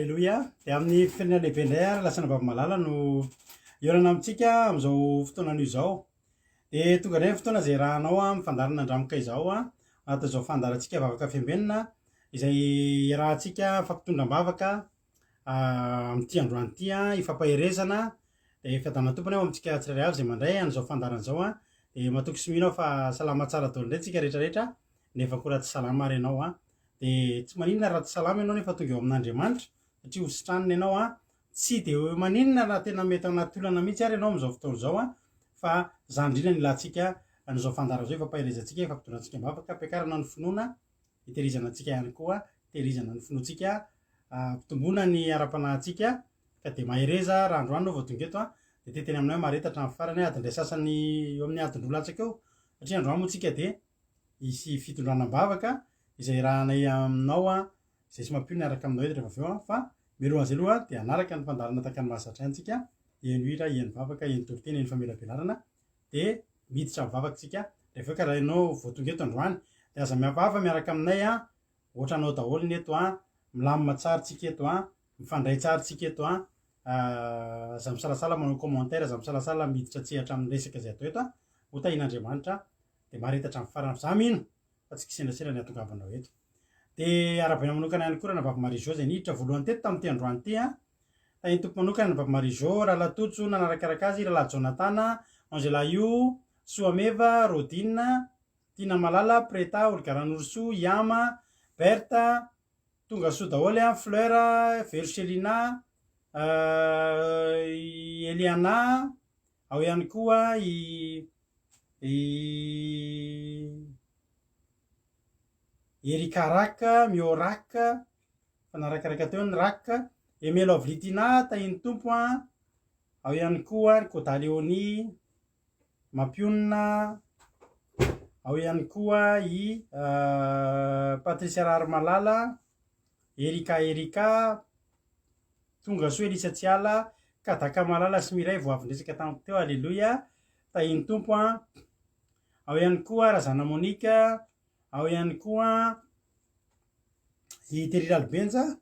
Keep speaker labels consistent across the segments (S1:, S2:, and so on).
S1: Aleloia! Dia amin'ny firenena lehibe indray ary lasana Bavimalala no hihaonana amintsika amin'izao fotoana anio izao. Dia tonga indray ny fotoana izay iarahanao amin'ny fandaharana Andramoka izao, anatin'izao fandaharantsika Vavaka Fiambenana izay iarahantsika mifampitondra am-bavaka amin'ity androany ity, hifampaherezana. Dia fiadanana tompony ao amintsika tsirairay avy izay mandray an'izao fandaharana izao. Dia matoky sy mino aho fa salama tsara daholo indray tsika rehetra rehetra, nefa koa raha tsy salama ary ianao dia tsy maninona raha tsy salama ianao nefa tonga eo amin'Andriamanitra satria ho sitranina ianao an, tsy dia hoe maninona raha tena mety ao anaty olana mihitsy ary ianao amin'izao fotoana izao an, fa izany indrindra no ilantsika an'izao fandaharana izao, ifampaherezantsika, ifampidonantsika am-bavaka, ampiakarana ny finoana, itehirizana antsika ihany koa, itehirizana ny finoantsika, ampitomboana ny ara-panahintsika, ka dia mahereza raha androany ianao vao tonga eto an, dia te hiteny aminao hoe mahareta hatramin'ny farany, adiny iray sasany eo amin'ny adiny roa latsaka eo, satria androany moa tsika dia hisy fitondrana am-bavaka izay irahanay aminao an, izay tsy mampino hiaraka aminao eto rehefa avy eo an, fa mialohan'izay aloha dia hanaraka ny fandaharana tahaka ny mahazatra ahy antsika, heno hira, heno vavaka, heno toriteny, heno famelabelarana, dia miditra amin'ny vavaka tsika rehefa avy eo ka raha ianao vao tonga eto androany dia aza mihafahafa miaraka aminay an, ohatranao daholo ny eto an, milamina tsara tsika eto an, mifandray tsara tsika eto an, aza misalasala manao commentaire, aza misalasala miditra an-tsehatra amin'ny resaka izay atao eto an, ho tahian'Andriamanitra dia mahareta hatramin'ny farany fa za mino fa tsy kisendrasendra ny hahatongavanao eto. Dia arahabaina manokana ihany koa Ranabavy Marie Jo izay niditra voalohany teto tamin'ity androany ity an. Tahin'ny Tompo manokana Ranabavy Marie Jo, Rahalahy Tojo nanarakaraka azy, Rahalahy Jonathan, Angela Io, Soameva, Rodine, Tiana Malala, Preta, Olga Ranorosoa, Yama, Berthe, Tonga soa daholo an, Fleur, Vero Chelina, Eliana, ao ihany koa i i Erika Rak, Mio Rak, fa narakaraka teo ny Rak, Aimé Lovely Tina, Tahin'ny Tompo an, ao ihany koa ry Koda Léonie, Mampionona, ao ihany koa i Patricia Raharimalala, Erika Erika, Tonga soa Elisa Tsiala, Kadaka Malala sy Mireille vao avy niresaka tamiko teo, Aleloia, Tahin'ny Tompo an, ao ihany koa Razana Monique, ao ihany koa i Terry Ralibenja,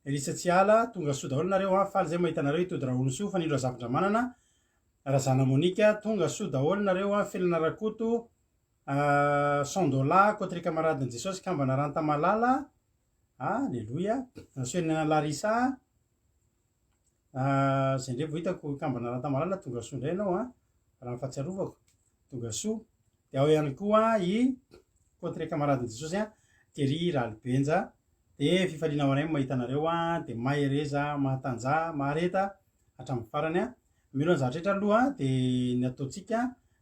S1: Elisa Tsiala, tonga soa daholo nareo an, faly zay mahita anareo i Tody Rahonisoa, Fanilo Razafindramanana, Razana Monique, tonga soa daholo nareo an, Felana Rakoto, Sandola, Coterie Camaradin'i Jesosy, Kambana Rantamalala, Aleloia, Rasoelinana Larissa, Zay indray vao hitako kambana Rantamalala tonga soa indray ianao an, raha ny fahatsiarovako, tonga soa. Dia ao ihany koa i Cotre camaradin'i Jesosy an, Thierry Ralibenja. Dia fifaliana ho anay ny mahita anareo an, dia mahereza, mahatanjaha, mahareta hatramin'ny farany an. Mialoha ny zavatra rehetra aloha dia ny ataontsika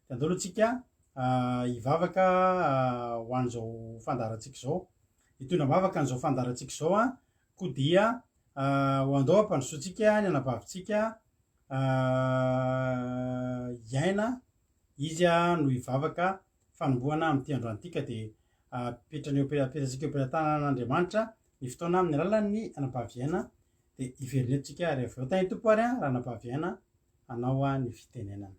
S1: dia andao aloha tsika hivavaka ho an'izao fandaharantsika izao. Hitondra am-bavaka an'izao fandaharantsika izao an, Koa dia ho andao hampandrosoantsika ny anabavintsika hiaina, izy no hivavaka fanombohana amin'ity androany ity ka dia apetrany eo apetratsika eo am-pelatanan'Andriamanitra ny fotoana amin'ny alalan'ny anabavy hiaina dia hiverina eto tsika ary avy eo tahin'ny Tompo ary ranabavy hiaina hanao ny fitenenana.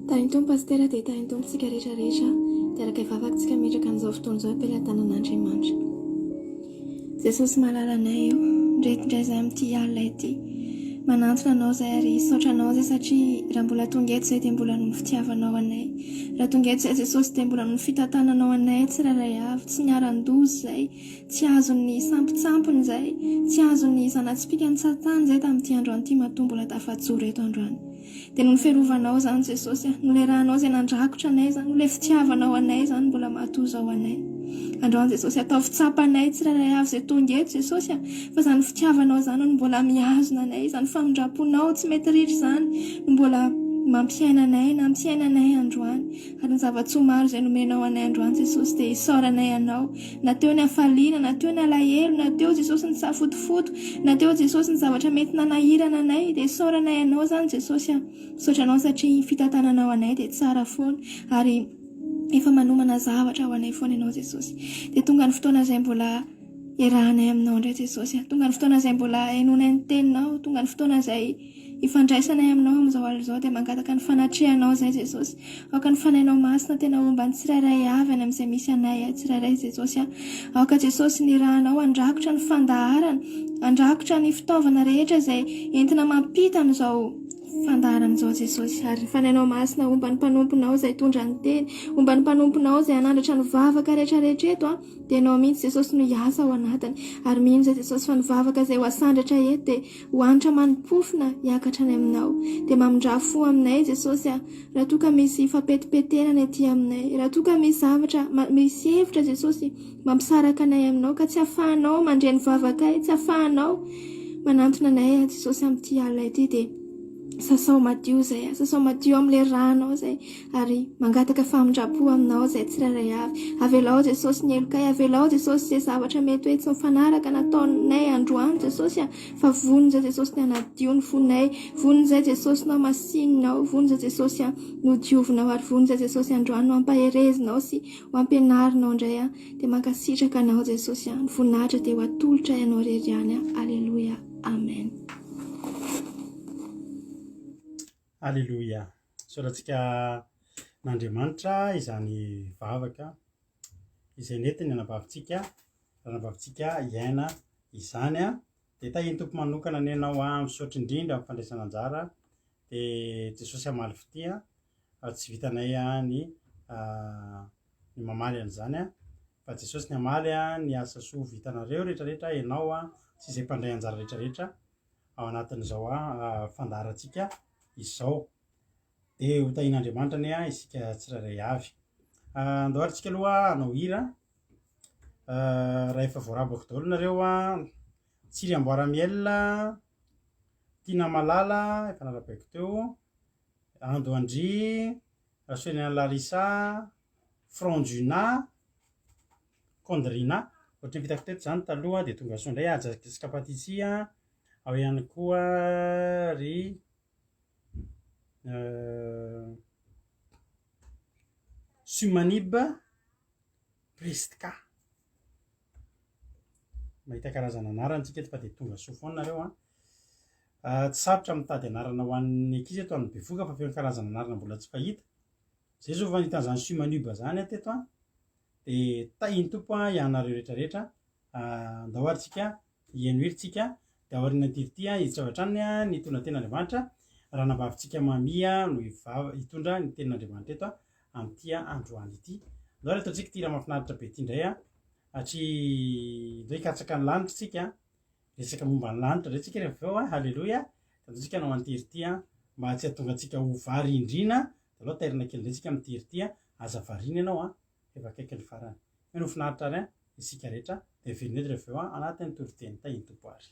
S2: Tahin'ny Tompo Pasitera dia tahin'ny Tompo tsika rehetra rehetra dia araka hivavaka tsika metraka an'izao fotoana izao am-pelatanan'Andriamanitra. Jesosy malala anay io, ndreto indray izay amin'ity alina ity. Manantona anao izay ary hisaotra anao izay satria raha mbola tonga eto izay dia mbola noho ny fitiavanao anay. Raha tonga eto izay Jesosy dia mbola noho ny fitantananao anay tsirairay avy, tsy niharan-doza izay. Tsy azon'ny sampintsampiny izay, tsy azon'ny zana-tsipìkan'i Satana izay tamin'ity androany ity matoa mbola tafajoro eto androany. Dia noho ny fiarovanao izany Jesosy a, noho ilay rànao izay nandrakotra anay izany, noho ilay fitiavanao anay izany mbola matoa izao anay. Androany Jesosy ataovy tsapanay tsirairay avy izay tonga eto Jesosy a, fa izany fitiavanao izany no mbola mihazona anay, izany famindram-ponao tsy mety ritra izany no mbola mampiaina anay, nampiaina anay androany. Ary ny zava-tsoa maro izay nomenao anay androany Jesosy dia isaoranay Anao. Na teo ny hafaliana, na teo ny alahelo, na teo Jesosy ny safotofoto, na teo Jesosy ny zavatra mety nanahirana anay dia isaoranay Anao izany Jesosy a. Misaotra Anao satria ny fitantananao anay dia tsara foana ary efa manomana zavatra ho anay foana Ianao Jesosy. Dia tonga ny fotoana izay mbola iarahanay aminao indray Jesosy a. Tonga ny fotoana izay mbola henoinay ny teninao, tonga ny fotoana izay. ifandraisanay aminao amin'izao alina izao dia mangataka ny fanatrehanao izay Jesosy. Aoka ny Fanahinao Masina tena homba ny tsirairay avy any amin'izay misy anay tsirairay Jesosy a. Aoka Jesosy ny rànao handrakotra ny fandaharana, handrakotra ny fitaovana rehetra izay entina mampita an'izao fandaharana izao Jesosy. Ary ny Fanahinao Masina homba ny mpanomponao izay hitondra ny teny, homba ny mpanomponao izay hanandratra ny vavaka rehetra rehetra eto a. Dia Ianao mihitsy Jesosy no hiasa ao anatiny. Ary mino izay Jesosy fa ny vavaka izay ho asandratra eto dia ho hanitra mani-pofona hiakatra any aminao. Dia mamindrà fo aminay Jesosy a! Raha toa ka misy fampetimpetenana ety aminay, raha toa ka misy zavatra, misy hevitra Jesosy mampisaraka anay aminao ka tsy afahanao mandre ny vavakay, tsy afahanao manantona anay Jesosy amin'ity alina ity dia sasao madio izay, sasao madio amin'ilay rànao izay ary mangataka famindram-po aminao izay tsirairay avy. Avelao Jesosy ny helokay, avelao Jesosy izay zavatra mety hoe tsy mifanaraka nataonay androany Jesosy a, fa vonona izay Jesosy ny hanadio ny fonay, vonona izay Jesosy no hamasininao, vonona izay Jesosy a no diovinao ary vonona izay Jesosy androany no hampaherezinao sy ho ampianarinao indray a, dia mankasitraka anao Jesosy a, ny voninahitra dia ho atolotra ianao irery ihany a, Aleloia, Amen.
S1: Aleloia. Isaorantsika an'Andriamanitra izany vavaka izay nentin'ny anabavintsika, ranabavintsika hiaina izany. Dia tahian'ny Tompo manokana anie ianao, misaotra indrindra amin'ny fandraisana anjara. Dia Jesosy hamaly fitia, fa tsy vitanay ny ny mamaly an'izany, fa Jesosy ny hamaly ny asa soa vitanareo rehetrarehetra, ianao sy izay mpandray anjara rehetrarehetra ao anatin'izao fandaharantsika izao. Dia ho tahian'Andriamanitra anie isika tsirairay avy. Andao ary tsika aloha hanao hira. Raha efa voarabako daholo nareo, Tsiry Amboara Miel, Tiana Malala, efa narabaiko teo, Ando Andry, Rasoenina Larissa, Frondjuna, Kondrina, ohatran'ny vitako teto izany taloha dia tonga soa indray Haja sy Kapatitsi, ao ihany koa ry Sumanib Pristka. Mahita karazana anarana tsika eto fa dia tonga soa foana nareo an. Ah, tsy sarotra mitady anarana ho an'ny ankizy eto any Bevoka fa feno karazana anarana mbola tsy fahita. Zay zao fa nahita an'izany Sumanib zany aho teto an. Dia tahin'ny Tompo an ianareo rehetra rehetra. Ah, andao ary tsika Hihaino hira tsika dia aorianan'ity hira ity hiditra avy hatrany ny hitondra ny tenin'Andriamanitra. Ranabavintsika Mamia no hitondra ny tenin'Andriamanitra eto amin'ity androany ity. Andao ary ataontsika ity hira mahafinaritra be ity indray hatry ndao hikatsaka ny lanitra tsika. Resaka momba ny lanitra indray tsika rehefa avy eo. Haleloia. Dia andao tsika hanao an'ity hira ity mba tsy hahatonga antsika ho varindrina. Dia aleo tairina kely indray tsika amin'ity hira ity. Aza variana ianao efa akaiky ny farany. Mino ho finaritra ary isika rehetra dia velona eto rehefa avy eo anatin'ny toriteny. Tahin'ny Tompo ary.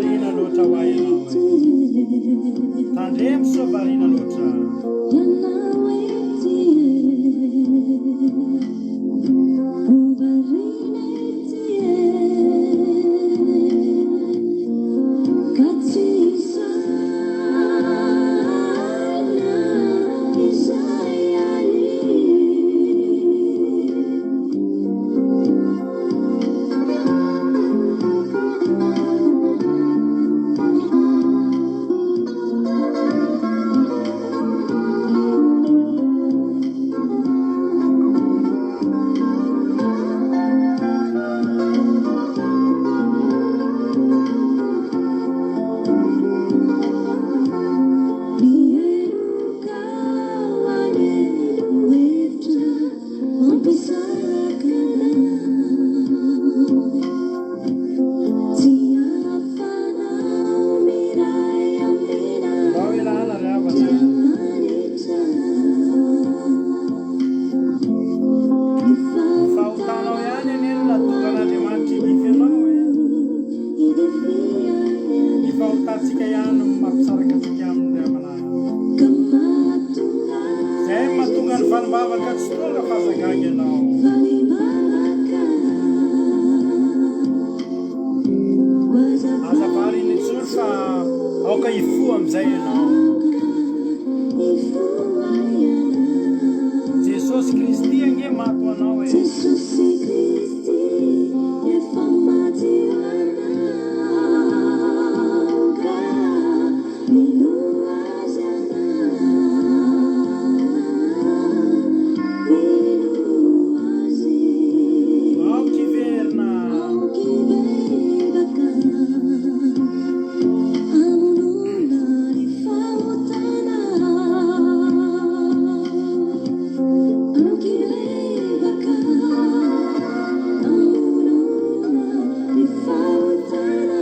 S1: variana loatra hoa ianao e. Tandremo sao variana loatra. Ndao hialana ry havana. Ny fahotanao ihany anie no nahatonga an'Andriamanitra hidify anao e. Ny fahotantsika ihany no mampisaraka antsika aminy ry havana. Izay no mahatonga ny valim-bavaka tsy tonga fa aza gaga ianao. Aza variana intsony fa aoka hifoha amin'izay ianao. Jesosy Kristy ange maty ho anao e.
S2: Jesosy Kristy efa maty ho anao ka minoa azy ianao, minoa azy.
S1: Aoka hiverina.
S2: Aoka hibebaka, hamonoana ny fahotana. Aoka hibebaka, hamonoana ny fahotana.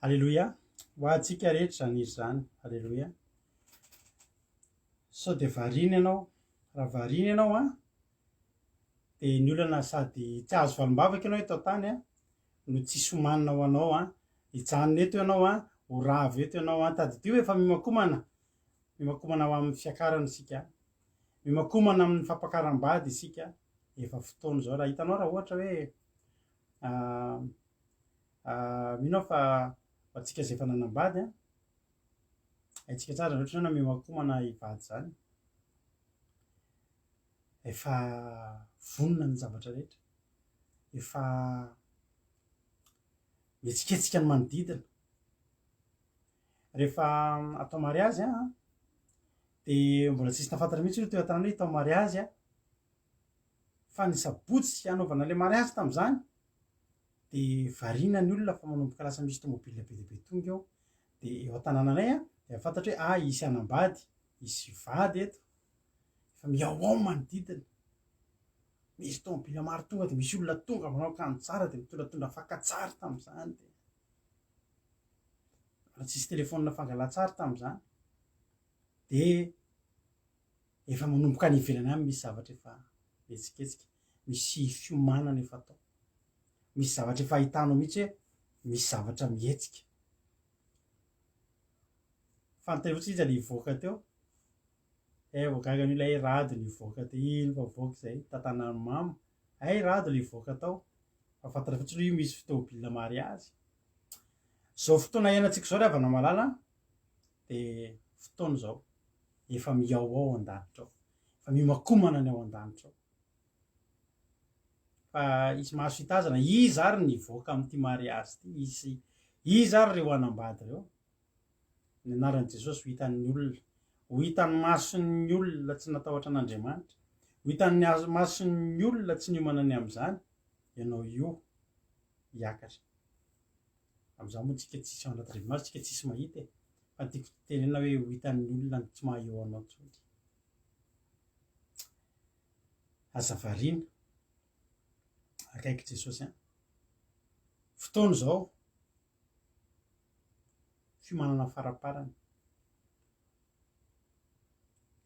S1: Aleloia! Ho antsika rehetra izany hira izany. Aleloia! Sao dia variana ianao? Raha variana ianao an, dia ny olana sady tsy azo valim-bavaka ianao eto an-tany an, no tsisy omanina ho anao an, hijanona eto ianao an, ho ravo eto ianao an, tadidio efa miomakomana, miomakomana ho amin'ny fiakarana isika, miomakomana amin'ny fampakaram-bady isika, efa fotoana izao, raha hitanao raha ohatra hoe mino aho fa ho antsika izay efa nanambady an, haintsika tsara izany ohatra hoe miomakomana hivady izany, efa vonona ny zavatra rehetra, efa mihetsiketsika ny manodidina. Rehefa atao mariazy an, dia mbola tsisy nahafantatra mihitsy aloha teo an-tanàna hoe hitao mariazy an, fa ny sabotsy hanaovana ilay mariazy tamin'izany dia variana ny olona fa manomboka lasa misy tomobile be dia be tonga eo, dia eo an-tanànanay an, dia fantatra hoe ah hisy hanambady, hisy vady eto, efa mihaohao ny manodidina, misy tomobile maro tonga dia misy olona tonga manao akanjo tsara dia mitondratondra fakan-tsary tamin'izany, dia mbola tsisy telephone fangalan-tsary tamin'izany, dia efa manomboka any ivelany any misy zavatra efa mihetsiketsika, misy fiomanana efa atao, misy zavatra efa ahitanao mihitsy hoe misy zavatra mihetsika. Fantany fotsiny izy le hivoaka teo, eh vao gaga an'io ilay rado nivoaka teo, iny fa voaka izay, tantanan'i mama, hay rado le hivoaka tao, fa fantatra fotsiny hoe io misy fitôbila mariazy. Zao fotoana iainantsika izao ry havana malala an, dia fotoana izao, efa mihaohao an-danitra ao, efa miomakomana ny ao an-danitra ao. Fa hisy maso hitazana, iza ary ny hivoaka amin'ity mariazy ity, hisy iza ary ireo hanambady ireo? Ny anaran'i Jesosy ho hitan'ny olona, ho hitan'ny mason'ny olona tsy natahotra an'Andriamanitra, ho hitan'ny mason'ny olona tsy niomana ny amin'izany, ianao io hiakatra. Amin'izany moa tsika tsisy ao anaty rivomaso, tsika tsisy mahita e. Fa ny tiako tenenina hoe ho hitan'ny olona ny tsy maha eo anao intsony. Aza variana. Akaiky Jesosy an. Fotoana izao. Fiomanana faraparany.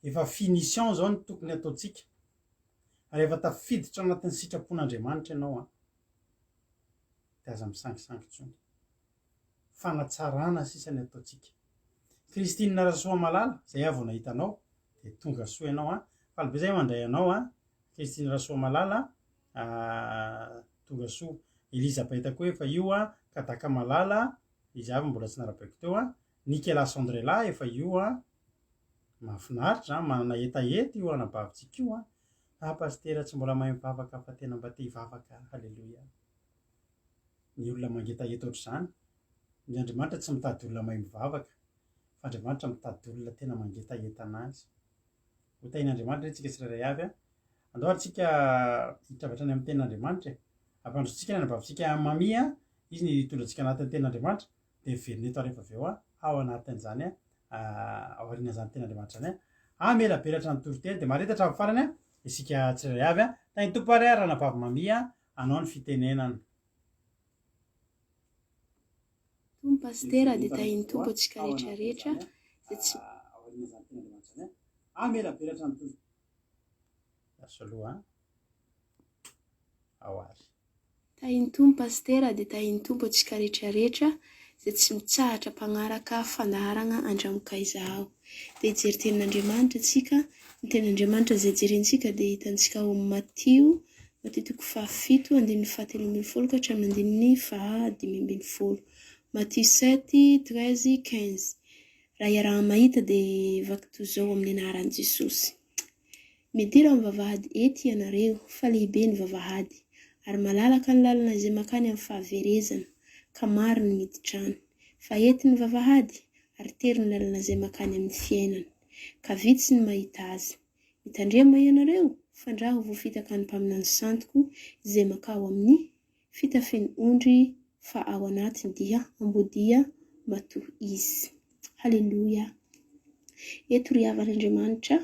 S1: Efa finition izao no tokony ataontsika. Rehefa tafiditra anatin'ny sitrapon'Andriamanitra ianao an, dia aza misangisangy intsony. Fanatsarana sisa ny ataontsika. Christine Rasoamalala, izay aho vao nahita anao, dia tonga soa ianao an. Faly be izay mandray anao an. Christine Rasoamalala, tonga soa. Elizabeth koa efa io an. Kadaka Malala, izy avy mbola tsy narabaiko teo an. Nikela Sandrela efa io an. Mahafinaritra an, manana hetaheta io anabavintsika io an. Ah pasitera tsy mbola mahay mivavaka fa tena mba te hivavaka, haleloia. Ny olona mangetaheta ohatr'izany, ny Andriamanitra tsy mitady olona mahay mivavaka, fa Andriamanitra mitady olona tena mangetaheta an'Azy. Ho tahin'Andriamanitra anie tsika tsirairay avy an. Andao ary tsika hiditra avy hatrany amin'ny tenin'Andriamanitra e. Ampandrosotsika ny anabavintsika Mamy an, izy no hitondra antsika anatin'ny tenin'Andriamanitra. dia miverina eto rehefa avy eo ao anatin'izany aorian'izany tenin'Andriamanitra izany hamelabelatra ny toriteny dia mahareta hatramin'ny farany isika tsirairay avy. Tahin'ny Tompo ary ranabavy Mamia anao ny fitenenana.
S2: Tompo Pasitera dia tahin'ny Tompo antsika rehetra rehetra izay tsy.
S1: Aorian'izany tenin'Andriamanitra izany hamelabelatra ny toriteny. Soloa ao ary.
S2: Tahin'ny Tompo Pasitera dia tahin'ny Tompo antsika rehetra rehetra izay tsy mitsahatra mpagnaraka fandaharagna Andramokaiza aho. Dia hijery tenin'Andriamanitra antsika, ny tenin'Andriamanitra izay jerentsika dia hitantsika ao amin'ny Matio, Matio toko fahafito andininy fahatelo ambin'ny folo ka hatramin'ny andininy faha dimy ambin'ny folo. Matio sept, 13, 15. Raha iaraha-mahita dia vaky toy izao amin'ny anaran'i Jesosy. Midira amin'ny vavahady ety ianareo, fa lehibe ny vavahady, ary malalaka ny lalana izay mankany amin'ny fahaverezana, ka maro ny miditra any. Fa ety ny vavahady, ary tery ny lalana izay mankany amin'ny fiainana, ka vitsy ny mahita azy. Mitandrema ianareo, fandraho voafitaka ny mpaminany santoko izay mankao amin'ny fitafian'ny ondry, fa ao anatiny dia ambodia matoa izy. Haleloia! Eto ry havan'Andriamanitra,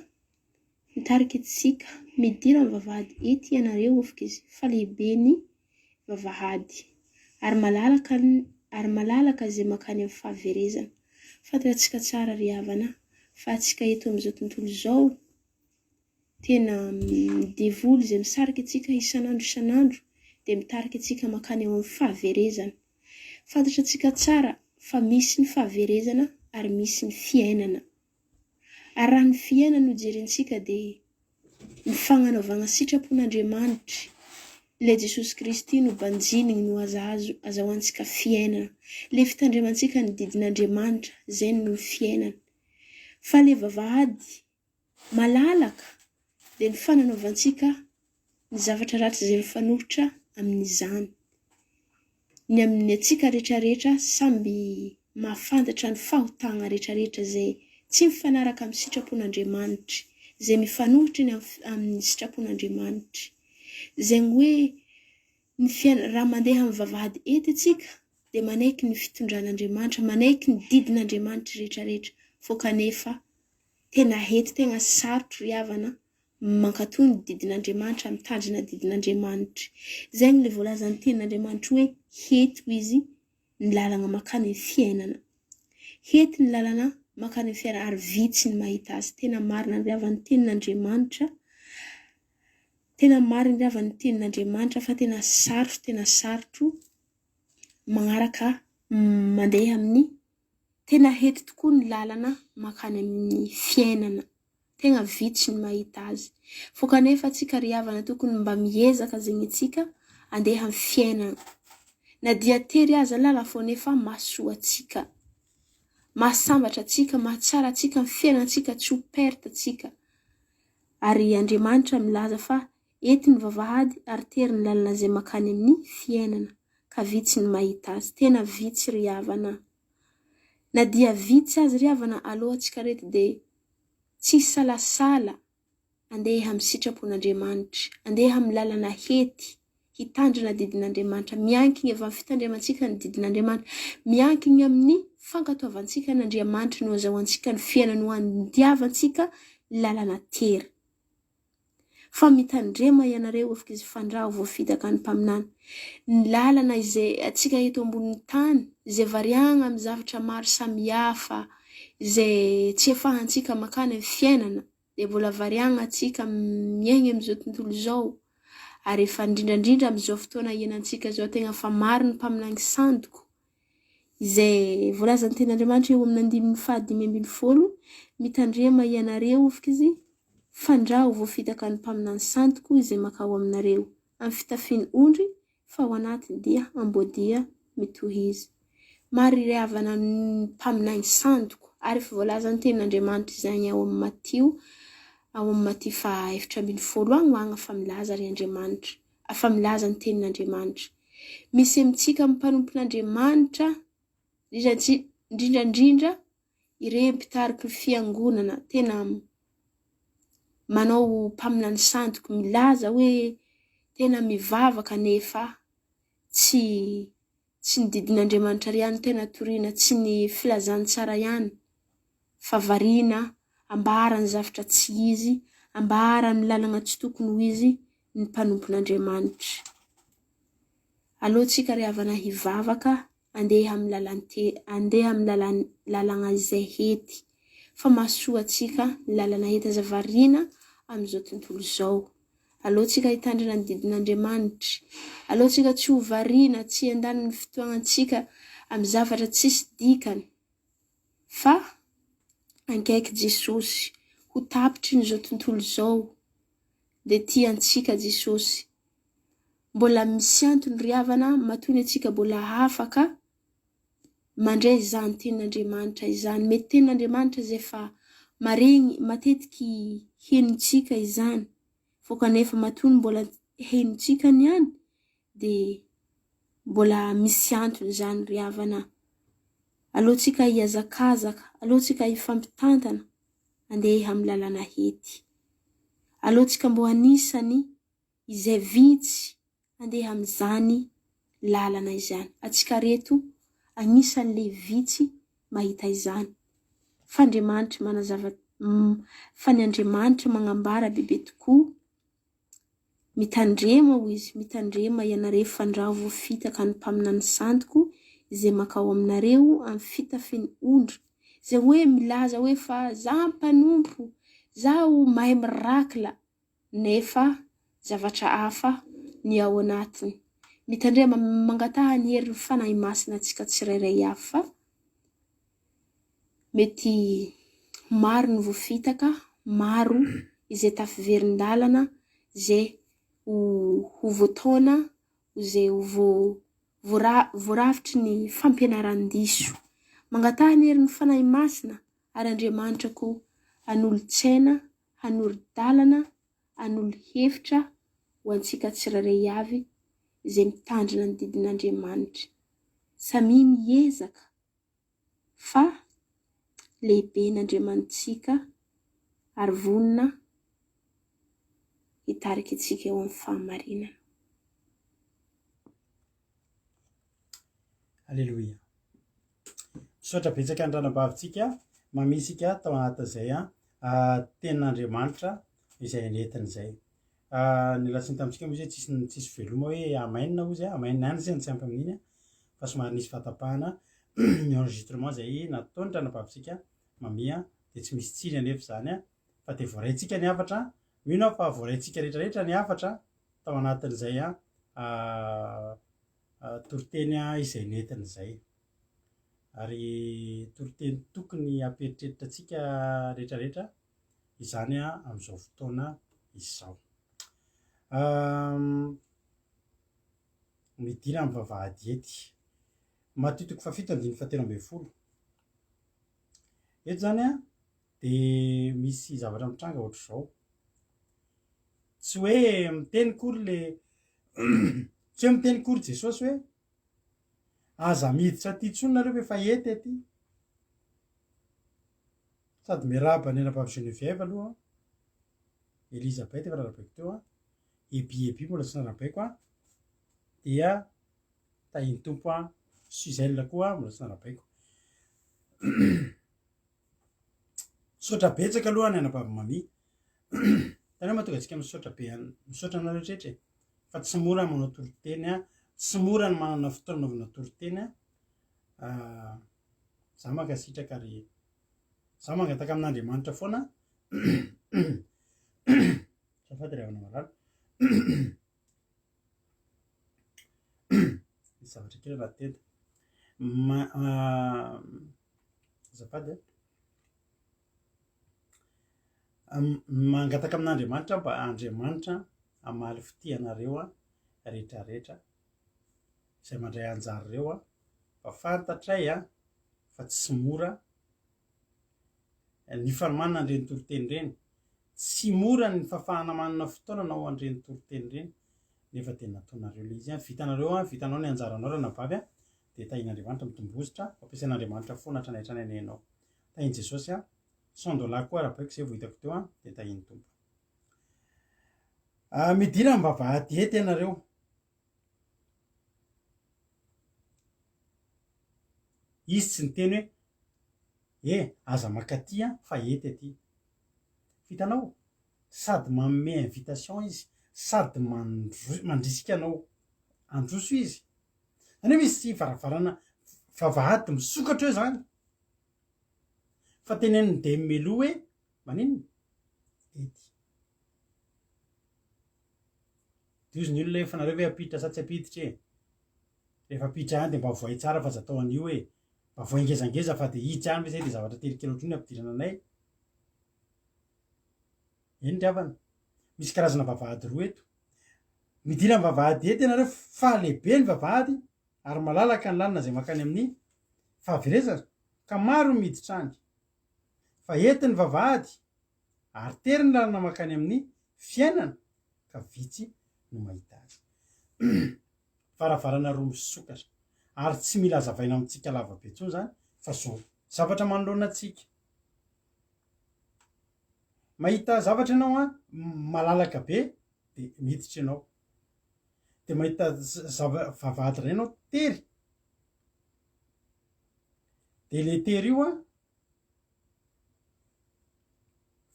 S2: mitarika antsika, midira amin'ny vavahady ety ianareo hofoka izy, fa lehibe ny vavahady, ary malalaka ary malalaka izay mankany amin'ny fahaverezana. Fantatsika tsara ry havana, fa antsika eto amin'izao tontolo izao, Tena ny devoly izay misarika antsika isan'andro isan'andro dia mitarika antsika mankany ao amin'ny fahaverezana. Fantatrantsika tsara fa misy ny fahaverezana ary misy ny fiainana. Ary raha ny fiainana no jerentsika dia ny fagnanaovagna sitrapon'Andriamanitra, ilay Jesosy Kristy no banjinigny no azahazo azahoantsika fiainana. Ilay fitandremantsika ny didin'Andriamanitra, izay no fiainana. Fa ilay vavahady malalaka dia ny fananaovantsika ny zavatra ratsy izay mifanohitra amin'izany. Ny amin'ny antsika rehetra rehetra samby mahafantatra ny fahotagna rehetra rehetra izay tsy mifanaraka amin'ny sitrapon'Andriamanitra, izay mifanohitra ny amin'ny sitrapon'Andriamanitra. Zegny hoe ny fiaina- raha mandeha amin'ny vavahady ety antsika dia manaiky ny fitondran'Andriamanitra, manaiky ny didin'Andriamanitra rehetra rehetra, fô kanefa Tena hety tegna sarotro ry havana mankatò ny didin'Andriamanitra, mitandrina didin'Andriamanitra. Zegny le voalazan'ny tenin'Andriamanitra hoe hety hoy izy ny lalagna makany amin'ny fiainana. Hety ny lalana makany amin'ny fiainana ary vitsy ny mahita azy. Tena marina ry havana ny tenin'Andriamanitra. Tena marina ry havana ny tenin'Andriamanitra fa tena sarotro tena sarotro magnaraka mandeha amin'ny Tena hety tokoa ny lalana mankany amin'ny fiainana. Tegna vitsy ny mahita azy. Fô kanefa antsika ry havana tokony mba miezaka zegny antsika andeha amin'ny fiainana. Na dia tery aza lala fô nefa mahasoa antsika. Mahasambatra antsika, mahatsara antsika ny fiainantsika tsy ho perte antsika. Ary Andriamanitra milaza fa ety ny vavahady ary tery ny lalana izay mankany amin'ny fiainana. Ka vitsy ny mahita azy. Tena vitsy ry havana. Na dia vitsy aza ry havana aloha antsika reto dia tsy hisalasala andeha amin'ny sitrapon'Andriamanitra, andeha amin'ny lalana hety, hitandrina didin'Andriamanitra, miankigny avy amin'ny fitandremantsika ny didin'Andriamanitra, miankigny amin'ny fankatoavantsika an'Andriamanitra no azahoantsika ny fiainana, no andiavantsika lalana tery. Fa mitandrema ianareo hofoka izy fandrao voafitaka ny mpaminany. Ny lalana izay antsika eto ambonin'ny tany, izay variagna amin'ny zavatra maro samihafa, izay tsy afahantsika makany amin'ny fiainana. Dia mbola variagna antsika miaigna amin'izao tontolo izao ary efa indrindrandrindra amin'izao fotoana iainantsika izao tegna fa maro ny mpaminany sandoko izay voalazan'ny tenin'Andriamanitra eo amin'ny andininy faha-15, Mitandrema ianareo, hofoka izy, fandrao voafitaka ny mpaminany sandoko izay mankao aminareo amin'ny fitafiany ondry fa ao anatiny dia amboadia mitohy izy. Maro ireo havana amin'ny mpaminany sandoka, ary efa voalazan'ny tenin'Andriamanitra izany ao amin'ny Matio, ao amin'ny Matio faha 14 agny ho agny fa milaza ry Andriamanitra, fa milaza ny tenin'Andriamanitra. Misy amintsika mpanompon'Andriamanitra, indrindra indrindra ireo mpitariky ny fiangonana tena manao mpaminany sandoka milaza hoe tena mivavaka nefa tsy tsy ny didin'Andriamanitra ihany no tena toriana, tsy ny filazantsara ihany fa variana ambara ny zavatra tsy izy, ambara ny lalana tsy tokony ho izy ny mpanompon'Andriamanitra. Aleo tsika ry havana hivavaka andeha amin'ny lalan-te andeha amin'ny lalan lalagna izay hety fa mahasoa antsika ny lalana hety aza variana amin'izao tontolo izao. Aleo tsika hitandrina ny didin'Andriamanitra. Aleo tsika tsy ho variana, tsy handany ny fotoagnantsika amin'ny zavatra tsisy dikany fa ankaiky Jesosy. Ho tapitry ny izao tontolo izao dia tia antsika Jesosy. Mbola misy antony ry havana matoa ny antsika mbola afaka mandray izany tenin'Andriamanitra izany. Mety tenin'Andriamanitra izay fa maregny matetiky henontsika izany fô kanefa matoa ny mbola henontsika niany dia mbola misy antony izany ry havana. Aleo tsika hihazakazaka, aleo tsika hifampitantana andeha amin'ny lalana hety. Aleo tsika mbô anisany izay vitsy andeha amin'izany lalana izany. Antsika reto agnisan'le vitsy mahita izany. Fa Andriamanitra manazava fa ny Andriamanitra magnambara bebe tokoa, Mitandrema hoy izy, mitandrema ianareo fandrao voafitaka ny mpaminany sandoko izay mankao aminareo amin'ny fitafiany ondry, izay hoe milaza hoe fa za mpanompo, zaho mahay miracle, nefa zavatra hafa ny ao anatiny. Mitandrema, mangataha ny herin'ny Fanahy Masina antsika tsirairay avy fa mety maro ny voafitaka, maro izay tafiverin-dalana, izay ho ho voataona, izay ho voa voarafitry ny fampianaran-diso. Mangataha ny herin'ny Fanahy Masina ary Andriamanitra koa hanolo-tsaina hanori-dalana, hanolo-hevitra ho antsika tsirairay avy izay mitandrina ny didin'Andriamanitra. Samia miezaka fa lehibe ny Andriamanitsika ary vonona hitarika antsika eo amin'ny fahamarinana.
S1: Aleloia. Misaotra betsaka ny ranabavintsika mamisika tao anatin'izay tenin'Andriamanitra izay nentiny izay. Ny latsiny tamintsika moa izy tsisy tsisy veloma hoe amen hozy amen ihany izay no tsy ampy amin'iny fa somary nisy fahatapahana ny enregistrement izay nataon'ny ranabavintsika mamia dia tsy misy tsiny anefa izany fa dia voaraintsika ny hafatra, mino aho fa voaraintsika rehetrarehetra ny hafatra tao anatin'izay toriteny izay nentiny izay. Ary toriteny tokony hampieritreritra antsika rehetrarehetra izany amin'izao fotoana izao. Midira amin'ny vavahady ety. Matio toko fahafito andininy fahatelo ambin'ny folo. Eto izany dia misy zavatra mitranga ohatr'izao. Tsy hoe miteny akory le tsy hoe miteny akory Jesosy hoe aza miditra aty intsony nareo fa efa ety aty. Sady miarahaba ny anabavy Geneviève aloha. Elisabeth efa narahabaiko teo an. Ebi Ebi mbola tsy narahabaiko an. Dia tahin'ny Tompo an. Suzelle koa mbola tsy narahabaiko. Misaotra betsaka aloha ny anabavy Mamie. Hitanareo mahatonga antsika misaotra be an, misaotra anareo rehetra e. Fa tsy mora ny manao toriteny an, tsy mora ny manana fotoana anaovana toriteny an. Za mankasitraka ary za mangataka amin'Andriamanitra foana. Azafady ry havana malala. Misy zavatra kely anaty tenda. Ma- azafady a. Mangataka amin'Andriamanitra aho mba Andriamanitra hamaly fitia anareo rehetra rehetra izay mandray anjara ireo fa fantatray fa tsy mora ny fanomanana an'ireny toriteny ireny, tsy mora ny fahafahana manana fotoana hanao an'ireny toriteny ireny nefa dia nataonareo ilay izy, vitanareo, vitanao ny anjaranao ranabavy dia tahian'Andriamanitra mitombo vozitra, ampiasain'Andriamanitra foana hatrany hatrany anie ianao. Tahin'i Jesosy a. 100 dollars koa ara-baiko izay vao hitako teo an, dia tahin'ny Tompo. Ah, midira amin'ny vavahady ety ianareo. Izy tsy niteny hoe eh, aza mankaty an, fa ety aty. Hitanao? Sady manome invitation izy, sady mandrisika anao handroso izy. Izany hoe misy varavarana, vavahady misokatra eo izany. Fa tenenin'i Demy Melou hoe maninona? Ety. Dia hozy ny olona hoe fa nareo ve hampiditra sa tsy hampiditra e? Rehefa hampiditra ihany dia mba vohay tsara fa aza atao an'io e! Mba vohay ngezangeza fa dia hiditra ihany ve zay dia zavatra tery kely ohatran'io no hampidirana anay? Eny ry havana, misy karazana vavahady roa eto. Midira amin'ny vavahady eto ianareo fa lehibe ny vavahady ary malalaka ny lalana izay mankany amin'ny fahaverezana ka maro ny miditra any. Fa eto ny vavahady ary tery ny lalana mankany amin'ny fiainana ka vitsy no mahita azy. Varavarana roa misokatra ary tsy mila hazavaina amintsika lava be intsony izany fa zao zavatra manoloana antsika. Mahita zavatra ianao an, malalaka be dia miditra ianao. Dia mahita zava- vavahady iray ianao tery. Dia ilay tery io an,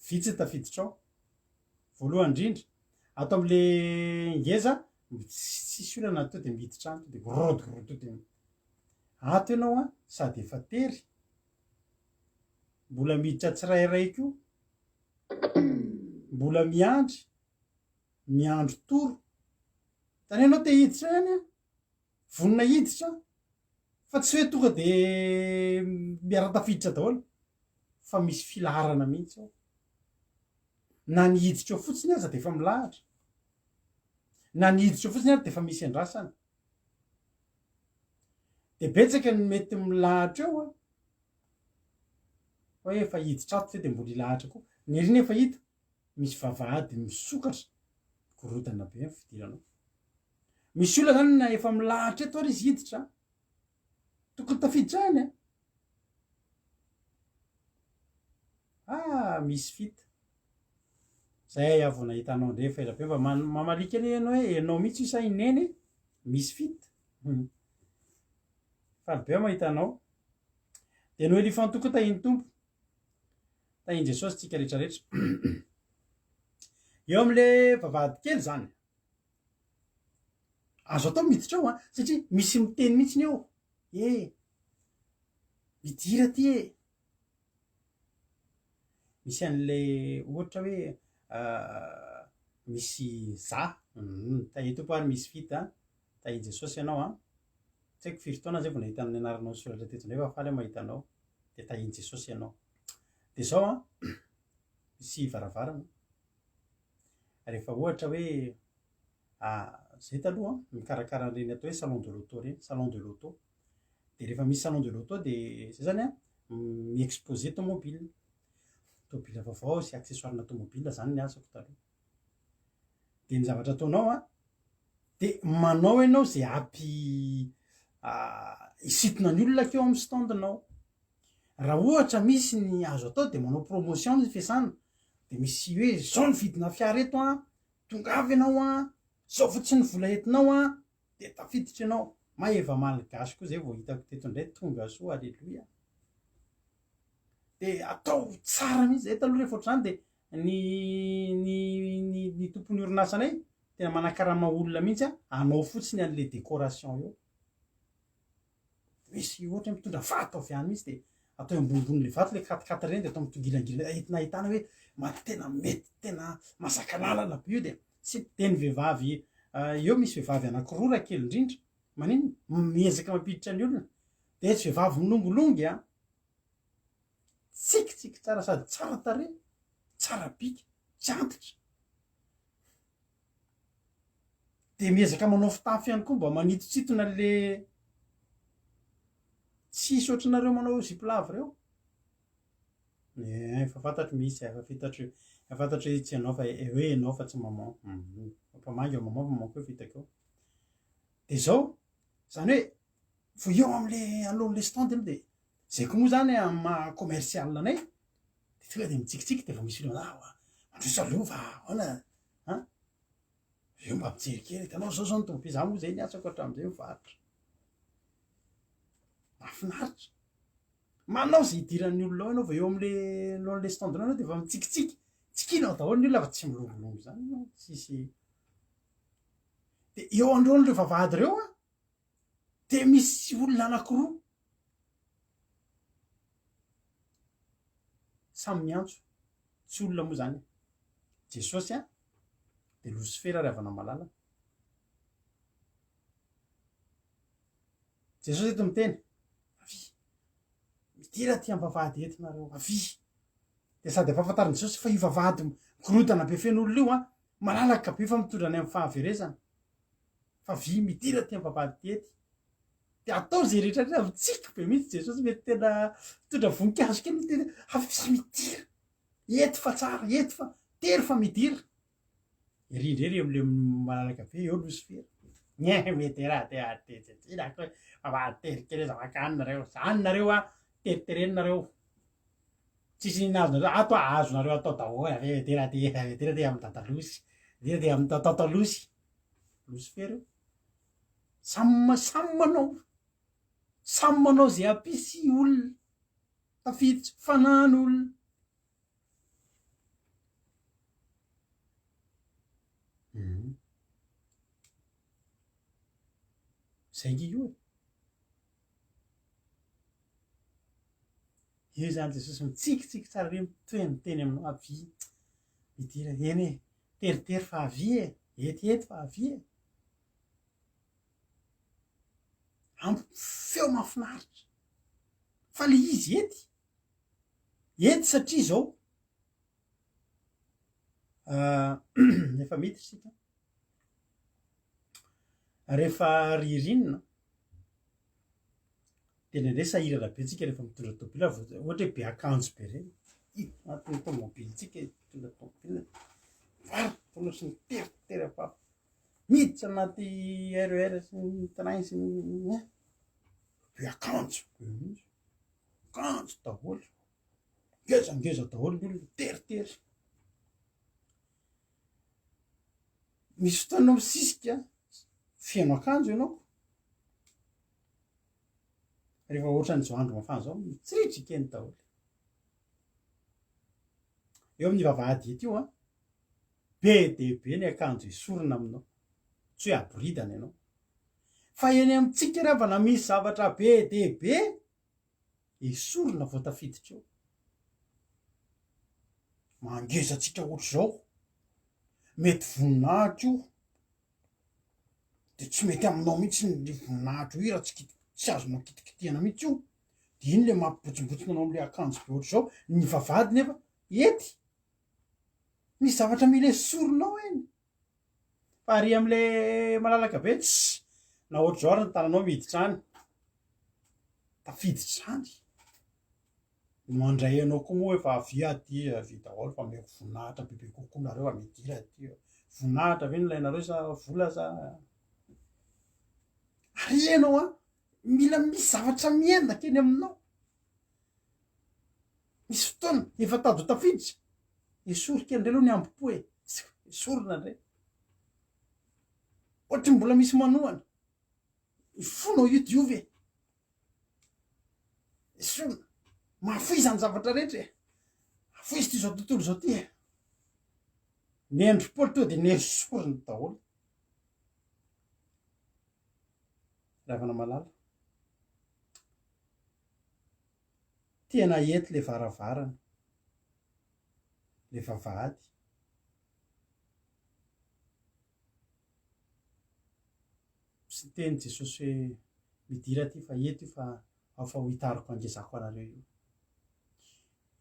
S1: vitsy ny tafiditra ao. Voalohany indrindra, ato amin'ilay ngeza, tsisy olana to dia miditra any, to dia gorodogorodo to dia ato ianao an, sady efa tery, mbola miditra tsirairay koa, mbola miandry, miandry toro. Zany hoe ianao te hiditra ihany an, vonona hiditra fa tsy hoe tonga de miara-tafiditra daholo fa misy filaharana mihitsy ao. Na ny hiditra eo fotsiny aza de efa milahatra. Na ny hiditra eo fotsiny ary de efa misy andrasana. De betsaka ny mety milahatra eo an. Hoe efa hiditra ato ve de mbola hilahatra koa. Ny ery nefa hita misy vavahady misokatra, gorodana be ny fidirana ao. Misy olona zany na efa milahatra eto ary izy hiditra, tokony tafiditra ihany an. Ah, misy fita. Zay aho vao nahita anao indray efa ela be mba mamalika anie ianao hoe ianao mihitsy io sa i Neny e? Misy fita. Faly be aho mahita anao. Dia Noely Ifantoka tahin'ny Tompo. Tahin'i Jesosy tsika rehetra rehetra. Eo amin'le vavahady kely zany. Azo atao miditra ao an, satria misy miteny mihitsy ny eo. Eh, midira aty e. Misy an'le ohatra hoe misy za, tahin'ny Tompo ary misy fita, tahin'i Jesosy ianao an. Tsy haiko firy taona zay vao nahita ny anaranao nisoratra teto indray fa faly aho mahita anao. Dia tahin'i Jesosy ianao. Dia izao an, misy varavarana. Rehefa ohatra hoe zay taloha mikarakara an'ireny atao hoe salon de l'auto ireny, salon de l'auto. Dia rehefa misy salon de l'auto dia zay zany an, mi-exposer tomobile. Tomobile vaovao sy accessoire-na tomobile zany ny asako taloha. Dia ny zavatra ataonao an, dia manao ianao izay ampy hisintona ny olona akeo amin'ny stand-nao. Raha ohatra misy ny azo atao dia manao promotion ny fiasana, dia misy hoe zao ny vidina fiara eto an, tongava ianao an, zao fotsiny ny vola entinao an, dia tafiditra ianao. Maeva Malgache koa zay vao hitako teto indray, tonga soa, aleloia. Dia atao tsara mihitsy, zay taloha rehefa ohatr'izany dia ny ny ny ny tompon'ny orinasanay tena manakarama olona mihitsy an, hanao fotsiny an'le décoration eo. Misy ohatra hoe mitondra vato avy any mihitsy dia. Atao eo ambonimbony le vato le quat-quatre reny de atao mitongilangilana entina ahitana hoe ma- tena mety tena mahazaka lalana be io de tsy de ny vehivavy eo misy vehivavy anakiroa raha kely indrindra maninona? Miezaka mampiditra ny olona de tsy vehivavy milongilongy an! Tsikitsiky tsara sady tsara tarehy, tsara bika, tsy antitra. Dia miezaka manao fitafy ihany koa mba manitotsitona an'le tsisy ohatranareo manao zipo lava ireo. Eh, efa fantatro misy, efa fantatro, efa fantatro hoe tsy ianao fa hoe ianao fa tsy maman. Mampamangy ao maman fa maman koa efa hitako eo. Dia izao, izany hoe vao eo amin'le anoloan'le stand ianao dia zay koa moa zany amin'ny maha commercial anay de tonga de mitsikitsiky de vao misy olona ah mandroso aloha fa ahoana an, eo mba mijery kely, hitanao zao zao ny tomobily, za moa zay ny asako hatramin'izay mivarotra, mahafinaritra, manao zay hidiran'ny olona ao ianao vao eo am'le anoloan'le stand-nao ianao de efa mitsikitsiky, tsikinao daholo ny olona fa tsy milongilongy zany ianao, tsisy, de eo anoloan'ireo vavahady ireo an, Dia misy olona anankiroa samy miantso, tsy olona moa izany e, Jesosy an, dia Losifera ry havana malala. Jesosy eto miteny, avia, midira aty am-bavahady eto nareo, avia. Dia sady ampahafantarin'i Jesosy fa io vavahady migorodana be feno olona io an, malalaka be fa mitondra any amin'ny fahaverezana. Fa vy midira aty am-bavahady ety. Dia atao izay rehetra rehetra, mitsiky be mihitsy Jesosy, mety tena mitondra voninkazo kely miteny hoe avia midira, eto fa tsara, eto fa tery fa midira. Ery indray ry amin'ilay malalaka be eo Losifera. Nye midira aty aty tsy tsy na koa vavahady tery kely aza maka any nareo, zany nareo a, teritereny nareo. Tsisy inona azonareo ato a, azonareo atao daholo, avia midira aty, midira aty amin'ny dadalosy, midira aty amin'ny tatatalosy. Losifera io. Samy samy manao, samy manao izay hampisy olona tafiditra fanahin'olona. Mhm. Zay nge io e. Io zany Jesosy mitsikitsiky tsara be mitohy miteny aminao avia midira eny e. Teritery fa avia e! Etiety fa avia e! Ampy feo mahafinaritra. Fa le izy ety, ety satria izao, efa miditra isika, rehefa ririnina, Dia indraindray sahirana be tsika rehefa mitondra tômôbila vao ohatra hoe be akanjo be ireny, hiditra anatin'ny tômôbilintsika hitondra tômôbila, mivarotra sy miteritery fa miditra anaty RER sy ny train sy ny ein, be akanjo be mihitsy, akanjo daholo, ngezangeza daholo ny olona, miteritery. Misy fotoana misisika feno akanjo ianao. Rehefa ohatran'izao andro mafana izao, mitsiritrika eny daholo. Eo amin'ny vavahady eto io an, be dia be ny akanjo esorina aminao, tsy hoe aboridana ianao. Fa eny amintsika ry havana misy zavatra be dia be esorina vao tafiditra eo. Mangeza antsika ohatr'izao, mety voninahitra io, de tsy mety aminao mihitsy ny voninahitra io raha tsy kit- tsy azonao kitikitihana mihitsy io, de iny le mampibotsimbotsina anao amle akanjo be ohatr'izao, ny vavahady nefa ety, misy zavatra mila esorinao eny, fa ary amle malalaka be tss na ohatr'izao ary ny tananao miditra any, tafiditra any. Mandray anao koa moa efa avia aty avia daholo fa omeko voninahitra bebe kokoa nareo fa midira aty eo. Voninahitra ve no ilainareo sa vola sa ary ianao an, mila misy zavatra miendaka eny aminao. Misy fotoana efa tady ho tafiditra, esory kely indray aloha ny ambo-po e, esorina indray. Ohatry ny mbola misy manohana. Ny fonao io diovy e. Esorina. Mahafoy izany zavatra rehetra e. Afoizo ity izao tontolo izao ity e. Ny endry Paoly tonga dia nesoriny daholo. Ravana malala. Tena eto le varavarana, le vavahady. Tsy niteny Jesosy hoe midira aty fa eto io fa ao fa ho hitariko hangezako anareo io.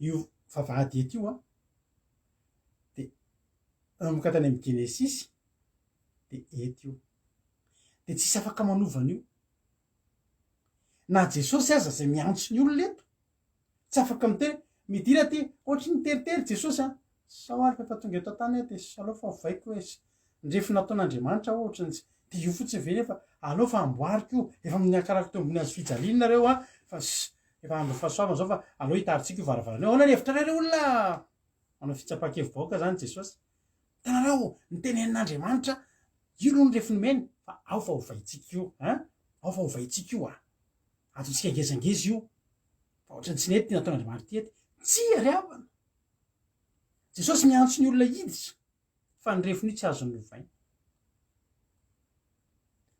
S1: Io vavahady eto io an, dia nanomboka tany amin'ny Genesisy dia eto io. Dia tsisy afaka manova an'io. Na Jesosy aza izay miantso ny olona eto, tsy afaka miteny, midira aty, ohatry ny teritery Jesosy an, sao ary fa efa tonga eto an-tany aho dia aleo fa ovaiko hoe ny refy nataon'Andriamanitra aho ohatry ny tsy, dia io fotsiny ve nefa aleo fa amboariko io, efa niakarako teo ambony hazo fijaliana nareo an, fa efa andro fahasoavana izao fa aleo hitarintsika io varavarana io, ahoana ny hevitrareo ry olona? Manao fitsapan-kevi-bahoaka izany Jesosy. Hitanareo, ny tenenin'Andriamanitra, io aloha ny refy nomeny, fa ao fa ovaintsika io an, ao fa ovaintsika io an, ataontsika ngezangeza io, fa ohatran'ny tsy nety ty nataon'Andriamanitra ty ety. Tsia ry havana! Jesosy miantso ny olona hiditra, fa ny refiny io tsy azony novaina.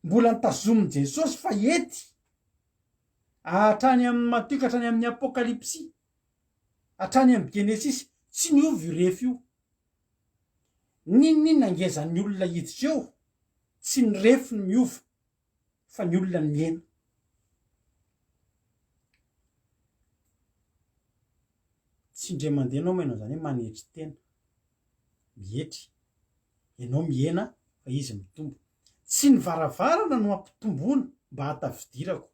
S1: Mbola notazomin'i Jesosy fa ety, hatrany amin'ny Matio ka hatrany amin'ny Apokalypsy, hatrany amin'ny Genesisy, tsy niova io refy io. N'inon'inona angezan'ny olona hiditra eo, tsy ny refy no miova fa ny olona no mihena. Tsy indray mandeha ianao maheno an'izany hoe manetry tena, mietry, ianao mihena fa izy mitombo. Tsy ny varavarana no ampitomboina mba hahatafidirako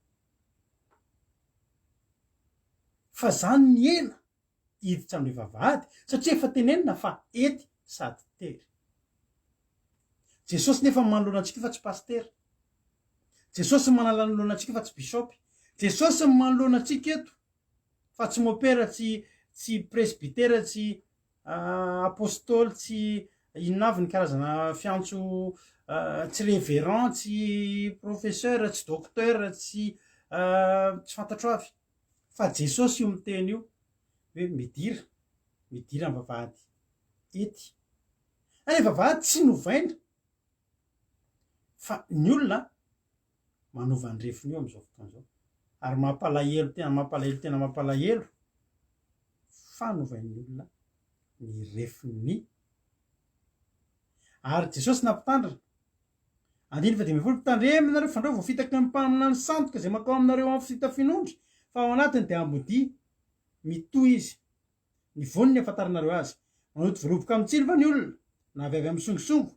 S1: fa za no mihena hiditra amin'ilay vavahady satria efa tenenina fa ety sady tery. Jesosy nefa manoloana antsika io fa tsy pasitera. Jesosy mananoloana antsika io fa tsy bishop. Jesosy manoloana antsika eto fa tsy mopera, tsy tsy presbytera, tsy apostoly, tsy inona avy ny karazana fiantso tsy reverend, tsy professeur, tsy docteur, tsy tsy fantatro avy. Fa Jesosy io miteny io hoe midira, midira ny vavahady ety. Ary vavahady tsy novaina fa ny olona manova ny refiny io amin'izao fotoana izao. Ary mampalahelo tena mampalahelo tena mampalahelo fa novain'ny olona ny refin'ny. Ary Jesosy nampitandrina Andininy fahadimy ambin'ny folo, Tandremo nareo fandrao voafitaky ny mpaminany sandoka izay mankao aminareo amin'ny fitafian'ondry, fa ao anatiny dia ambodia mitohy izy. Ny voany ny ahafantaranareo azy. Manoto voaloboka amin'ny tsilo va ny olona, na avy avy amin'ny songosongo?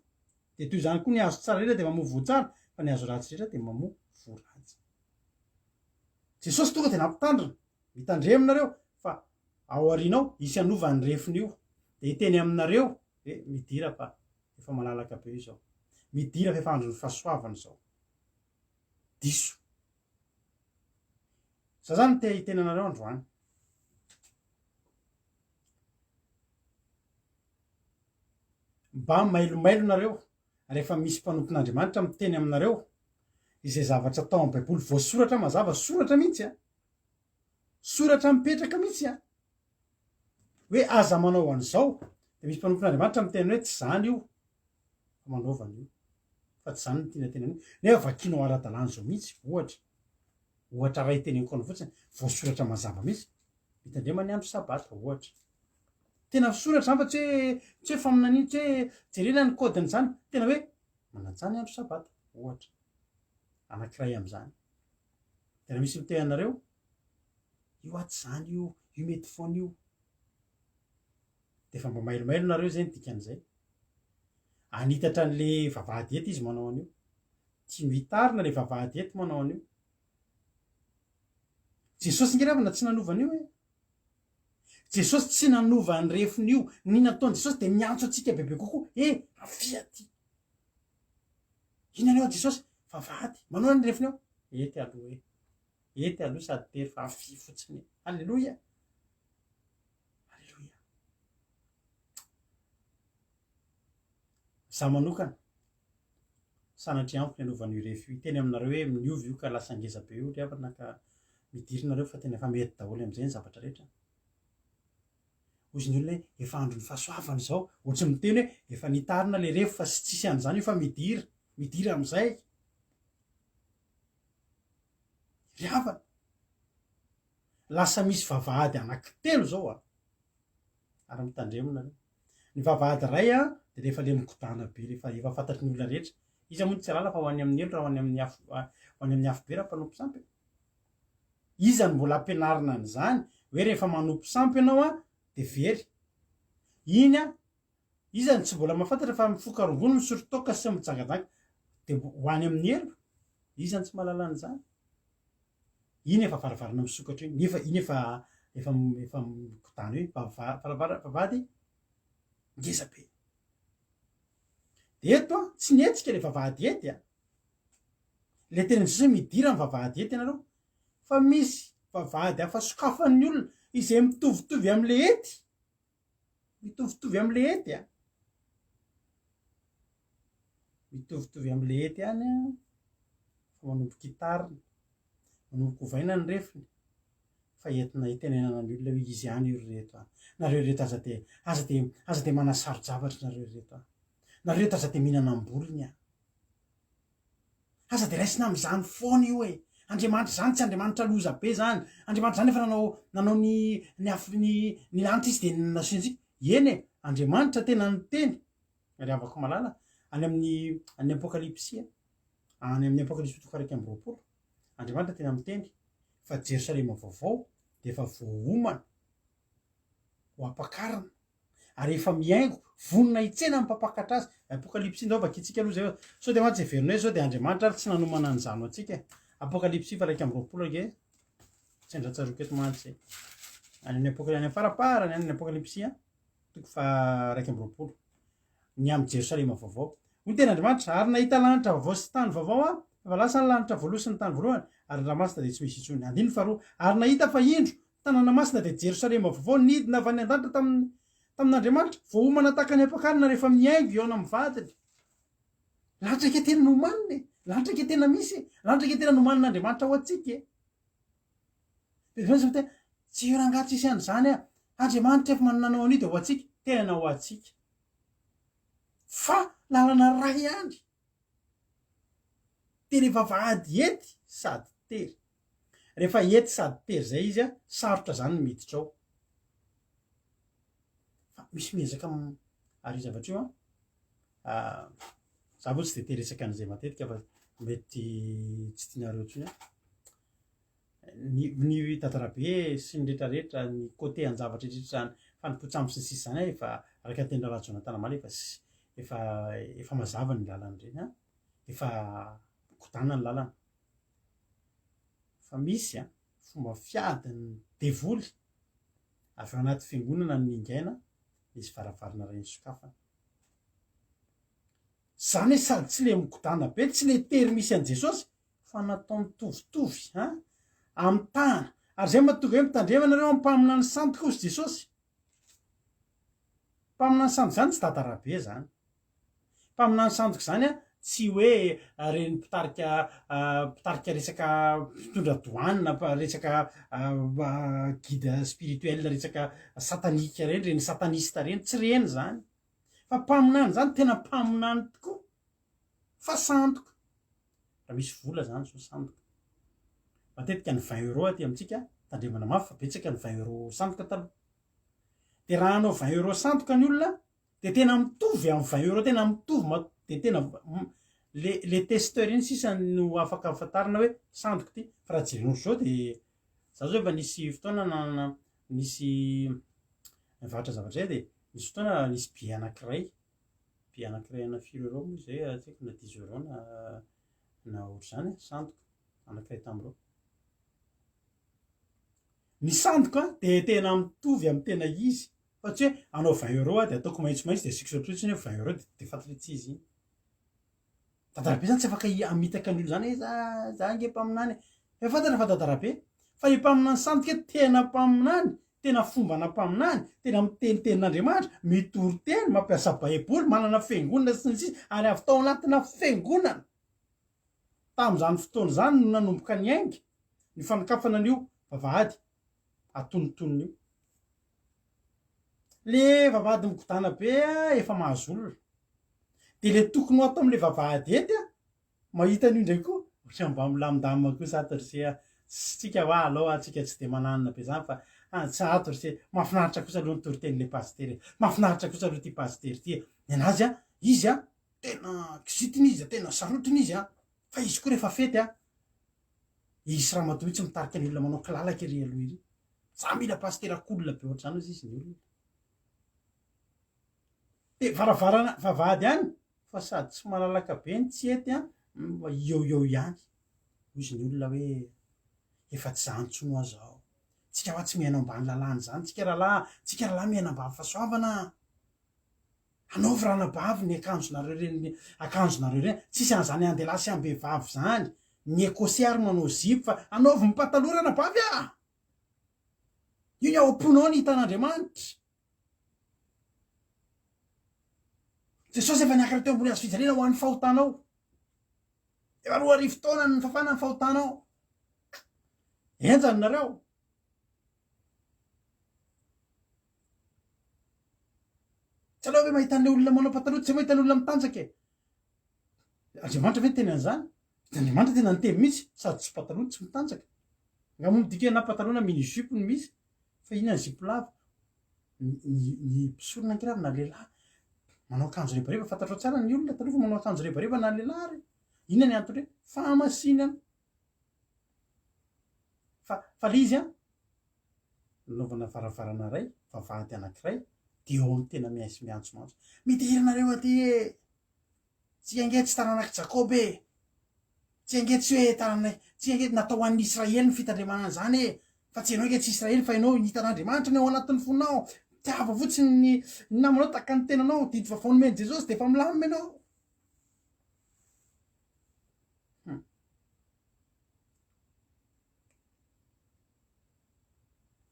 S1: Dia toy izany koa ny hazo tsara rehetra dia mamoa voa tsara, fa ny hazo ratsy rehetra dia mamoa voa ratsy. Jesosy tonga dia nampitandrina, Mitandremo nareo, fa ao aoriana ao hisy hanova ny refiny io, dia hiteny aminareo hoe, Midira fa Efa malalaka be izao. Midira fa efa andron'ny fahasoavana izao. Diso. Za zany te hiteny anareo androany. Mba mailomailo nareo rehefa misy mpanompon'Andriamanitra miteny aminareo izay zavatra tao amin'ny Baiboly voasoratra mazava, soratra mihitsy a. Soratra mipetraka mihitsy a. Hoe aza manao an'izao, dia misy mpanompon'Andriamanitra miteny hoe tsy izany io, fa manaova an'io. Fa tsy izany no tiana tenenina. Nefa vakianao ara-dalàna izao mihitsy, ohatra, ohatra iray teneniko anao fotsiny, voasoratra mazava mihitsy, mitandrema ny andro sabata, ohatra. Tena soratra izany fa tsy hoe, tsy hoe faminaniana, tsy hoe jerena ny code-n'izany, tena hoe manajà ny andro sabata, ohatra. Anankiray amin'izany. Dia raha misy miteny anareo, io atsy izany io, io mety foana io. Dia efa mba mailomailo nareo izay ny dikan'izay. Hanitatra an'le vavahady eto izy manao an'io. Tiany hitarina le vavahady eto manao an'io. Jesosy nge ravana tsy nanova an'io e. Jesosy tsy nanova ny refin'io. Ny nataon'i Jesosy dia miantso antsika bebe kokoa, e, avia aty. Inona anao Jesosy? Vavahady. Manao ny refiny ao. Ety aloha e. Ety aloha sady tery fa avia fotsiny e. Alléluia. Alléluia. Za manokana, sanatria amiko ny hanaovana io refy io. Hiteny aminareo hoe miova io ka lasa ngeza be io ry havana ka midiry nareo fa tena efa mety daholo amin'izay ny zavatra rehetra. Hozy ny olona hoe efa andron'ny fahasoavana izao. Ohatry ny miteny hoe efa nitarina le refy fa sy tsisy an'izany io fa midira, midira amin'izay. Ry havana. Lasa misy vavahady anankitelo izao a! Ary mitandremo nareo. Ny vavahady iray a, dia rehefa le migodàna be, rehefa efa fantatry ny olona rehetra. Iza moa no tsy hahalala fa ho any amin'ny helo raha ho any amin'ny afo, ho any amin'ny afobe raha mpanompo sampy e? Iza no mbola ampianarina an'izany hoe rehefa manompo sampy ianao a, dia very. Iny a, iza no tsy mbola mahafantatra fa mifoka rongony, misotro toaka sy mijangajanga dia ho any amin'ny helo? Iza no tsy mahalala an'izany? Iny efa varavarana misokatra iny, nefa iny efa efa efa mikodana io, vava- vavahady ngeza be. Dia eto an, tsy nihetsika ilay vavahady ety an. Ilay tenin'i Jesosy hoe midira amin'ny vavahady ety ianareo, fa misy vavahady hafa sokafan'ny olona izay mitovitovy amin'ilay ety. Mitovitovy amin'ilay ety an. Mitovitovy amin'ilay ety ihany an, fa manomboka hitarina, manomboka ovaina ny refiny, fa entina hitenenana ny olona hoe izy ihany io ry reto an. Nareo ry reto aza dia, aza dia, aza dia manasaro-javatra nareo ry reto an. Nareo reto aza dia mihinana am-bolony an. Aza dia raisina amin'izany foana io e! Andriamanitra izany tsy Andriamanitra loza be izany. Andriamanitra izany efa nanao nanao ny ny afo ny ny lanitra izy dia nasiantsika. Eny e! Andriamanitra tena niteny ry havako malala any amin'ny any Apokalypsy any amin'ny Apokalypsy toko 21. Andriamanitra tena miteny fa Jerosalema vaovao dia efa voaomana ho ampakarina. ary efa mihaingo, vonona hitsena ny mpampakatra azy. Apokalypsy ndao vakintsika aloha izay fa sao dia mantsy heverina hoe sao dia Andriamanitra ary tsy nanomana an'izany ho antsika e. Apokalypsy faha 21 ange, tsy andratsaroako eto mantsy e. Any amin'ny Apokalypsy, any amin'ny faraparany any ny Apokalypsy an, toko faha 21. Ny amin'i Jerosalema vaovao. Hoy ny tenin'Andriamanitra, ary nahita lanitra vaovao sy tany vaovao aho, fa lasa ny lanitra voalohany sy ny tany voalohany, ary ny ranomasina dia tsy misy intsony. Andininy faharoa, ary nahita fa indro, Tanàna masina dia Jerosalema vaovao nidina avy any an-danitra tamin'ny tamin'Andriamanitra, voaomana tahaka ny ampakarina rehefa mihaingo hihaona amin'ny vadiny. Lanitra eke tena nomanina e! Lanitra eke tena misy e! Lanitra eke tena nomanin'Andriamanitra ho antsika e! Dia izao izy miteny, tsy io rangahy tsisy an'izany a! Andriamanitra efa nanao an'io dia ho antsika, tena ho antsika. Fa lalana iray ihany. Dia le vavahady ety sady tery. Rehefa ety sady tery zay izy a, sarotra zany ny miditra ao. Fa misy miezaka ary io zavatra io an, za moa tsy de te hiresaka an'izay matetika fa mety tsy tianareo intsony an. Ny ny Dadarabe sy ny retraretra, ny côté an-javatra retraretra zany, fanompoan-tsampy sy ny sisa zany efa araka ny tenin'i Rahalahy Jonathan omaly efa efa efa mazava ny lalan'ireny an, efa mikodana ny lalana. Fa misy an, fomba fiadin'ny devoly avy ao anaty fiangonana no ningaina, nisy varavarana iray nisokafana. Zany hoe sady tsy le mikodana be, tsy le tery misy an'i Jesosy, fa natao mitovitovy an, amitahana, ary izay mahatonga hoe mitandrema nareo amin'ny mpaminany sandoka hozy Jesosy. Mpaminany sandoka izany tsy Dada Rabe izany. Mpaminany sandoka izany an, tsy hoe ireny mpitarika mpitarika resaka mpitondra douane, resaka guide spirituel resaka satanique ireny, ireny sataniste ireny, tsy ireny izany. Fa mpaminany izany tena mpaminany tokoa fa sandoka. Raha misy vola zany zao sandoka. Matetika ny vingt euros aty amintsika, tandremana mafy fa betsaka ny vingt euros sandoka taloha. Dia raha hanao vingt euros sandoka ny olona dia tena mitovy amin'ny vingt euros tena mitovy ma- dia tena le le testeur iny sisa no afaka fantarina hoe sandoka ity. Fa raha jerena ohatr'izao dia za zao efa nisy fotoana nanana nisy nivarotra zavatra izay dia nisy fotoana nisy billet anankiray Billet anankiray ana firy euros moa izay tsy haiko na dix euros na na ohatr'izany e, sandoka anankiray tamin'ireo. Ny sandoka dia tena mitovy amin'ny tena izy fa tsy hoe hanao vingt euros aho dia ataoko maitsomaitso dia asiako sotrotsiny hoe vingt euros dia dia fantatra hoe tsy izy iny. Dadarabe zany tsy afaka hamitaka ny olona zany hoe za za ange mpaminany e. Efa fantatra fa dadarabe. Fa io mpaminany sandoka io tena mpaminany, tena fombana mpaminany, tena miteny tenin'Andriamanitra, mitory teny, mampiasa baiboly, manana fiangonana sy ny sisa ary avy tao anatina fiangonana. Tamin'izany fotoana izany no nanomboka niainga ny fanokafana an'io vavahady atonontonony io. Le vavahady migodàna be efa mahazo olona. De le tokony ho ato amle vavahady ety a, mahita an'io ndray koa, ohatran'ny mba milamindamina kosa ato ry se a. Tsika hoa alou tsika tsy de mananona be zany fa tsy ato ry se, mahafinaritra kosa aloha ny toriten'le pasitera e, mahafinaritra kosa aloha ity pasitera ity e, nenazy an, izy an, tena kizitina izy, tena sarotiny izy an, fa izy koa rehefa fety an, izy ramatoa mihitsy mitarika ny olona manao kilalaka ery aloha ery, za mila pasitera cool be ohatr'izany hozy izy ny olona. De varavarana vavahady ihany fa sady tsy malalaka be ny tsy ety an, mba eo eo ihany. Hozy ny olona hoe efa tsy zany intsony hoa zao. Tsika hoa tsy miaina ambany lalàna izany tsika rahalahy a, tsika rahalahy miaina ambany fahasoavana a. Anaovy ranabavy ny akanjonareo ireny akanjonareo ireny, tsisy an'izany an-dehilahy sy am-behivavy izany, ny Ecossais ary manao zipo fa anaovy ny pataloha ranabavy a! Io ny ao am-ponao ny hitan'Andriamanitra. Jesosy efa niakatra teo ambony hazo fijaliana ho an'ny fahotanao. Efa 2000 taona ny nifafana ny fahotanao. Henjana nareo. Tsy aleo ve mahita an'ilay olona manao pataloha, tsy mahita ny olona mitanjaka e. Andriamanitra ve niteny an'izany? Andriamanitra tena niteny mihitsy, sady tsy pataloha no tsy mitanjaka. Nga moa midika hoe na pataloha na mini jupe no misy, fa inona ny zipo lava? Ny ny mpisorona ange na lehilahy manao akanjo rebareba, fantatrao tsara ny olona taloha fa manao akanjo rebareba na lehilahy ary. Inona ny antony hoe fahamasinana? Fa fa le izy an, nanaovana varavarana iray, vavahady anankiray, dia eo amin'ny tena mihaisy miantsoantso. Midira nareo aty e! Tsika ange tsy taranak'i Jakoba e! Tsika ange tsy hoe taranak'i, tsika ange natao ho an'ny Israely ny fitandremana an'izany e! Fa tsy ianao ange tsy Israely fa ianao hitan'Andriamanitra ny ao anatin'ny fonao. Tiava fotsiny ny ny namanao tahaka ny tenanao, didy vaovao nomen'i Jesosy dia efa milamina ianao. Hum.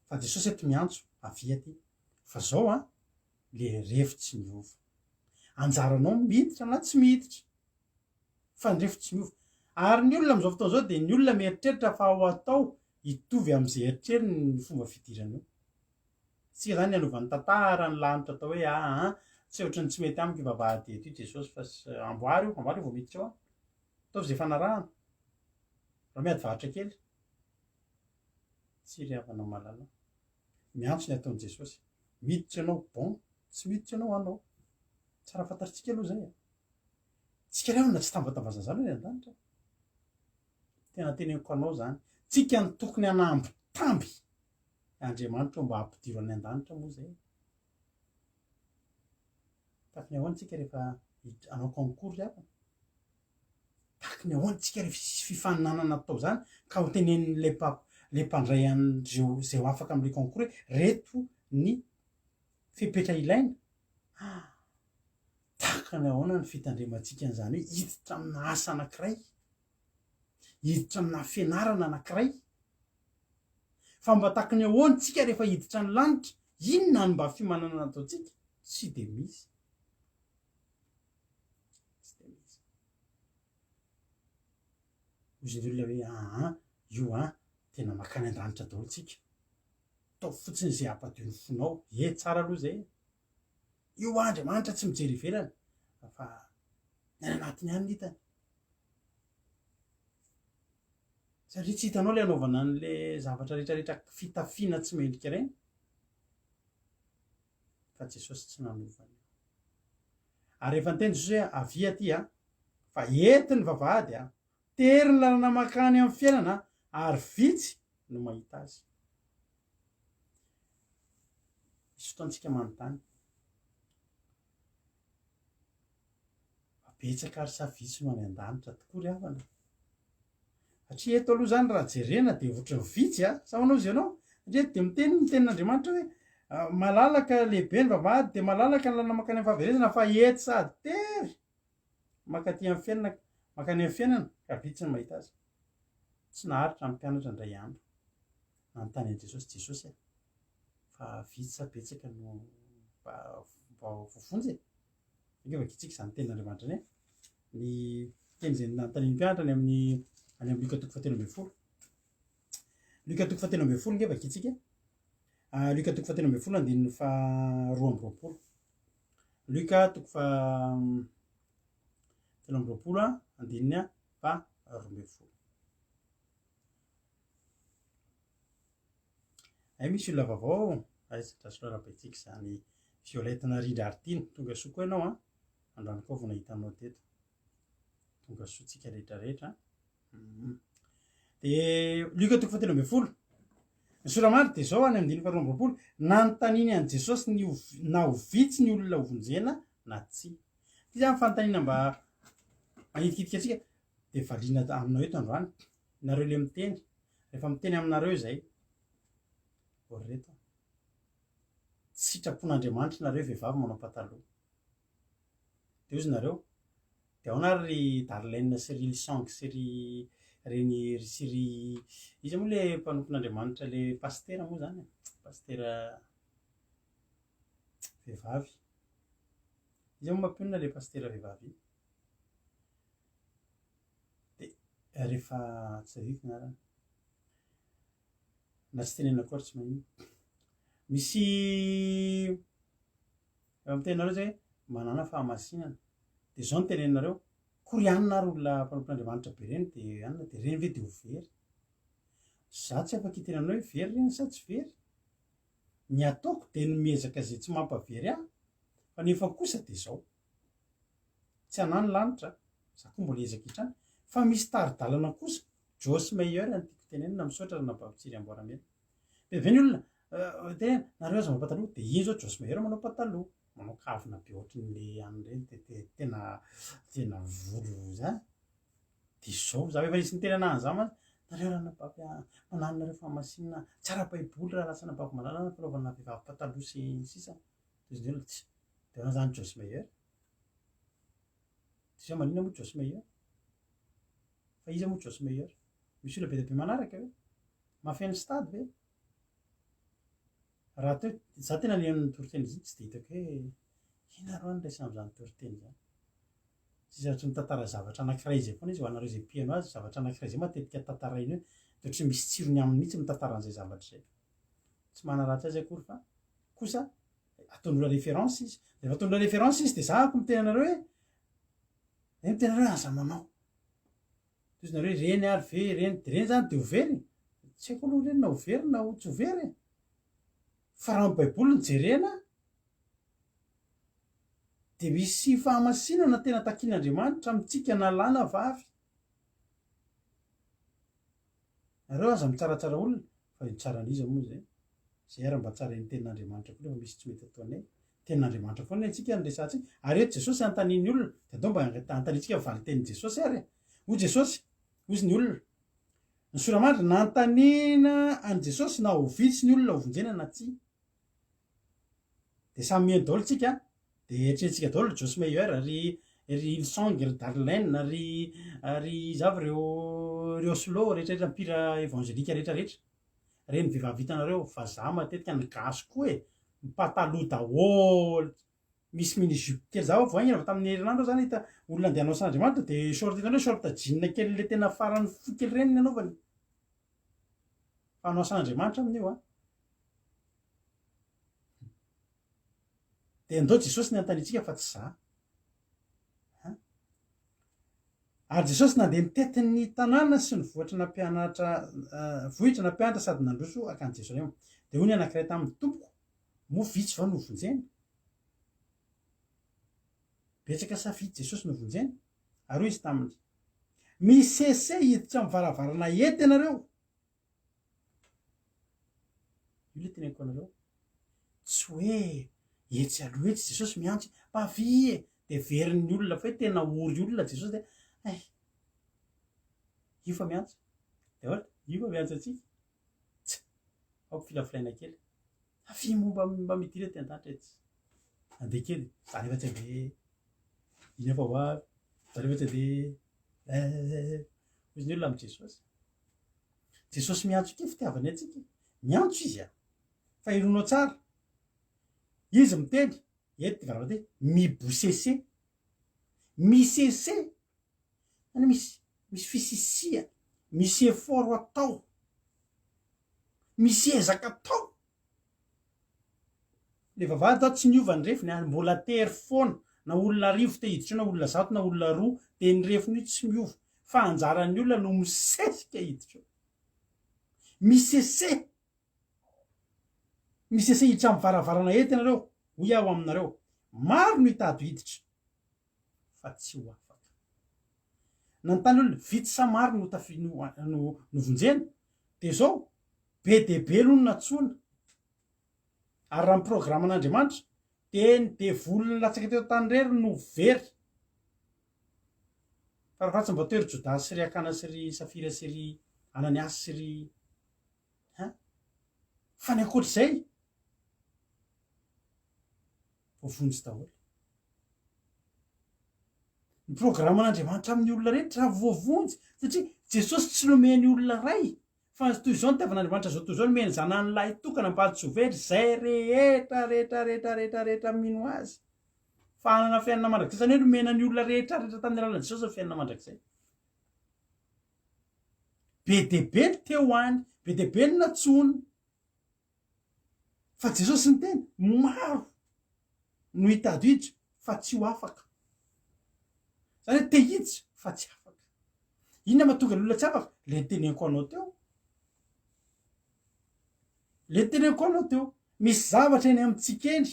S1: Fa Jesosy eto miantso, avia aty. Fa zao an, le refy tsy miova. Anjaranao miditra na tsy miditra. Fa ny refy tsy miova. Ary ny olona amin'izao fotoana izao dia ny olona mieritreritra fa ho atao hitovy amin'izay eritreriny ny fomba fidirana eo. Tsika izany ny hanova ny tantara, ny lanitra atao hoe aa tsy ohatran'ny tsy mety amiko io vavahady eto io Jesosy fa amboary io, amboary io vao miditra eo aho. Ataovy izay ifanarahana. Raha miady varotra kely. Tsy ry havana malala. Miantso ny ataon'i Jesosy. Miditra ianao, bon. Tsy miditra ianao, anao. Tsara fantatritsika aloha izay e. Tsika ry havana tsy tambatambazana izany any an-danitra. Tena teneniko anao izany. Tsika no tokony hanambitamby Andriamanitra mba hampidiro any an-danitra moa izay. Tahaka ny ahoana tsika rehefa hanao concours ry havana? Tahaka ny ahoana tsika rehefa hisy fifaninanana atao izany ka ho tenenin'ilay mpa- ilay mpandray an'ireo izay ho afaka amin'ilay concours hoe reto ny fepetra ilaina? Ah! Tahaka ny ahoana ny fitandremantsika an'izany hoe hiditra amina asa anankiray, hiditra amina fianarana anankiray? Fa mba tahaka ny ahoana tsika rehefa hiditra ny lanitra? Inona no mba fiomanana nataontsika? Tsy dia misy. Tsy dia misy. Hoy ny olona hoe aa io an, tena makany an-danitra daholo tsika. Ataovy fotsiny izay hampadio ny fonao. Ye, tsara aloha izay e. Io Andriamanitra tsy mijery ivelany fa ny any anatiny ihany no hitany. Satria tsy hitanao le anaovana an'le zavatra rehetrarehetra fitafiana tsy mendrika ireny. Fa Jesosy tsy nanova an'io. Ary rehefa niteny Jesosy hoe avia aty a, fa ety ny vavahady a, tery ny lalana mankany amin'ny fiainana ary vitsy no mahita azy. Misy fotoantsika manontany. Fa betsaka ary sa vitsy no any an-danitra tokoa ry havana? Satria eto aloha izany raha jerena dia ohatran'ny vitsy a! Sa ahoana hozy ianao? Satria eto dia miteny ny tenin'Andriamanitra hoe malalaka lehibe ny vavahady dia malalaka ny lalana mankany amin'ny fahaverezana fa ety sady tery mankaty amin'ny fiainana mankany amin'ny fiainana ka vitsy ny mahita azy. Tsy naharitra ny mpianatra indray andro nanontany an'i Jesosy, Jesosy a! Fa vitsy sa betsaka no mba mba voavonjy e? Ange vakintsika izany tenin'Andriamanitra izany e. Ny teny izay nanontanian'ny mpianatra any amin'ny any amin'ny Lioka toko fahatelo ambin'ny folo. Lioka toko fahatelo ambin'ny folo ange vakintsika. Ah, Lioka toko fahatelo ambin'ny folo andininy faharoa amby roapolo. Lioka toko fahatelo amby roapolo andininy faharoa ambin'ny folo. Hay misy olona vaovao ao. Aiza, draso rarabaintsika izany Violette Narindra Artine. Tonga soa koa ianao an. Androany koa vao nahita anao teto. Tonga soa tsika rehetra rehetra. Mhm. Dia Lioka toko fahatelo ambin'ny folo. Ny sora-mandry dia izao any andininy faharoa amby roapolo. Nanontaniany an'i Jesosy ny ho, na ho vitsy ny olona hovonjena na tsia. Ity izany fanontaniana mba manitikitika antsika dia valiana aminao eto androany. Nareo le miteny, rehefa miteny aminareo izay, ô ry reto a, tsy sitrapon'Andriamanitra nareo vehivavy manao pataloha. Dia hozy nareo, dia ahoana ary ry Darlene sy ry Lisang sy ry reny sy ry iza moa le mpanompon'Andriamanitra le pasitera moa zany e? Pasitera vehivavy. Iza moa mampionona le pasitera vehivavy iny? Dia rehefa tsy tadidiko ny anarany. Na tsy tenenina koa ary tsy maninona. Misy rehefa miteny nareo zay hoe manàna fahamasinana. Dia izao no teneninareo, koa ry anona ary olona mpanompon'Andriamanitra be ireny dia anona dia ireny ve dia ho very? Za tsy afaka hiteny aminao hoe very ireny sa tsy very. Ny ataoko dia ny miezaka izay tsy mampavery ahy fa nefa kosa dia izao. Tsy anah ny lanitra, za koa mbola hiezaka hitrany fa misy tari-dalana kosa, Joyce Meyer no tiako tenenina, misaotra ranabavy Tsiry Amboaramena. Be ve ny olona tenena, nareo aza manao pataloha, dia iny zao Joyce Meyer manao pataloha, manao kavina be ohatran'le any ireny dia te- tena tena volo za, dia zao, za efa nisy niteny anah an'zany mantsy, nareo ranabavy a, manano nareo fahamasinana, tsy ara-baiboly raha lasa anabavy malala ny fanaovana vehivavy pataloha sy ny sisa, dia izy ny olona tsy, dia ahoana zany Joyce Meyer? Dia zao maninona moa Joyce Meyer? Fa iza moa Joyce Meyer? Misy olona be dia be manaraka ve? Mahafeno stade ve? Raha teo, za tena nihaino ny toriteny izy iny tsy dia hitako hoe inona rô ny resany amin'izany toriteny izany. Tsisy afa-tsy mitantara zavatra anankiray izay foana izy ho anareo izay mpihaino azy, zavatra anankiray izay matetika tantarainy eo, dia ohatran'ny misy tsirony aminy mihitsy mitantara an'izay zavatra izay. Tsy manaratsy azy akory fa kosa ataon'olona référence izy. Rehefa ataon'olona référence izy dia za ako miteny anareo hoe, eh miteny anareo hoe aza manao. Toy izy nareo hoe ireny ary ve ireny, dia ireny zany dia ho very? Tsy haiko aloha ireny na ho very na ho tsy ho very e. Fa raha ny baiboly no jerena dia misy fahamasinana tena takian'Andriamanitra amintsika na lahy na vavy. Nareo aza mitsaratsara olona fa io tsaran'iza moa zay? Zay ary mba tsarain'ny tenin'Andriamanitra koa rehefa misy tsy mety ataonay. Tenin'Andriamanitra foana ny antsika no resahantsika. Ary eto Jesosy anontanian'ny olona, dia andao mba anontaniantsika ny valin-tenin'i Jesosy ary e. Hoy Jesosy, hozy ny olona, ny sora-mandry, nanontaniana an'i Jesosy na ho vitsy ny olona hovonjena na tsia. Dia samy mihaino daholo tsika, dia eritreretintsika daholo ry Joyce Meyer, ry ry Hillsong, ry Darlene, ry ry iza avy ireo, ry Oslo, rehetrarehetra mpihira evangelika rehetrarehetra. Reny vehivavy hitanareo vazaha matetika ny gasy koa e! Mipataloha daholo, misy mini jupe kely, za vao haingana vao tamin'ny herinandro aho zany nahita olona andeha hanao asan'Andriamanitra de short hitanareo short jean kely le tena farany fohy kely ireny ny anaovany, fa hanao asan'Andriamanitra amin'io an! De andao Jesosy ny anontaniantsika fa tsy za. Ary Jesosy nandeha nitety ny tanàna sy ny vohitra nampianatra vohitra nampianatra sady nandroso hankany Jerosalema. Dia hoy ny anankiray taminy, Tompoko, moa vitsy va no hovonjena? Betsaka sa vitsy Jesosy no hovonjena? Ary hoy izy taminy, Misese hiditra amin'ny varavarana ety ianareo. Io le teneniko anareo. Tsy hoe etsy aloha etsy Jesosy miantso, mba avia e! Dia verin'ny olona fa hoe tena ory olona Jesosy dia hay, io fa miantso. Dia ahoana? Io fa miantso antsika. Tsa! Aoka filafilaina kely. Avia moa mba mba midira aty an-danitra etsy. Andeha kely, za nefa tsy andeha. Io nefa ho avy, za nefa tsy andeha. Eh, hoy ny olona amin'i Jesosy. Jesosy miantso ity fitiavany antsika. Miantso izy a. Fa ironao tsara. Izy miteny, eto ty varavara ty, mibosese. Misese. Zany misy misy fisisia, misy effort atao. Misy ezaka atao. Le vavahady zao tsy niova ny refiny ary mbola tery foana na olona arivo te hiditra eo na olona zato na olona roa de ny refiny io tsy miova fa anjaran'ny olona no misesika hiditra eo. Misese! Misese hiditra amin'ny varavarana eto ianareo, hoy aho aminareo, maro no hitady hiditra, fa tsy ho afaka. Nanontany olona, vitsy sa maro no tafi, no, no, novonjena? Dia izao, be dia be aloha no nantsoina. Ary raha ny programan'Andriamanitra, dia ny devoly nilatsaka teto an-tany irery no very. Farafahatsy mba teo ry Jodasy sy ry Akana sy ry Safira sy ry Ananiasy sy ry Hein? Fa ny ankoatr'izay, voavonjy daholo. Ny programan'Andriamanitra amin'ny olona rehetra raha voavonjy, satria Jesosy tsy nomeny olona iray, fa toy izao nitiavan'Andriamanitra izao toy izao nomeny zanany lahy tokana mba tsy ho very izay rehetra rehetra rehetra rehetra rehetra mino azy. Fa hanana fiainana mandrakizay, izany hoe nomena ny olona rehetra rehetra tamin'ny alalan'i Jesosy ny fiainana mandrakizay. Be dia be ny teo any, be dia be ny nantsoina. Fa Jesosy niteny, maro no hitady hiditra fa tsy ho afaka. Zany hoe te hiditra fa tsy afaka. Inona mahatonga ny olona tsy afaka? Le niteneniko anao teo. Le niteneniko anao teo. Misy zavatra eny amintsika eny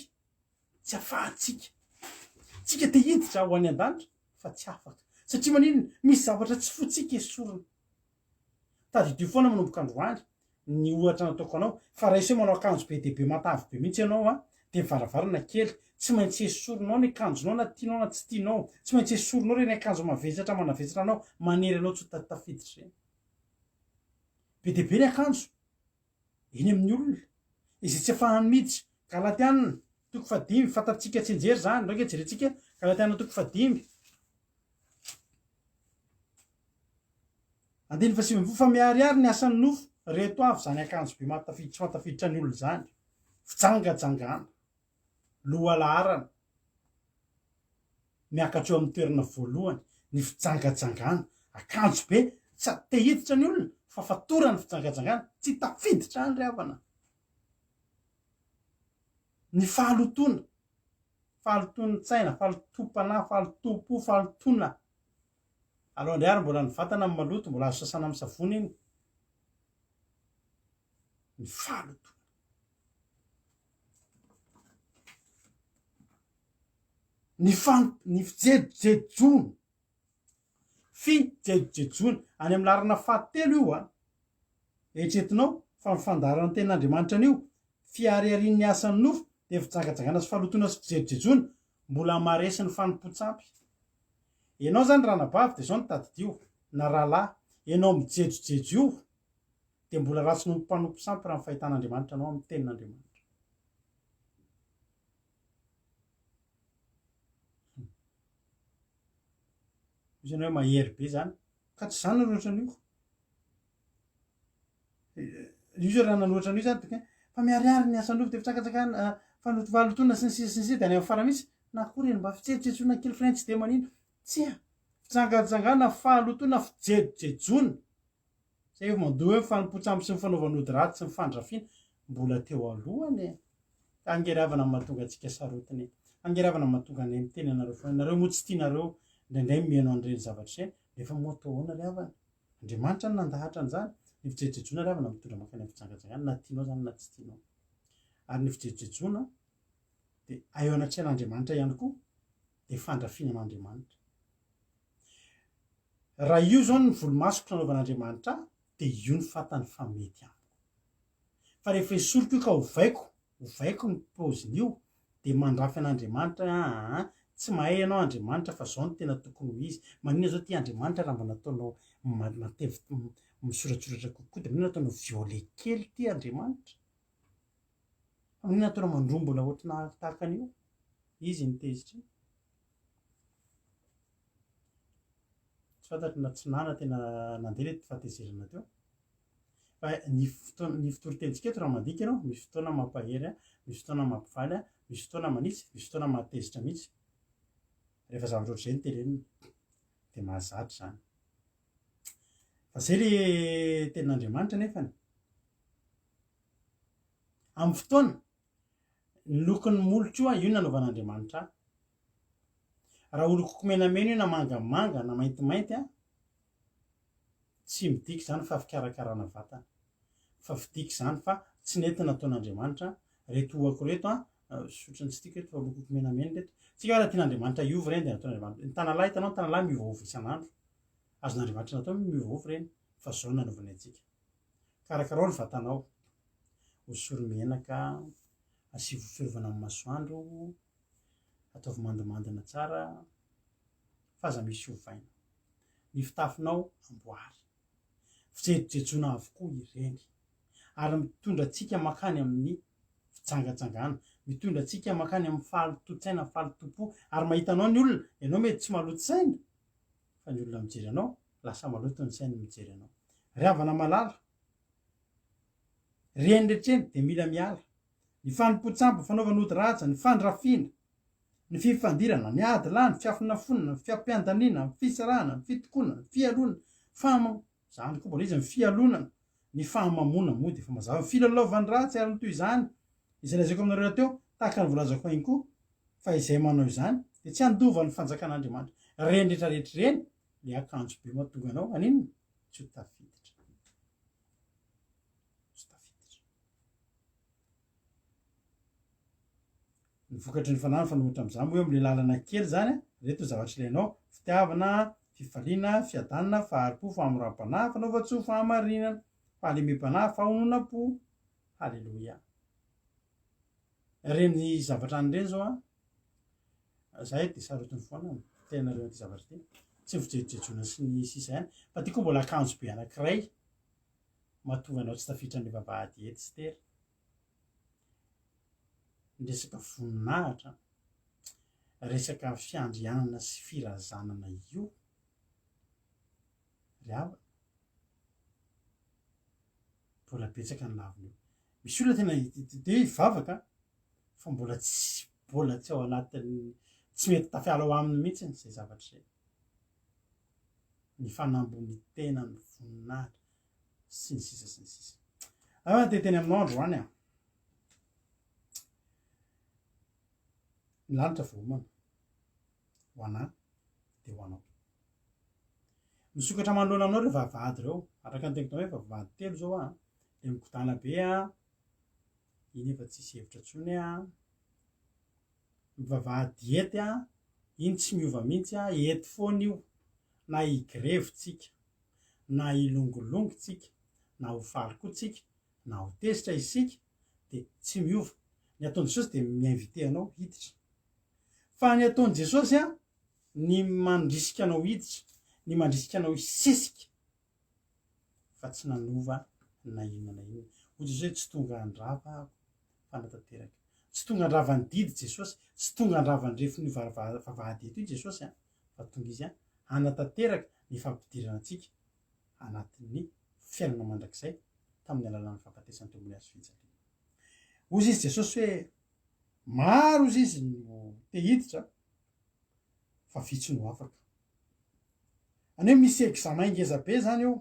S1: tsy afahantsika. Tsika te hiditra ho any an-danitra fa tsy afaka. Satria maninona? Misy zavatra tsy fotsika esorina. Tadidio foana manomboka androany ny ohatra nataoko anao fa raiso hoe manao akanjo be dia be matavy be mihitsy ianao an, dia varavarana kely, tsy maintsy esorinao ny akanjonao na tianao na tsy tianao, tsy maintsy esorinao ireny akanjo mavesatra manavesatra anao manery anao tsy ho tafiditra ireny. Be dia be ny akanjo eny amin'ny olona izay tsy afahany miditra. Galatiana toko fahadimy, fantatsika tsianjery izany, ndao ange jerentsika Galatiana toko fahadimy. Andininy fahasivy fa miharihary ny asan'ny nofo, reto avy izany akanjo be mahatafiditra tsy mahatafiditra ny olona izany, fijangajangana, lohalaharana, miakatra eo amin'ny toerana voalohany ny fijangajangana, akanjo be tsy te hiditra ny olona fa fatoran'ny fijangajangana, tsy tafiditra any ry havana. Ny fahalotoana, fahalotoan'ny tsaina, fahalotoam-panahy, fahalotoam-po, fahalotoana. Aleo indray ary mbola ny vatana no maloto, mbola azo sasana amin'ny savony iny. Ny fahalotoana. Ny fan, ny fijejojejoana. Fijejojejoana. Any amin'ny laharana fahatelo io an. Eritreretinao fa ny fandaharan'ny tenin'Andriamanitra an'io, fihariharian'ny asan'ny nofo, dia fijangajangana sy fahalotoana sy fijejojejoana, mbola maharesy ny fanompoan-tsampy. Ianao izany ranabavy dia izao no tadidio, na rahalahy, ianao mijejojejo io dia mbola ratsy noho ny mpanompo sampy raha ny fahitan'Andriamanitra anao amin'ny tenin'Andriamanitra. Misy ianao hoe mahery be izany, ka tsy izany nanoratra an'io. Io zao raha nanoratra an'io zany dia fa miharihary ny asan'ny nofo dia fitsakatsakana, fahalotoana sy ny sisa sy ny sisa dia any amin'ny farany mihitsy na koa ireny mba fitsetsetsoana kely f'ireny tsy dia manino. Tsia! Fijangajangana, fahalotoana, fijejojejoana. Izay efa mandoa hoe ny fanompoan-tsampy sy ny fanaovana ody ratsy sy ny fandrafiana mbola teo alohany e. Angeravana no mahatonga antsika sarotiny e. Angeravana no mahatonga anay miteny anareo foana. Nareo moa tsy tianareo indraindray mihaino an'ireny zavatra ireny nefa moa atao ahoana ry havana? Andriamanitra no nandahatra an'izany. Ny fijejojejoana ry havana mitondra mankany amin'ny fijangajangana na tianao izany na tsy tianao. Ary ny fijejojejoana dia eo anatrehan'Andriamanitra ihany koa dia fandrafiana an'Andriamanitra. Raha io izao ny volomasoko nanaovan'Andriamanitra ahy dia io ny fantany fa mety amiko. Fa rehefa esoriko io ka ovaiko, ovaiko ny paozin'io dia mandrafy an'Andriamanitra hoe aa tsy mahay ianao Andriamanitra fa zao no tena tokony ho izy, maninona zao ty Andriamanitra raha mba nataonao matevi misoratsoratra kokoa dia maninona nataonao violet kely ty Andriamanitra? Fa maninona nataonao mandrombona ohatrana tahaka an'io? Izy no tezitra iny. Tsy fantatro na tsy nana tena nandeha le fahatezerana teo. Fa ny fotoana, ny fitoritentsika eto raha mandika ianao, misy fotoana mampahery, misy fotoana mampifaly, misy fotoana manitsy, misy fotoana mahatezitra mihitsy. Rehefa zavatra ohatr'izay no tenenina dia mahazatra izany. Fa izay le tenin'Andriamanitra nefany. Amin'ny fotoana, ny lokon'ny molotro io, io no nanaovan'Andriamanitra ahy. Raha holokoko menamena io na mangamanga na maintimainty an, Tsy midika izany fa fikarakarana vatana, fa fidika izany fa tsy nety nataon'Andriamanitra. Reto ohako reto an, ohatran'ny tsy tiako eto fa lokoko menamena reto. Tsika raha tian'Andriamanitra hiova ireny dia nataon'Andriamanitra. Ny tanalahy hitanao, ny tanalahy miovaova isan'andro. Azon'Andriamanitra natao miovaova ireny fa zao no nanaovany antsika. Karakarao ny vatanao. Hosory menaka, asivo fiarovana amin'ny masoandro, ataovy mandimandina tsara fa aza misy ovaina. Ny fitafinao amboary. Fijejojejoana avokoa ireny ary mitondra antsika mankany amin'ny fijangajangana, mitondra antsika mankany amin'ny fahalotoan-tsaina, fahalotoam-po ary mahita anao ny olona, ianao mety tsy maloto saina fa ny olona mijery anao lasa maloto ny sainy mijery anao. Ry havana malala, ireny rehetra ireny dia mila miala. Ny fanompoan-tsampy, ny fanaovana ody ratsy, ny fandrafiana, ny fifandirana, ny ady lahy, ny fiafonafonana, ny fiampiandaniana, ny fisarahana, ny fitokoana, ny fialonana, fahama, izany koa mbola izy, ny fialonana, ny fahamamoana moa dia efa mazava, ny filalaovan-dratsy ary ny toy izany, izay lazaiko aminareo rahateo, tahaka ny voalazako ihany koa, fa izay manao izany dia tsy handova ny fanjakan'Andriamanitra. Ireny rehetra rehetra ireny, ilay akanjo be mahatonga anao haninona? Tsy ho tafiditra. Tsy ho tafiditra. Ny vokatry ny fanahy mifanohitra amin'izany moa eo amin'ilay lalana kely izany, ireto ny zavatra ilainao, fitiavana, fifaliana, fiadanana, fahari-po, fahamoram-panahy, fanaovan-tsoa, fahamarinana, fahalemem-panahy, fahononam-po. Haleloia. Ireny zavatra any ireny izao an, zahay dia sarotiny foana ny tenareo an'ity zavatra ity. Tsy ny fijejojejoana sy ny sisa ihany, fa ity koa mbola akanjo be anankiray mahatonga anao tsy tafiditra any vavahady ety sy tery. Ny resaka voninahitra, resaka fiandrianana sy firazanana io ry havana, mbola betsaka ny laviny io. Misy olona tena dia hivavaka fa mbola tsy mbola tsy ao anatin'ny tsy mety tafiala ao aminy mihitsy izay zavatra izay. Ny fanambony tena, ny voninahitra sy ny sisa sy ny sisa. Ah, te teny aminao androany aho. Ny lanitra voaomana ho anà dia ho anao. Misokatra manoloana anao ireo vavahady ireo. Araka ny teniko tao hoe vavahady telo izao an. Dia migodàna be an. Iny efa tsisy hevitra intsony an. Ny vavahady ety an, iny tsy miova mihitsy an, ety foana io. Na higrevy tsika, na hilongilongy tsika, na ho faly koa tsika, na ho tezitra isika, dia tsy miova. Ny ataon'i Jesosy dia mi-inviter anao hiditra. Fa ny ataon'i Jesosy an, ny mandrisika anao hiditra, ny mandrisika anao hisesika, fa tsy nanova na inona na inona. Hoy Jesosy hoe tsy tonga handrava aho fa hanatanteraka. Tsy tonga handrava ny didy Jesosy, tsy tonga handrava ny refin'io vavahady eto io Jesosy an, fa tonga Izy hanatanteraka ny fampidirana antsika anatin'ny fiainana mandrakizay tamin'ny alalan'ny fahafatesany teo ambony hazo fijaliana. Hoy izy Jesosy hoe maro hozy izy no te hiditra fa vitsy no afaka. Any hoe misy examen ngeza be zany eo.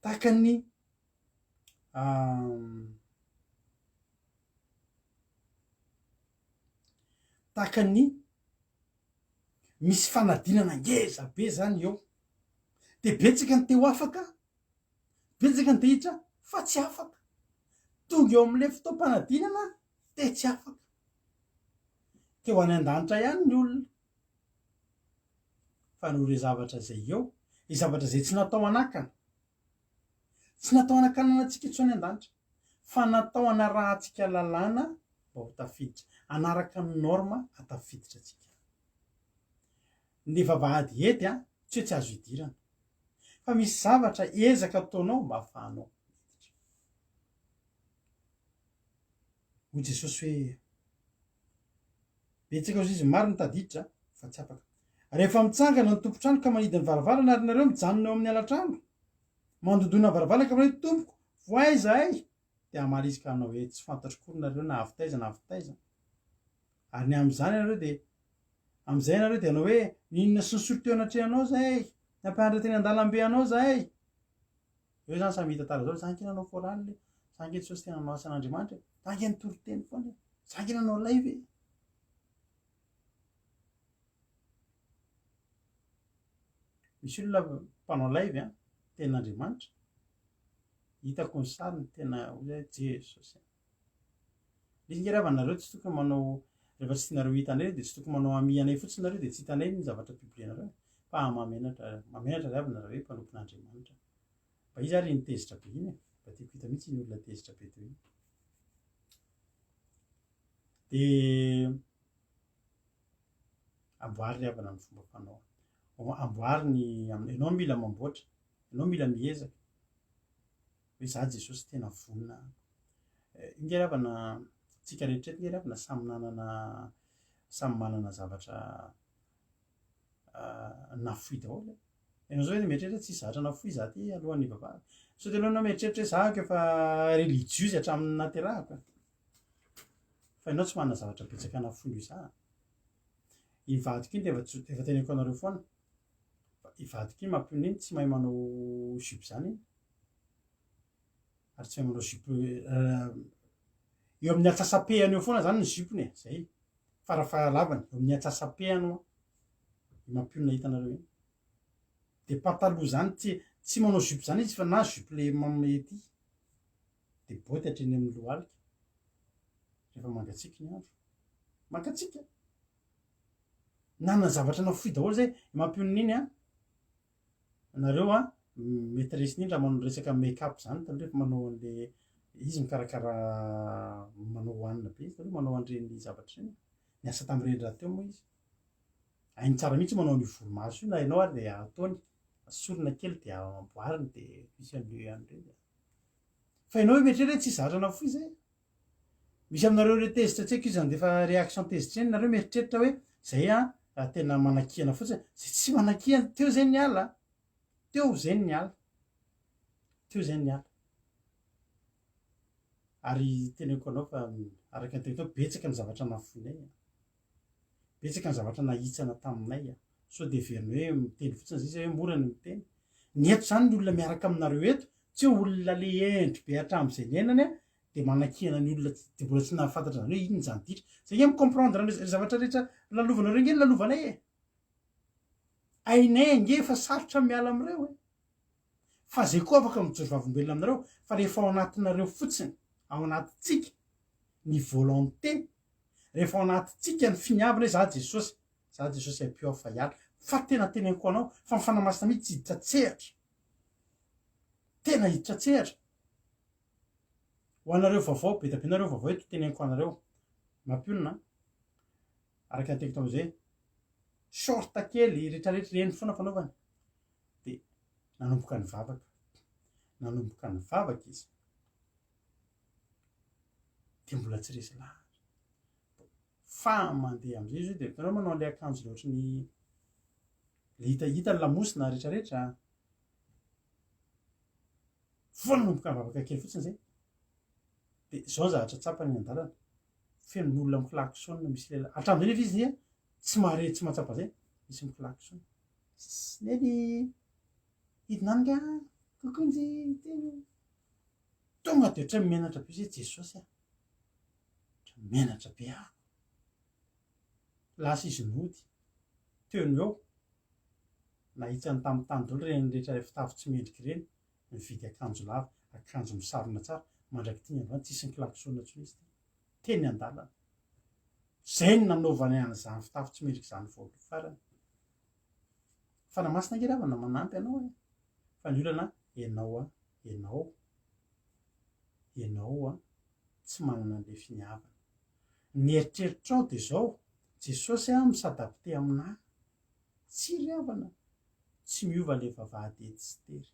S1: Tahaka ny tahaka ny misy fanadinana ngeza be zany eo. De betsaka ny te ho afaka, betsaka ny te hiditra fa tsy afaka. Tonga eo am'le fotoam-panadinana de tsy afaka. Te ho any an-danitra ihany ny olona. Fa noho ireo zavatra izay eo, ny zavatra izay tsy natao hanakana, tsy natao hanakanana antsika tsy ho any an-danitra, fa natao hanarahantsika lalàna mba ho tafiditra, hanaraka ny norme hahatafiditra antsika. Ny vavahady ety an, tsy hoe tsy azo idirana, fa misy zavatra ezaka ataonao mba hahafahanao miditra. Hoy Jesosy hoe, Betsaka hozy izy, maro ny tadiditra fa tsy afaka. Rehefa mitsangana ny tompon-trano ka manidy ny varavarana ary nareo mijanona eo amin'ny alatrano, mandondona ny varavarana ka manao hoe, Tompoko, vohay izahay! Dia hamaly izy ka hanao hoe, Tsy fantatro akory nareo na avy taiza na avy taiza. Ary ny amin'izany ianareo dia, amin'izay ianareo dia hanao hoe, Nihinana sy nisotro teo anatrehanao izahay, nampianatra teny an-dalambe anao izahay. Eo izany samy hitantara daholo, za ange nanao chorale e, za ange Jesosy tena nanao asan'Andriamanitra e, za ange nitory teny foana e, za ange nanao live e. Misy olona mpanao live an, tenin'Andriamanitra. Hitako ny sariny tena hoy aho Jesosy a. Misy nge raha nareo tsy tokony manao rehefa tsy tianareo hita anay dia tsy tokony manao ami anay fotsiny nareo dia tsy hitanay ny zavatra publier-nareo fa mahamenatra mahamenatra ry havana raha hoe mpanompon'Andriamanitra. Mba iza ary iny tezitra be iny e? Mba tiako hita mihitsy iny olona tezitra be teo iny. Dia amboary ry havana ny fomba fanao. Amboary ny ianao mila mamboatra, ianao mila miezaka. Hoe za Jesosy tena vonona aho. Inge ry havana, tsika rehetra eto nge ry havana samy nanana samy manana zavatra nafoy daholo e. Ianao zao hoe mieritreritra tsisy zavatra nafoy za ty alohan'ny hivavahana. Sao dia ianao mieritreritra hoe zahako efa religieuse hatramin'ny naterahako e. Fa ianao tsy manana zavatra betsaka nafoy noho izaho. Iny vadiko iny dia efa efa teneniko anareo foana. Fa i vadiko iny mampionona iny tsy mahay manao jupe zany iny. Ary tsy mahay manao jupe eo amin'ny atsasapehany eo foana zany ny jupe-ny e, zay. Farafahalavany, eo amin'ny atsasapehany hoa. I mampionona hitanareo iny. Dia pataloha zany tsy tsy manao jupe zany izy fa na jupe le manome ety. Dia boty hatreny amin'ny lohalika. Rehefa mangatsiaka ny andro. Mangatsiaka. Nanana zavatra nafoy daholo zay. I mampionona iny an. Nareo an, mety resy indrindra manao resaka make up zany taloha rehefa manao an'le izy mikarakara manao hohanina be izy taloha manao an'ireny zavatra ireny. Niasa tamin'ireny rahateo moa izy. Hainy tsara mihitsy manao an'io volomaso io na ianao ary dia ataony, asorina kely dia amboariny dia misy an'le an'ireny. Fa ianao mieritreritra hoe tsisy zavatra nafoy zay. Misy aminareo ireo tezitra tsy haiko izy handefa réaction tezitra eny nareo mieritreritra hoe zay an raha tena manakihana fotsiny, zay tsy manakihana, teo zay niala, teo zay niala, teo zay niala. Ary teneniko anao fa araka ny teniko teo betsaka ny zavatra nafoinay an. Betsaka ny zavatra nahitsana taminay an. Sao dia heverina hoe miteny fotsiny zay hoe mora ny miteny. Ny eto zany ny olona miaraka aminareo eto tsy hoe olona le hendry be hatramin'izay niainany an, dia manakihana ny olona dia mbola tsy nahafantatra izany hoe inona izany ditra. Zay nge mi-comprendre an'ireo zavatra rehetra lalovanareo nge ny lalovanay e. Hainay ange fa sarotra ny miala amin'ireo e. Fa zay koa afaka mijoro vavolombelona aminareo fa rehefa ao anatinareo fotsiny, ao anatintsika ny volonté, rehefa ao anatintsika ny finiavana hoe za Jesosy, za Jesosy ampio aho fa hiala. Fa tena teneniko anao fa ny Fanahy Masina mihitsy hiditra an-tsehatra. Tena hiditra an-tsehatra. Ho anareo vaovao, be dia be nareo vaovao eto, teneniko anareo, mampionona an, araka ny teniko tamin'izay hoe short kely retraretra ireny foana fanaovany, dia nanomboka nivavaka, nanomboka nivavaka izy, dia mbola tsy resy lahatra, fa mandeha amin'izay izy hoe dia hitanareo manao an'ilay akanjo ilay ohatry ny le hita hita ny lamosina retraretra, Vao nanomboka nivavaka kely fotsiny izay dia izao ny zavatra tsapany eny an-dalana, feno olona miklaxon misy lehilahy, hatramin'izay nefa izy dia tsy mahare tsy mahatsapa izay, misy miklaxon, sss Nelly, hidina any nga, coucou njy, tena, tonga dia ohatran'ny menatra be izy hoe Jesosy a, ohatran'ny menatra be aho, lasa izy nody, teo no eo, nahitsany tamin'ny tany daholo ireny rehetra fitafy tsy mendrika ireny, nividy akanjo lava, akanjo misarona tsara, mandrak'ity ny androany tsisy ni-klaxon intsony izy ity, teny an-dalana. Izay no nanaovany an'izany fitafy tsy mendrika izany voalohany farany. Fanahy Masina ange ry havana manampy anao e. Fa ny olana ianao an, ianao, ianao an, tsy manana an'ilay finiavana. Ny eritreritrao dia izao, Jesosy an mi-s'adapter aminà. Tsia ry havana, tsy miova ilay vavahady ety sy tery.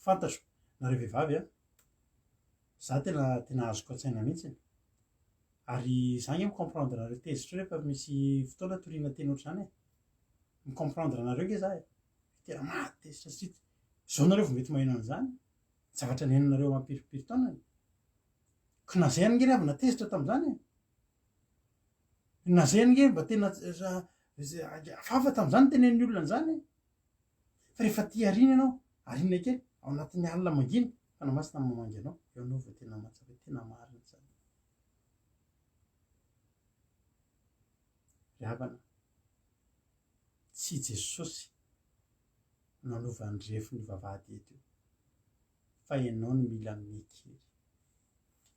S1: Fantatro, nareo vehivavy an, za tena tena azoko an-tsaina mihitsy. Ary za nge mi-comprendre anareo tezitra eo rehefa misy fotoana toriana teny ohatr'izany e. Mi-comprendre anareo nge za e. Tena mahatezitra sy zao nareo vao mety maheno an'izany. Zavatra niainanareo amam-pirifiry taonany. Ko na zay ange ry havana tezitra tamin'izany e. Na zay ange mba tena hafahafa tamin'izany ny tenenin'ny olona an'izany e. Fa rehefa aty aoriana ianao, aoriana kely, ao anatin'ny alina mangina, Fanahy Masina mamangy anao, eo ianao vao tena mahatsapa hoe tena marina izany. Ry havana, tsy Jesosy. nanova ny refin'io vavahady eto io. Fa ianao no mila mieky.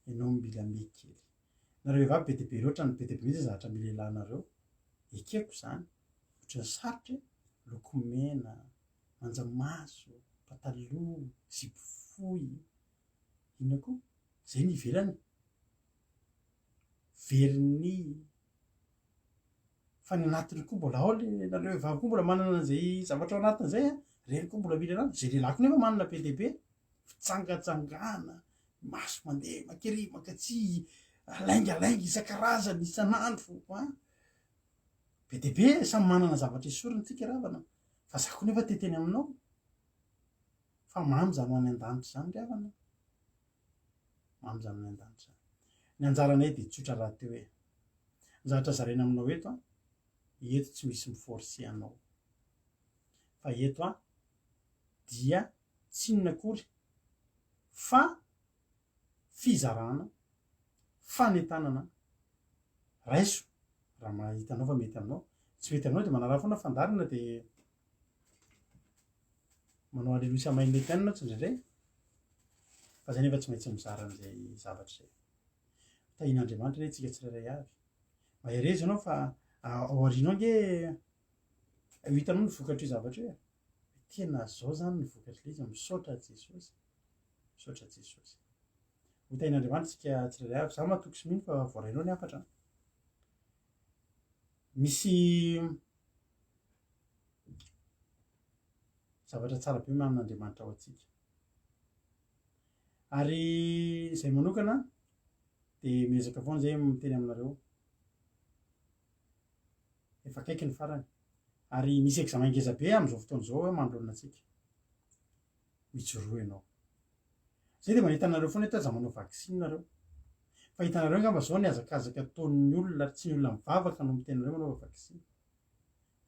S1: Ianao no mila mieky. Nareo vehivavy be dia be loatra ny be dia be mihitsy ny zavatra mila ilanareo. Ekeko izany. Ohatran'ny sarotra e. Lokomena, manjamaso, pataloha, zipo fohy, inona koa? Izay ny ivelany. Vernis. Fa ny anatiny koa mbola ao le nareo vehivavy koa mbola manana an'izay zavatra ao anatiny izay an. Ireny koa mbola mila an'azy. Izay lehilahy koa nefa manana be dia be. Fijangajangana, maso mandeha mankery mankatsy, laingalainga isan-karazany isan'andro an. Be dia be samy manana zavatra esorina tsika ry havana. Fa za koa nefa te hiteny aminao fa mamy izany ho any an-danitra izany ry havana. Mamy izany ho any an-danitra izany. Ny anjaranay dia tsotra rahateo e. Ny zavatra zaraina aminao eto an, eto tsy misy mi-forcer anao. Fa eto an dia tsy inona akory fa fizarana, fanentanana, raiso raha mahita anao fa mety aminao, tsy mety aminao dia manaraha foana fandaharana dia manao aleloia sy amen mety ihany ianao tsindraindray fa zay nefa tsy maintsy mizara an'izay zavatra izay. Tahian'Andriamanitra anie tsika tsirairay avy. Mahereza ianao fa ao aorianao ange ho hitanao ny vokatr'io zavatra io e. Tena zao zany ny vokatr'ilay izy, misaotra Jesosy. Misaotra Jesosy. Ho tahian'Andriamanitra tsika tsirairay avy. Za matoky sy mino fa voarainao ny hafatra. Misy zavatra tsara be omean'Andriamanitra ho antsika. Ary izay manokana dia miezaka foana izay miteny aminareo. Efa akaiky ny farany. Ary misy examen ngeza be amin'izao fotoana izao hoe manoloana antsika. Mijoroa ianao. Zay dia manentana anareo foana eto aza manao vaksiny nareo. Fa hitanareo angamba zao ny hazakazaka ataon'ny olona ary tsy ny olona mivavaka no miteny anareo manaova vaksiny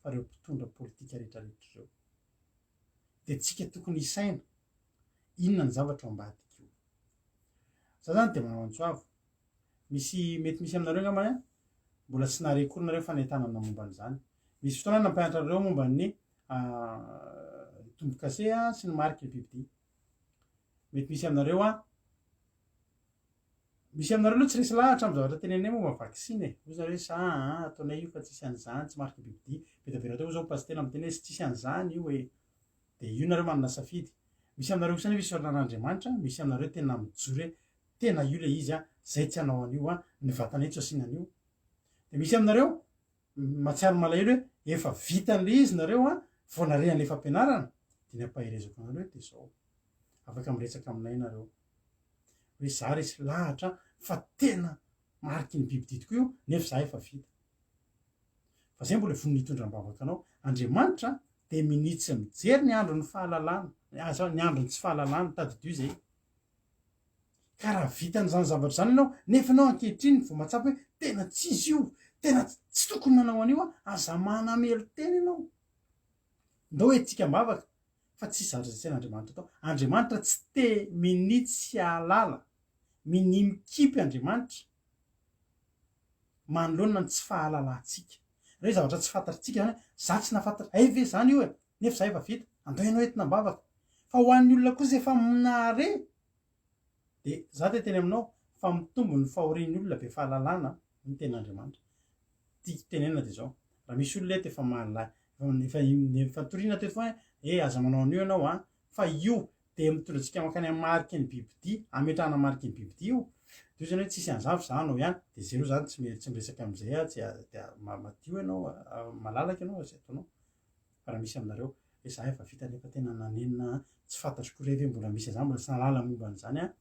S1: fa ireo mpitondra politika rehetra rehetra ireo. Dia tsika tokony hisaina inona ny zavatra ao ambadika io. Za zany dia manao antso avo. Misy mety misy aminareo angamba an, mbola tsy nahare akory nareo fanentanana momba an'izany. Misy fotoana aho nampianatra anareo momba ny tombo-kase sy ny mariky ny bibidia. Mety misy aminareo an, misy aminareo aloha tsy resy lahatra amin'ny zavatra teneninay momba ny vaksiny e. Hoy zareo hoe sa an, ataonay io fa tsisy an'izany, tsy mariky ny bibidia. Be dia be rahateo hoy izao pasitera miteny hoe tsisy an'izany io e. Dia io nareo manana safidy. Misy aminareo kosa anefa isaorana an'Andriamanitra, misy aminareo tena mijoro hoe tena io ilay izy an, zay tsy hanao an'io an, ny vatanay tsy asiana an'io. Dia misy aminareo mahatsiaro malahelo hoe efa vita an'ilay izy nareo an, vao nare an'ilay fampianarana, dia ny ampaherezako anareo dia izao, afaka miresaka aminay nareo hoe za resy lahatra fa tena mariky ny bibidia tokoa io nefa za efa vita. Fa zay mbola vonona hitondra am-bavaka anao. Andriamanitra dia minia tsy mijery ny andron'ny fahalalana, ny andron'ny tsy fahalalana, tadidio izay. Ka raha vitan'izany zavatra izany ianao, nefa ianao ankehitriny vao mahatsapa hoe tena tsy izy io, tena tsy tokony nanao an'io aho, aza manamelo-tena ianao. Ndao entintsika am-bavaka fa tsisy zavatra izay tsy hain'Andriamanitra atao. Andriamanitra tsy te minia tsy hahalala, minia mikipy Andriamanitra manoloana ny tsy fahalalantsika. Ireo hoe zavatra tsy fantatritsika izany hoe za tsy nahafantatra, hay ve izany io e? Nefa za efa vita, andao ianao entina am-bavaka. Fa ho an'ny olona kosa efa nahare dia za te hiteny aminao fa mitombo ny fahorian'ny olona be fahalalana hoy ny tenin'Andriamanitra. Tiako tenenina dia izao, raha misy olona eto efa mahalala, efa efa nitoriana teto foana hoe eh aza manao an'io ianao an, fa io dia mitondra antsika mankany amin'ny mariky ny bibidia, ametrahana mariky ny bibidia io, dia hoy izany hoe tsisy an'izany fa za hanao ihany, dia zay aloha izany tsy tsy miresaka amin'izay aho, tsy dia madio ianao, malalaka ianao izay ataonao. Fa raha misy aminareo hoe za efa vita nefa tena nanenina an, tsy fantatro koa re ve mbola misy an'izany, mbola tsy nahalala momba an'izany an,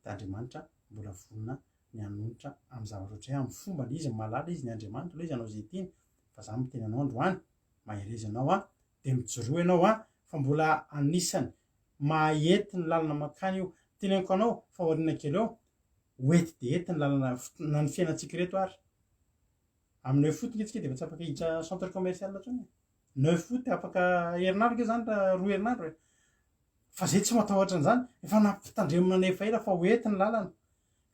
S1: dia Andriamanitra mbola vonona ny hanonitra amin'ny zavatra ohatr'izay amin'ny fombany, izy mahalala, izy ny Andriamanitra, aleo izy hanao izay tiany, fa za miteny anao androany, mahereza ianao an, dia mijoroa ianao an, fa mbola anisany mahahety ny lalana mankany io, teneniko anao fa aoriana kely eo, ho ety dia ety ny lalana, na ny fiainantsika ireto ary. Amin'ny neuf août nge tsika dia efa tsy afaka hiditra centre commercial intsony e. Neuf août afaka herinandro nge zany raha roa herinandro e. Fa zay tsy matahotra an'izany, efa nampitandremana anay efa ela fa ho ety ny lalana.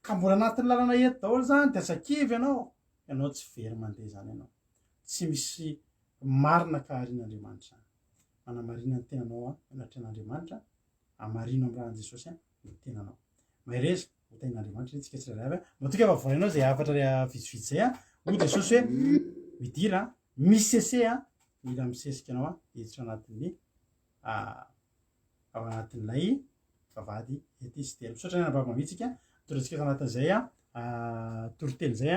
S1: Ka mbola anatin'ny lalana ety daholo zany dia aza kivy ianao. Ianao tsy very mandeha zany ianao. Tsy misy marina ka harian'Andriamanitra zany. Manamarina ny tenanao eo anatrehan'Andriamanitra, hamarino amin'ny ran'i Jesosy ny tenanao. Mahereza, ho tahin'Andriamanitra anie tsika tsirairay avy. Matoky fa voarainao izay hafatra vitsivitsy izay. Hoy Jesosy hoe, midira, misese, mila misesika anao hiditra anatin'ny ao anatin'ilay vavahady ety sy tery. Misaotra ny anabavy mamitsika, mitondra antsika tao anatin'izay toriteny izay.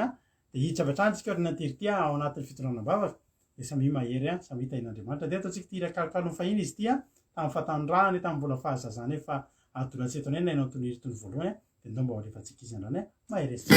S1: Dia hiditra avy hatrany isika aorianan'ity ity ao anatin'ny fitondrana am-bavaka. Dia samia mahery an, samia tahin'Andriamanitra. Dia ataontsika ity hira kalokalo ny fahiny izy ity an, tamin'ny fahatanirahany, tamin'ny mbola fahazazana efa adolantsento anay nainao tony hira itony voalohany an, dia ndao mba ho alefantsika izy androany an, mahereza tsika.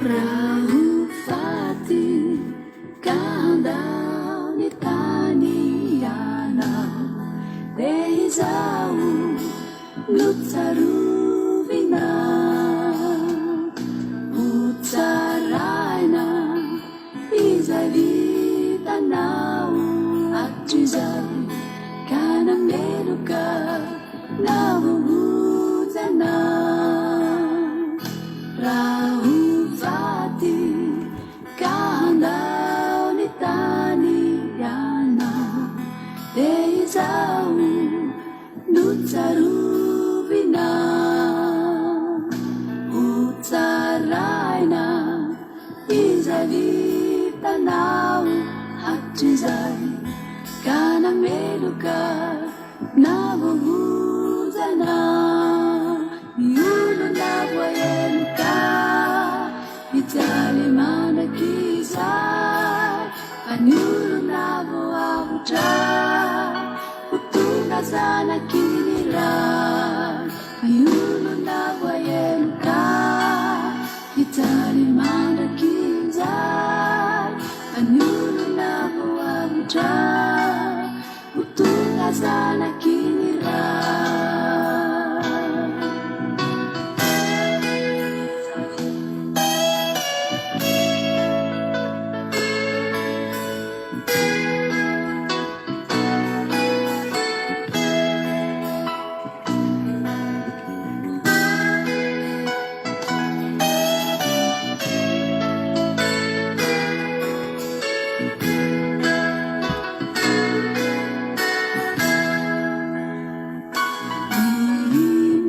S2: Raha ho faty ka handao ny tany ianao, dia izaho no tsarovina. Ho tsaraina izay vitanao hatrizay ka nameloka na voaonja anao. Raha ho faty ka handao ny tany ianao, dia izaho no tsarovina. Ho tsaraina izay vitanao hatrizay ka nameloka na voaonja anao. Ny olona voaheloka hijaly mandrakizay, fa ny olona voavotra ho tonga zanaky ny Ray. Ny olona voaheloka hijaly mandrakizay, fa ny olona voavotra ho tonga zanaky ny Ray.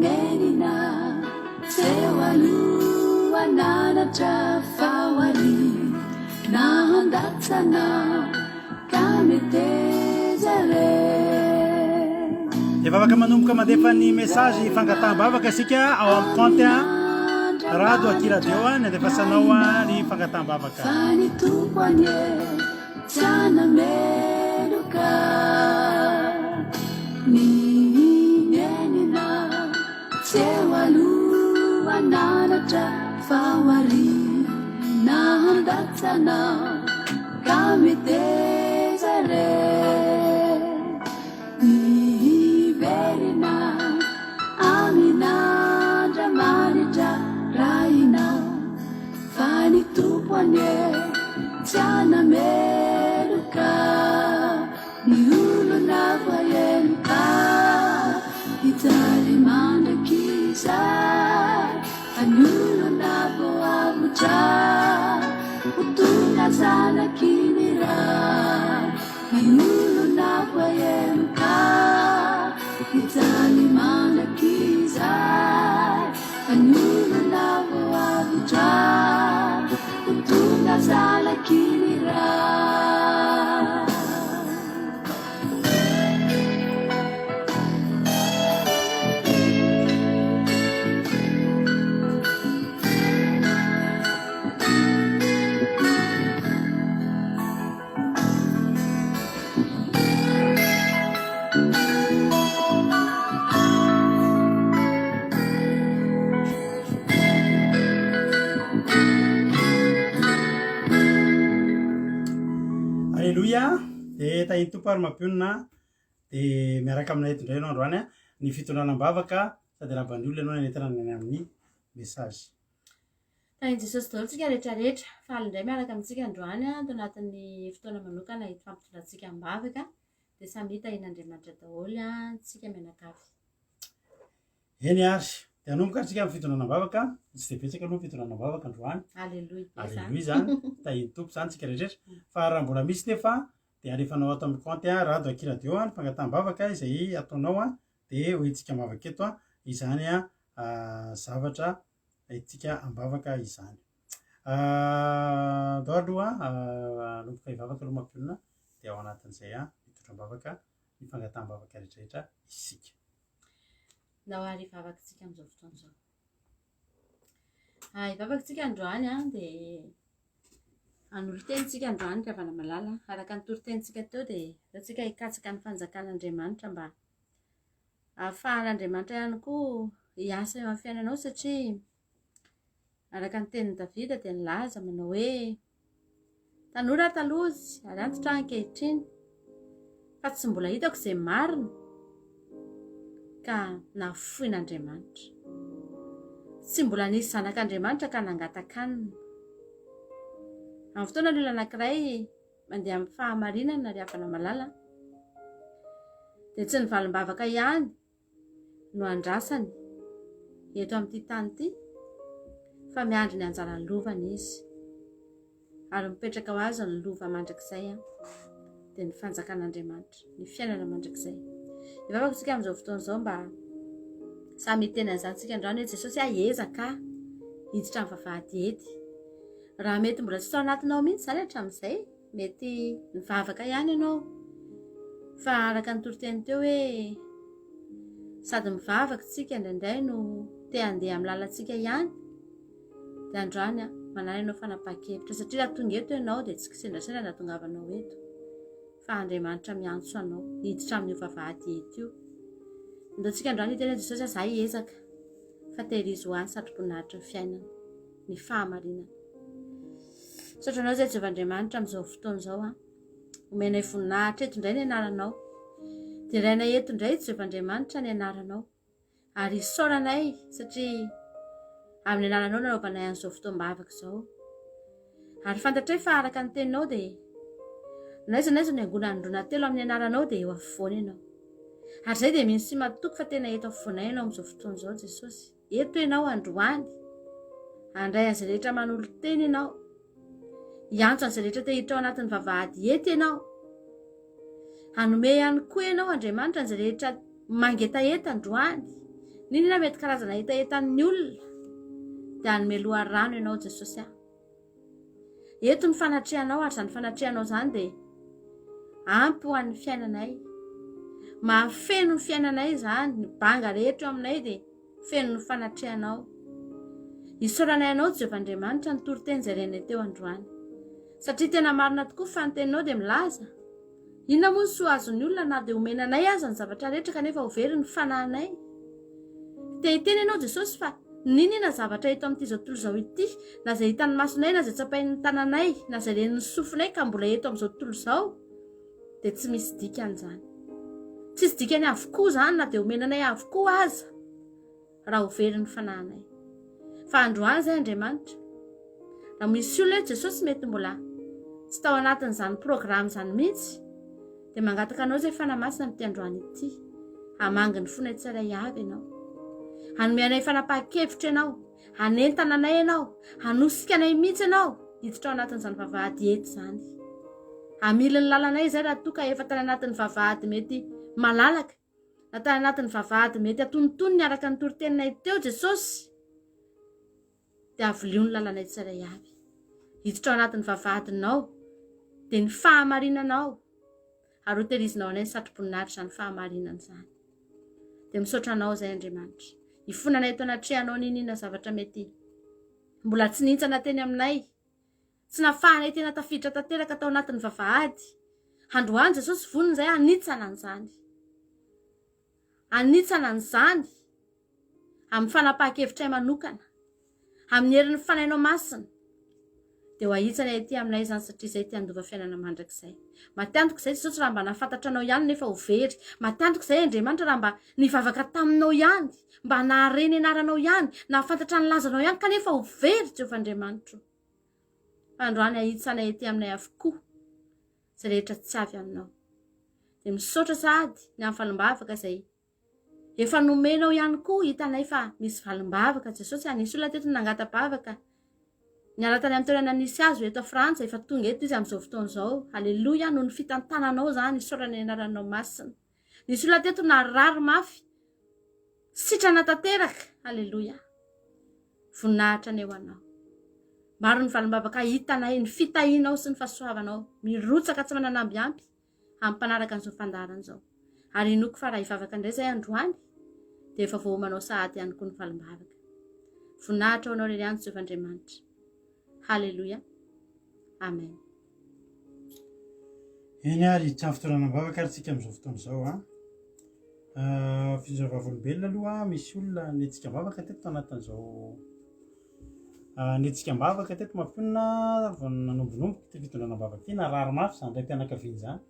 S2: Nenina teo aloha nanatra fa ho na handatsana ka meteza re.
S1: Efa afaka manomboka mandefa ny message fangataham-bavaka isika ao amin'ny compte Rado aty radio ny andefasanao ny fangataham-bavaka.
S2: Fa ny Tompo anie tsy hanameloka ny nenina tsy eo aloha hananatra fa ho aoriana handatsana ka meteza re. Miverina amin'Andriamanitra Rainao, fa ny Tompo anie tsy hanameloka ny olona voaheloka hijaly mandrakizay, fa ny olona voavotra ho tonga zanaky ny Ray. Ny olona voaheloka hijaly mandrakizay, fa ny olona voavotra ho tonga zanaky ny Ray.
S1: Aleloia, dia tahin'ny Tompo ary mampionona, dia miaraka aminay eto indray ianao androany ny fitondrana am-bavaka. Sady arahaba ny olona ianao nanentana ny amin'ny message.
S3: Tahin'i Jesosy daholo tsika rehetra rehetra. Faly indray miaraka amintsika androany ato anatin'ny fotoana manokana hifampitondrantsika am-bavaka. Dia samy tahin'Andriamanitra daholo tsika mianakavy.
S1: Eny ary, dia hanomboka ary tsika amin'ny fitondrana am-bavaka. Tsy dia betsaka aloha ny fitondrana am-bavaka androany.
S3: Aleloia.
S1: Aleloia izany. Tahin'ny Tompo izany tsika rehetra rehetra. Fa raha mbola misy nefa dia alefanao ato amin'ny kaonty Rado Aky Radio ny fangataham-bavaka izay ataonao dia hoentintsika am-bavaka eto izany zavatra entintsika am-bavaka izany. Andao aloha hanomboka hivavaka aloha mampionona dia ao anatin'izay mitondra am-bavaka ny fangataham-bavaka rehetrarehetra isika.
S3: Ndao ary hivavaka isika amin'izao fotoana izao. Hivavaka isika androany dia hanolo-teny isika androany ry havana malala. Araka ny toritenintsika teo dia aleo tsika hikatsaka ny fanjakan'Andriamanitra mba ahafahan'Andriamanitra ihany koa hiasa eo amin'ny fiainanao satria araka ny tenin'i Davida dia nilaza manao hoe tanora aho taloha izy ary antitra aho ankehitriny fa tsy mbola hitako izay marina ka nafoin'Andriamanitra. Tsy mbola nisy zanak'Andriamanitra ka nangataka-hanina. Amin'ny fotoana ny olona anankiray mandeha amin'ny fahamarinana ry havana malala dia tsy ny valim-bavaka ihany no andrasany eto amin'ity tany ity fa miandry ny anjara lovany izy ary mipetraka ho azy ny lova mandrakizay dia ny fanjakan'Andriamanitra, ny fiainana mandrakizay. Hivavaka isika amin'izao fotoana izao mba samy hiteny an'izany tsika androany hoe Jesosy aho hiezaka hiditra amin'ny vavahady ety. Raha mety mbola tsy tao anatinao mihitsy izany hatramin'izay, mety nivavaka ihany ianao. Fa araka ny toriteny teo hoe sady mivavaka tsika indraindray no te handeha amin'ny lalantsika ihany, dia androany aho manana ianao fanapahan-kevitra satria raha tonga eto ianao dia tsy kisendrasendra ny hahatongavanao eto fa Andriamanitra miantso anao hiditra amin'io vavahady eto io. Andaontsika androany hiteny hoe Jesosy za hiezaka fa tehirizo ho ahy ny satroboninahitry ny fiainana, ny fahamarinana. Misaotra anao izay Jehovah Andriamanitra amin'izao fotoana izao an. Omenay voninahitra eto indray ny anaranao. Derainay eto indray Jehovah Andriamanitra ny anaranao. Ary isaoranay satria amin'ny anaranao nanaovanay an'izao fotoam-bavaka izao. Ary fantatray fa araka ny teninao dia n'aiza n'aiza no iangonan'ny roa na telo amin'ny anaranao dia eo afovoany ianao. Ary izay dia mino sy matoky fa tena eto afovoanay ianao amin'izao fotoana izao Jesosy. Eto ianao androany. Handray an'izay rehetra manolo-tena ianao. Hiantso an'izay rehetra te hiditra ao anatin'ny vavahady eto ianao. Hanome ihany koa ianao Andriamanitra an'izay rehetra mangetaheta androany. N'inona mety karazana hetahetan'ny olona dia hanome loharano ianao Jesosy ah. Eto ny fanatrehanao ary izany fanatrehanao izany dia ampy ho an'ny fiainanay. Mahafeno ny fiainanay izany, ny banga rehetra eo aminay dia feno ny fanatrehanao. Isaoranay anao Jehovah Andriamanitra ny toriteny izay renay teo androany. Satria tena marina tokoa fa ny teninao dia milaza, Inona moa ny soa azon'ny olona na dia omena anay aza ny zavatra rehetra kanefa ho very ny fanahinay? Te hiteny ianao Jesosy fa n'inona zavatra eto amin'ity izao tontolo izao ity, na izay hitan'ny masonay na izay tsapain'ny tananay, na izay ren'ny sofinay ka mbola eto amin'izao tontolo izao, dia tsy misy dikany izany. Tsisy dikany avokoa izany na dia omena anay avokoa aza raha ho very ny fanahinay. Fa androany izay Andriamanitra, raha misy olona eto Jesosy mety mbola tsy tao anatin'izany programme izany mihitsy, dia mangataka anao izay Fanahy Masina amin'ity androany ity, hamangy ny fonay tsirairay avy ianao. Hanome anay fanapahan-kevitra ianao. Hanentana anay ianao, hanosika anay mihitsy ianao hiditra ao anatin'izany vavahady ety izany. Hamily ny lalanay izay raha toa ka efa tany anatin'ny vavahady mety malalaka, na tany anatin'ny vavahady mety atonontonony araka ny toriteninay teo Jesosy, dia avilio ny lalanay tsirairay avy. Hiditra ao anatin'ny vavahadinao, dia ny fahamarinanao, ary hotehirizinao anay ny satroboninahitra izany fahamarinana izany. Dia misaotra anao izay Andriamanitra. Ifonanay eto anatrehanao n'inona zavatra mety mbola tsy nihintsana teny aminay, tsy nafahanay tena tafiditra tanteraka tao anatin'ny vavahady. Androany Jesosy vonona izay hanitsana an'izany. Hanitsana an'izany amin'ny fanapahan-kevitray manokana, amin'ny herin'ny Fanahinao Masina. Dia ho ahitsanay ety aminay izany satria izay te handova fiainana mandrakizay. Maty antoka izay Jesosy raha mba nahafantatra anao ihany nefa ho very. Maty antoka izay Andriamanitra raha mba nivavaka taminao ihany, mba nahare ny anaranao ihany, nahafantatra ny lazanao ihany kanefa ho very Jehovah Andriamanitro. Fa androany ahitsanay ety aminay avokoa izay rehetra tsy avy aminao. Dia misaotra sahady ny amin'ny valim-bavaka izay Efa nomenao ihany koa hitanay fa misy valim-bavaka Jesosy a, nisy olona teto nangata-bavaka niala tany amin'ny toerana nisy azy eto Frantsa, efa tonga eto izy amin'izao fotoana izao. Haleloia, noho ny fitantananao izany, isaorana ny anaranao masina. Nisy olona teto narary mafy, sitrana tanteraka. Haleloia. Voninahitra anie ho anao. Maro ny valim-bavaka hitanay, ny fitahianao sy ny fahasoavanao mirotsaka tsy manana amby ampy. hampanaraka an'izao fandaharana izao. Ary inoako fa raha hivavaka indray izay androany, dia efa voaomanao sahady ihany koa ny valim-bavaka. Voninahitra ho anao irery ihany Jehovah Andriamanitra. Haleloia. Amen.
S1: Eny ary, hiditra amin'ny fitondrana am-bavaka ary tsika amin'izao fotoana izao an. Ah, Fijoroana vavolombelona aloha, misy olona netsika am-bavaka teto tanatin'izao ah, netsika am-bavaka teto mampionona vao nanombonomboka ity fitondrana am-bavaka ity, narary mafy izany raim-pianakaviana izany.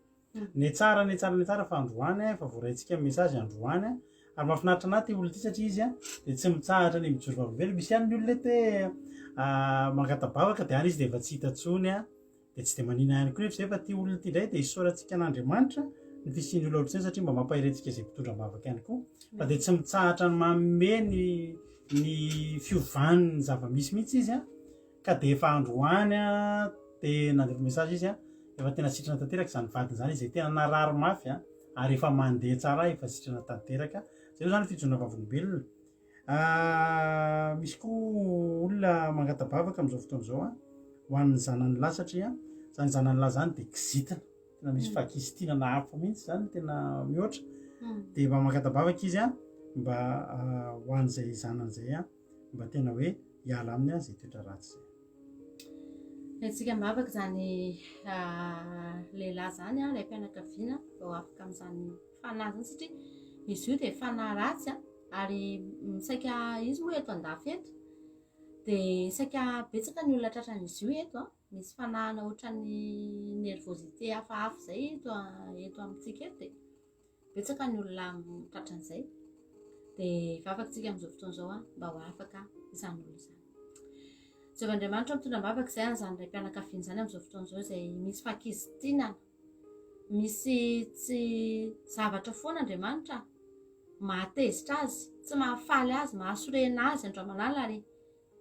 S1: Ny tsara, ny tsara, ny tsara fa androany efa voaraintsika ny message androany ary mahafinaritra anahy ity olona ity satria izy dia tsy mitsahatra ny mijoro vavolombelona. Misy ihany ny olona eto hoe ah, mangata-bavaka dia any izy dia efa tsy hita intsony an. Dia tsy dia manina ihany koa nefa izay fa ity olona ity indray dia isaorantsika an'Andriamanitra ny fisian'ny olona ohatr'izany satria mba mampahery antsika izay mpitondra am-bavaka ihany koa fa dia tsy mitsahatra ny manome ny ny fiovan'ny zava-misy mihitsy izy an ka dia efa androany an dia nandefa message izy an efa tena sitrana tanteraka izany vadiny izany izay tena narary mafy an ary efa mandeha tsara efa sitrana tanteraka izay aloha izany fijoroana vavolombelona Ah, misy koa olona mangata-bavaka amin'izao fotoana izao an, ho an'ny zanany lahy satria zany zanany lahy zany dia kizitina, tena misy mm. fahakizitinana hafa mihitsy zany tena mihoatra. Mm. Dia mba mangata-bavaka izy an, mba ah, ho an'izay zanany izay an, mba tena hoe hiala aminy an izay toetra ratsy izay.
S3: Antsika am-bavaka izany ah, lehilahy izany an, raim-pianakaviana vao afaka amin'izany fanahy izany satria izy io dia fanahy ratsy an. Ary saika izy moa eto andafy eto dia saika betsaka ny olona tratran'izy io eto an, misy fanahana ohatran'ny nervosité hafahafa izay eto eto amintsika eto dia betsaka ny olona tratran'izay. Dia hivavaka isika amin'izao fotoana izao an, mba ho afaka izany olona izany. Jehovah Andriamanitra mitondra am-bavaka izay an'izany raim-pianakaviana izany amin'izao fotoana izao izay misy fahakizitinana, misy tsy zavatra foana Andriamanitra mahatezitra azy, tsy mahafaly azy, mahasorena azy andro aman'alina ary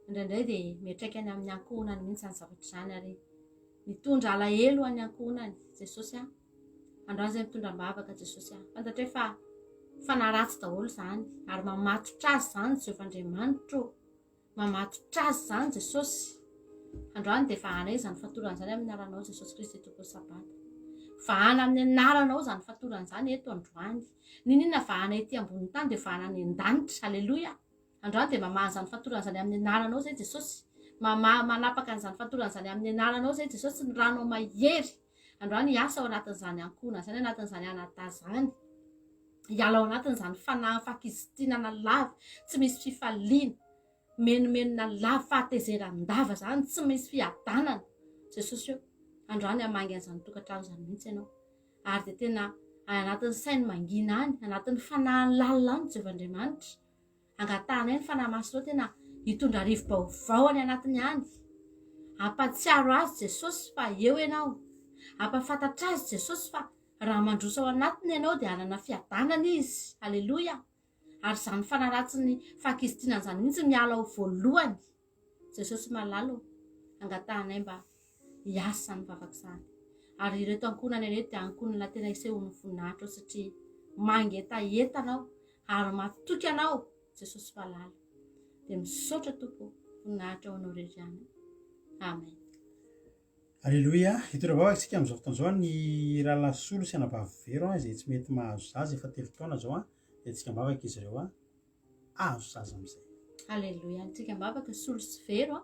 S3: indraindray dia miantraikany amin'ny ankohonany mihitsy izany zavatra izany ary mitondra alahelo ho an'ny ankohonany. Jesosy a, androany izay mitondra am-bavaka Jesosy a, fantatray fa fanahy ratsy daholo izany ary mamatotra azy izany Jehovah Andriamanitro. Mamatotra azy izany Jesosy. Androany dia vahana izany fatorana izany amin'ny anaranao Jesosy Kristy Tompon'ny Sabata. Vahana amin'ny anaranao izany fatorana izany eto androany. N'inon'inona vahana ety ambonin'ny tany dia vahana any an-danitra. Aleloia. Androany dia mamaha an'izany fatorana izany amin'ny anaranao izay Jesosy. Mamaha manapaka an'izany fatorana izany amin'ny anaranao izay Jesosy ny ranao mahery. Androany hiasa ao anatin'izany ankohonana izany, anatin'izany anadahy izany. Hiala ao anatin'izany fanahy fakizitinana lava, tsy misy fifaliana, menomenona lava, fahatezeran-dava izany, tsy misy fiadanana. Jesosy ô, androany hamangy an'izany tokantrano izany mihitsy ianao. Ary dia tena any anatin'ny sainy mangina any, anatin'ny fanahiny lalina any Jehovah Andriamanitra. Angatahanay ny Fanahy Masinao tena hitondra rivo-baovao any anatiny any. Ampahatsiaro azy Jesosy fa eo ianao. Ampahafantatra azy Jesosy fa Raha mandroso ao anatiny ianao dia hanana fiadanana izy. Aleloia! Ary izany fanahy ratsin'ny fahakizitinana izany mihitsy miala ao voalohany. Jesosy malala ô, angatahanay mba hiasa izany vavaka izany. Ary ireto ankohonana ireto dia ankohonana tena isehoan'ny voninahitra ao satria mangetaheta anao ary matoky anao Jesosy malala. Dia misaotra Tompo, voninahitra ho anao irery ihany. Amen.
S1: Aleloia! Hitondra vavaka isika amin'izao fotoana izao ny rahalahy Solo sy anabavy Vero izay tsy mety mahazo zaza efa 3 taona izao dia antsika am-bavaka izy ireo hahazo zaza amin'izay.
S3: Aleloia! Antsika am-bavaka Solo sy Vero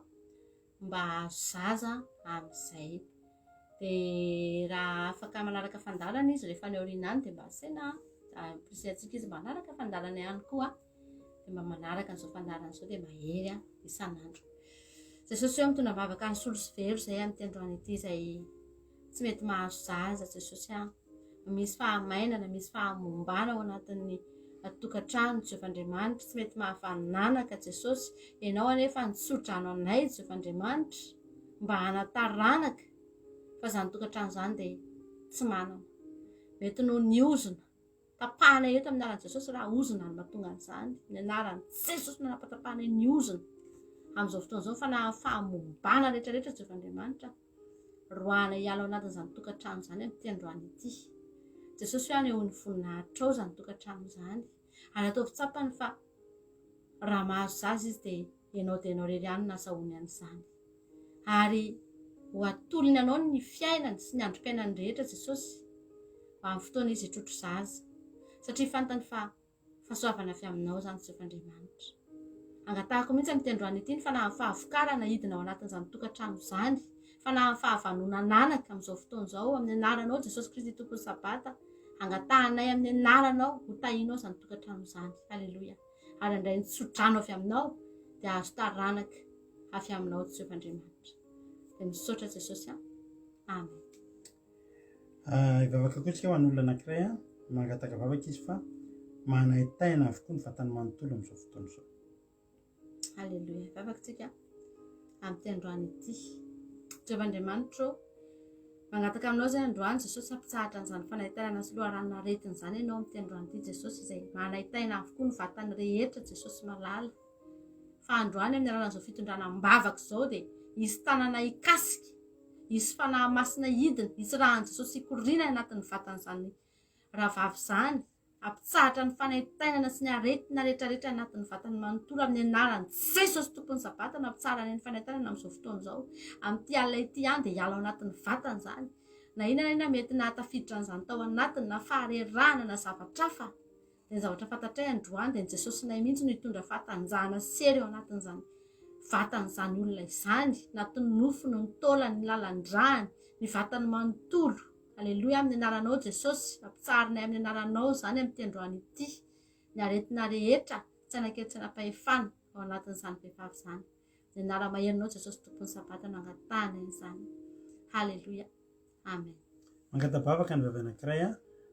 S3: mba hahazo zaza amin'izay. Dia raha afaka manaraka fandalana izy rehefa any aoriana any dia mba asaina ampirisihana izy mba hanaraka fandalana ihany koa. Dia mba manaraka an'izao fandaharana izao dia mahery isan'andro. Jesosy eo mitondra vavaka ny solo sy velo izay amin'ity androany ity izay tsy mety mahazo zaza Jesosy a. Misy fahamainana, misy fahamombana ao anatin'ny tokantrano Jehovah Andriamanitra, tsy mety mahavananaka Jesosy. Ianao anefa nitsodrano anay Jehovah Andriamanitra mba hanataranaka fa izany tokantrano izany dia tsy manana. Mety noho ny ozona Tapahana eto amin'ny anaran'i Jesosy raha ozona no mahatonga an'izany. Ny anaran'i Jesosy no anapatapahana ny ozona. Amin'izao fotoana izao fanahy fahamombana rehetra rehetra Jehovah Andriamanitra. Roahana hiala ao anatin'izany tokantrano izany amin'ity androany ity. Jesosy hoe anehoany voninahitrao izany tokantrano izany. Ary ataovy tsapany fa raha mahazo zaza izy dia ianao dia ianao irery ihany no nazahoany an'izany. Ary ho atolony anao ny fiainany sy ny androm-piainany rehetra Jesosy amin'ny fotoana izy hitrotro zaza, satria fantany fa fahasoavana avy aminao izany Jehovah Andriamanitra. Angatahako mihitsy amin'ity androany ity ny fanahin'ny fahavokarana hidina ao anatin'izany tokantrano izany, fanahin'ny fahavanonan'anaka amin'izao fotoana izao, amin'ny anaranao Jesosy Kristy Tompon'ny Sabata, angatahanay amin'ny anaranao ho tahinao izany tokantrano izany. Aleloia. Ary handray ny tsodrano avy aminao dia hahazo taranaka. avy aminao Jehovah Andriamanitra. Dia misaotra Jesosy an. Amen.
S1: Ah, hivavaka koa isika ho an'olona anankiray an, mangataka vavaka izy fa manaintaina avokoa ny vatany manontolo amin'izao fotoana izao.
S3: Alléluia. Hivavaka tsika amin'ity androany ity. Jehovah Andriamanitra ô, mangataka aminao izay androany Jesosy hampitsahatra an'izany fanaintainana sy loharanon'aretina izany ianao amin'ity androany ity Jesosy izay manaintaina avokoa ny vatany rehetra Jesosy malala. Fa androany amin'ny alalan'izao fitondrana am-bavaka izao dia hisy tanana hikasika, hisy fanahy masina hidina, hisy ràn'i Jesosy hikoriana anatin'ny vatan'izany rahavavy izany, hampitsahatra ny fanaintainana sy ny aretina rehetrarehetra anatin'ny vatany manontolo amin'ny anaran'i Jesosy Tompon'ny Sabata no hampitsaharany ny fanaintainana amin'izao fotoana izao. Amin'ity alina ity ihany dia hiala ao anatin'ny vatany izany. Na inona na inona mety nahatafiditra an'izany tao anatiny, na faharerahana na zavatra hafa. Dia ny zavatra fantatray androany dia ny Jesosinay mihitsy no hitondra fahatanjahana sy hery ao anatin'izany vatan'izany olona izany, anatin'ny nofony, ny taolany, ny lalan-drany, ny vatany manontolo. Aleloia amin'ny anaranao Jesosy, ampitsaharinay amin'ny anaranao izany amin'ity androany ity. Ny aretina rehetra, tsy hanan-kery tsy hanam-pahefana ao anatin'izany vehivavy izany. Ny anara-maherinao Jesosy Tompon'ny Sabata no angatahana izany. Haleloia. Amen.
S1: Mangata-bavaka ny vavy anankiray a,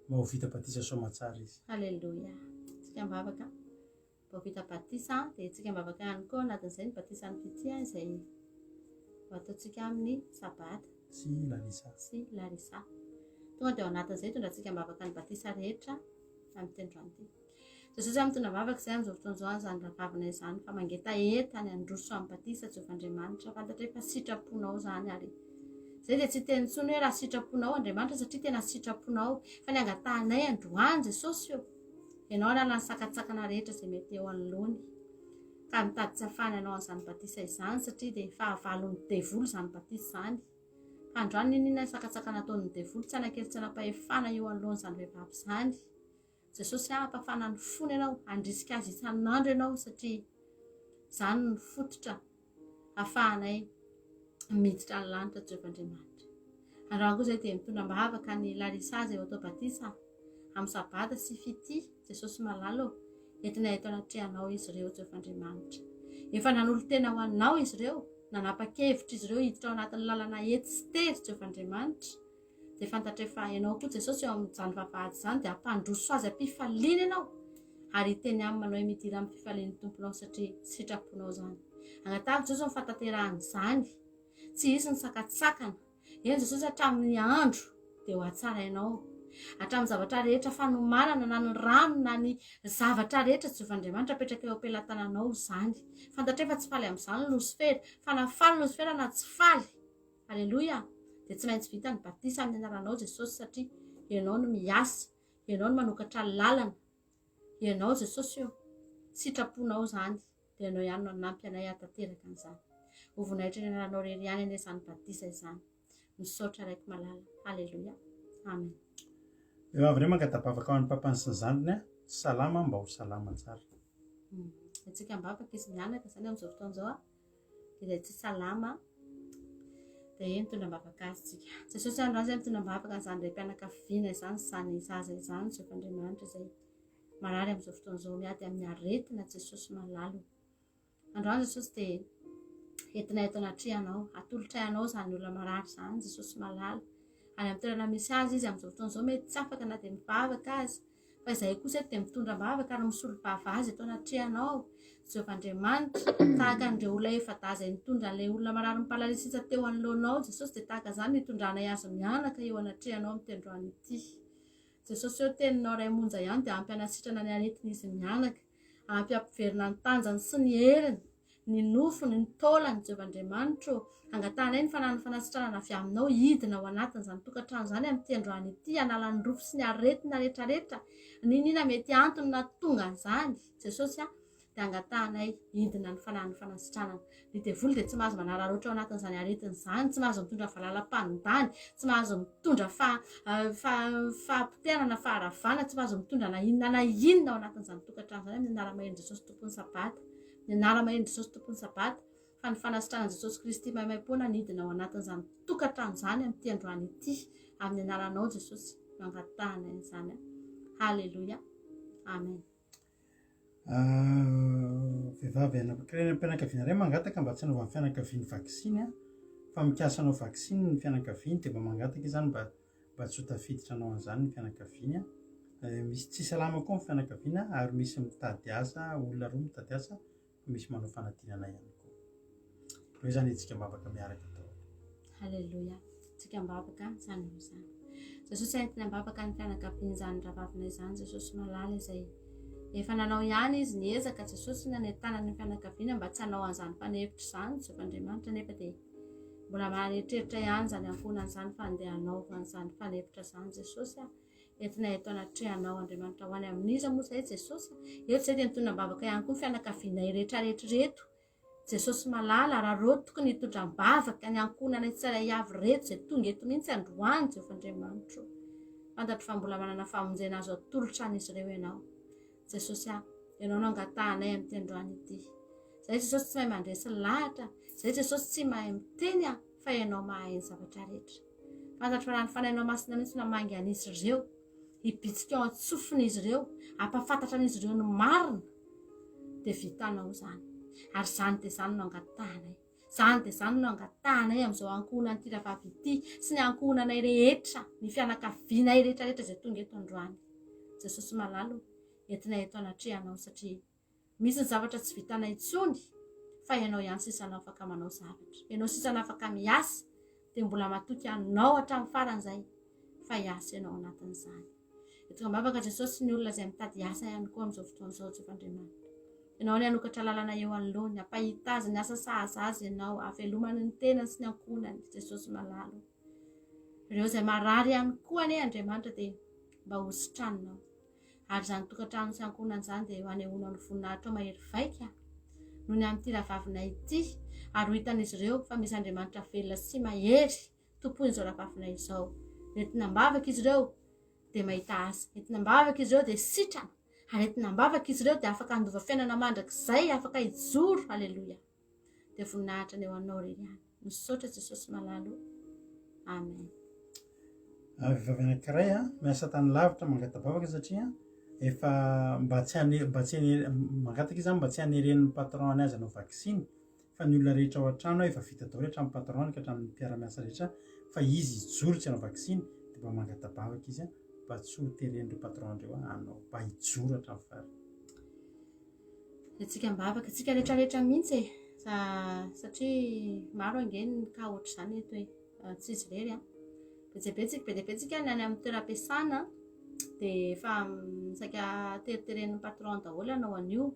S1: mba ho vita batisa soamatsara izy.
S3: Haleloia. Tsika mivavaka mba ho vita batisa dia tsika mivavaka ihany koa anatin'izay ny batisan'ny fitia izay ho ataontsika amin'ny sabata.
S1: Sy Larissa.
S3: Sy Larissa. Tonga dia ao anatin'izay itondrantsika mivavaka ny batisa rehetra amin'ity androany ity. Jesosy a mitondra vavaka izay amin'izao fotoana izao an'izany rahavavinay izany fa mangetaheta ny handroso amin'ny batisa Jehovah Andriamanitra. Fantatray fa sitraponao izany ary izay dia tsy hiteny intsony hoe raha sitraponao Andriamanitra satria tena sitraponao fa ny angatahanay androany Jesosy o ianao hanala ny sakantsakana rehetra izay mety eo anoloany ka mitady tsy hafahany hanao an'izany batisa izany satria dia fahavalon'ny devoly izany batisa izany. Fa androany n'inon'inona sakantsakana ataon'ny devoly tsy hanan-kery tsy hanam-pahefana eo anoloan'izany vehivavy izany. Jesosy a, hampafana ny fony ianao, handrisika azy isan'andro ianao satria izany no fototra hafahanay miditra ny lanitra Jehovah Andriamanitra. Androany koa izay dia mitondra am-bavaka an'i Larissa izay ho atao batisa amin'ny Sabata sy Fitia, Jesosy malala ô, entinay eto anatrehanao izy ireo Jehovah Andriamanitra. Efa nanolo-tena ho anao izy ireo, nanapa-kevitra izy ireo hiditra ao anatin'ny lalana ety sy tery Jehovah Andriamanitra. Dia fantatray fa Ianao koa Jesosy eo amin'izany vavahady izany dia hampandroso azy am-pifaliana Ianao ary hiteny aminy manao hoe midira amin'ny fifalian'ny Tomponao satria sitraponao izany. Angatahako Jesosy ny fahatanterahan'izany. Tsy hisy ny sakantsakana. Eny Jesosy hatramin'ny andro dia ho hatsarainao. Hatramin'ny zavatra rehetra fanomanana na ny rano na ny zavatra rehetra Jehovah Andriamanitra apetraka eo am-pelatananao izany. Fantatray fa tsy faly amin'izany Losifera. Fa na faly Losifera na tsy faly. Aleloia! Dia tsy maintsy vita ny batisa amin'ny anaranao Jesosy satria Ianao no miasa, Ianao no manokatra lalana, Ianao Jesosy ô, sitraponao izany, dia Ianao ihany no hanampy anay hahatanteraka an'izany. Ho voninahitry ny anaranao irery ihany anie izany batisa izany. Misaotra Raiko malala. Aleloia. Amen.
S1: Vehivavy iray mangata-bavaka ho an'ny papany sy ny zandriny, tsy salama mba ho salama tsara.
S3: Antsika am-bavaka izy mianaka izany amin'izao fotoana izao. izay tsy salama dia mitondra am-bavaka azy tsika. Jesosy androany izay mitondra am-bavaka an'izany raim-pianakaviana izany, izany zaza izany, Jehovah Andriamanitra izay marary amin'izao fotoana izao, miady amin'ny aretina Jesosy malalo. Androany Jesosy dia Entinay eto anatrehanao, atolotray anao izany olona marary izany, Jesosy malala. Any amin'ny toerana misy azy izy amin'izao fotoana izao mety tsy afaka na dia mivavaka aza. Fa izahay kosa eto dia mitondra am-bavaka ary misolo vava azy eto anatrehanao, Jehovah Andriamanitra. Tahaka an'ireo olona efa-dahy izay nitondra an'ilay olona marary miparalysisa teo anoloanao, Jesosy, dia tahaka izany no itondranay azy mianaka eo anatrehanao amin'ity androany ity. Jesosy ô, teninao iray monja ihany dia ampy hanasitrana ny aretin'izy mianaka, ampy hampiverina ny tanjany sy ny heriny. ny nofony, ny taolany, Jehovah Andriamanitra ô, angatahanay ny fanahin'ny fanasitranana avy aminao hidina ao anatin'izany tokantrano izany amin'ity androany ity, hanala ny rofy sy ny aretina rehetrarehetra, n'inon'inona mety antony nahatonga an'izany, Jesosy a, dia angatahanay hidina ny fanahin'ny fanasitranana. Ny devoly dia tsy mahazo manararaotra ao anatin'izany aretina izany, tsy mahazo mitondra valalam-panondany, tsy mahazo mitondra fa, fa, fahapotehana na faharavana, tsy mahazo mitondra na inona na inona ao anatin'izany tokantrano izany amin'ny anara-maherin' Jesosy Tompon'ny Sabata. Ny anara-maherin' Jesosy Tompon'ny Sabata, fa ny fanasitranan'i Jesosy Kristy maimaimpoana nidina ao anatin'izany tokantrano izany amin'ity androany ity, amin'ny anaranao Jesosy no angatahana an'izany. Haleloia. Amen.
S1: Ah, vehivavy anankiray renim-pianakaviana iray mangataka mba tsy hanaovan'ny fianakaviany vaksiny fa mikasa hanao vaksiny ny fianakaviany dia mba mangataka izy izany mba mba tsy ho tafiditra hanao an'izany ny fianakaviany. Misy tsy salama koa ny fianakaviana ary misy mitady asa, olona roa mitady asa, fa misy manao fanadinana ihany koa. Ireo izany hetsika am-bavaka miaraka daholo.
S3: Haleloia. Tsika am-bavaka izany eo izany. Jesosy entina am-bavaka ny fianakavian'izany rahavavinay izany Jesosy malala izay efa nanao ihany izy niezaka Jesosy nanentanana ny fianakaviana mba tsy hanao an'izany fanefitra izany Jehovah Andriamanitra nefa dia Mbola manana eritreritra ihany izany ankohonana izany fa andeha hanaovana an'izany fanefitra izany Jesosy a. Entina eto anatrehanao Andriamanitra ho any amin'iza moa izay Jesosy a. Eto izay dia mitondra am-bavaka ihany koa ny fianakavianay rehetra rehetra ireto. Jesosy malala, araraoty tokony hitondra am-bavaka ny ankohonanay tsirairay avy ireto izay tonga eto mihitsy androany Jehovah Andriamanitro. Fantatro fa mbola manana famonjena azo atolotra an'izy ireo ianao. Jesosy a, Ianao no angatahanay amin'ity androany ity. Izay Jesosy tsy mahay mandresy lahatra, izay Jesosy tsy mahay miteny a, fa Ianao mahay ny zavatra rehetra. Fantatro fa raha ny Fanahinao Masina mihitsy no hamangy an'izy ireo, hibitsika ao an-tsofin'izy ireo, hampahafantatra an'izy ireo ny marina, dia vitanao izany. Ary izany dia izany no angatahanay. Izany dia izany no angatahanay amin'izao ankohonan'ity rahavavy ity sy ny ankohonanay rehetra, ny fianakavianay rehetra rehetra izay tonga eto androany. Jesosy malala o, entinay eto anatrehanao satria misy ny zavatra tsy vitanay intsony fa ianao ihany sisa no afaka manao zavatra. Ianao sisa no afaka miasa dia mbola matoky anao hatramin'ny farany izay fa hiasa ianao anatin'izany. Tonga am-bavaka Jesosy ny olona izay mitady asa ihany koa amin'izao fotoana izao, Jehovah Andriamanitra. Ianao ny hanokatra lalana eo anoloany, hampahita azy ny asa sahaza azy ianao, hahavelomany ny tenany sy ny ankohonany, Jesosy malala. Ireo izay marary ihany koa anie Andriamanitra dia mba ho sitraninao. Ary izany tokantrano sy ankohonana izany dia hanehoanao ny voninahitrao mahery vaika noho ny amin'ity rahavavinay ity, ary ho hitan'izy ireo fa misy Andriamanitra velona sy mahery tompoin'izao rahabavinay izao. Nentina am-bavaka izy ireo dia mahita asa. Entina am-bavaka izy ireo dia sitrana. Ary entina am-bavaka izy ireo dia afaka handova fiainana mandrakizay, afaka hijoro. Aleloia. Dia voninahitra ny eo anao irery ihany. Misaotra Jesosy malala o. Amen.
S1: Vehivavy anankiray miasa tany lavitra mangata-bavaka satria efa mba tsy hane- mba tsy hane- mangataka izy zany mba tsy haneren'ny patron-ny azy hanao vaksiny fa ny olona rehetra ao an-trano efa vita daholo hatramin'ny patron-ny ka hatramin'ny mpiara-miasa rehetra fa izy hijoro tsy hanao vaksiny dia mba mangata-bavaka izy mba tsy ho teren'ireo patron ireo hanao mba hijoro hatramin'ny farany.
S3: Antsika am-bavaka, antsika rehetra rehetra mihitsy e, satria maro ange ny cas ohatr'izany eto e, tsy izy irery an, be dia be tsika, be dia be tsika ny any amin'ny toeram-piasana dia efa saika teriteren'ny patron daholo hanao an'io.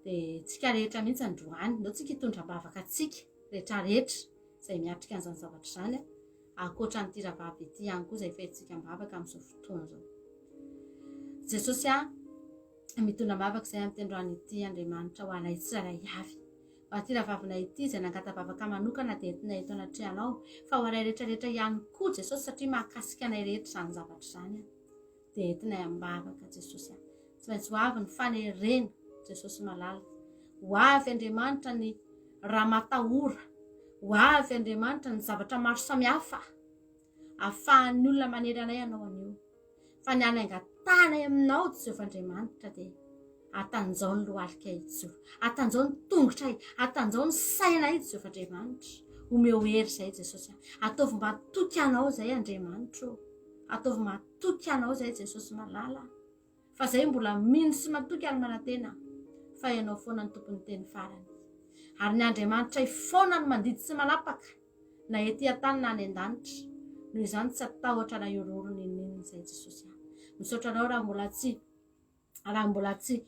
S3: Dia tsika rehetra mihitsy androany, ndao tsika hitondra am-bavaka antsika rehetra rehetra izay miatrika an'izany zavatra izany, ankoatra an'ity rahavavy ity ihany koa izay fehintsika am-bavaka amin'izao fotoana izao. Jesosy a, mitondra am-bavaka izay amin'ity androany ity Andriamanitra ho anay tsirairay avy. Ho an'ity rahavavinay ity izay nangata-bavaka manokana dia entinay eto anatrehanao, fa ho anay rehetra rehetra ihany koa Jesosy satria mahakasika anay rehetra izany zavatra izany. Dia entinay am-bavaka Jesosy a. Tsy maintsy ho avy ny fanerena Jesosy malala. Ho avy Andriamanitra ny ramatahora. Ho avy Andriamanitra ny zavatra maro samihafa ahafahan'ny olona manery anay hanao an'io. Fa ny any angatahanay aminao Jehovah Andriamanitra dia. Atanjao ny lohalika hijoro. Atanjao ny tongotray. Atanjao ny sainay Jehovah Andriamanitra. Omeo hery izay Jesosy a. Ataovy matoky anao izay Andriamanitra ô. Ataovy matoky anao izay Jesosy malala. Fa izay mbola mino sy matoky ary manantena fa ianao foana ny tompon'ny teny farany. Ary ny Andriamanitray foana no mandidy sy manapaka na ety an-tany na any an-danitra. Noho izany tsy hatahotra na hihorohoro n'inon'inona izay Jesosy a. Misaotra anao raha mbola tsy raha mbola tsy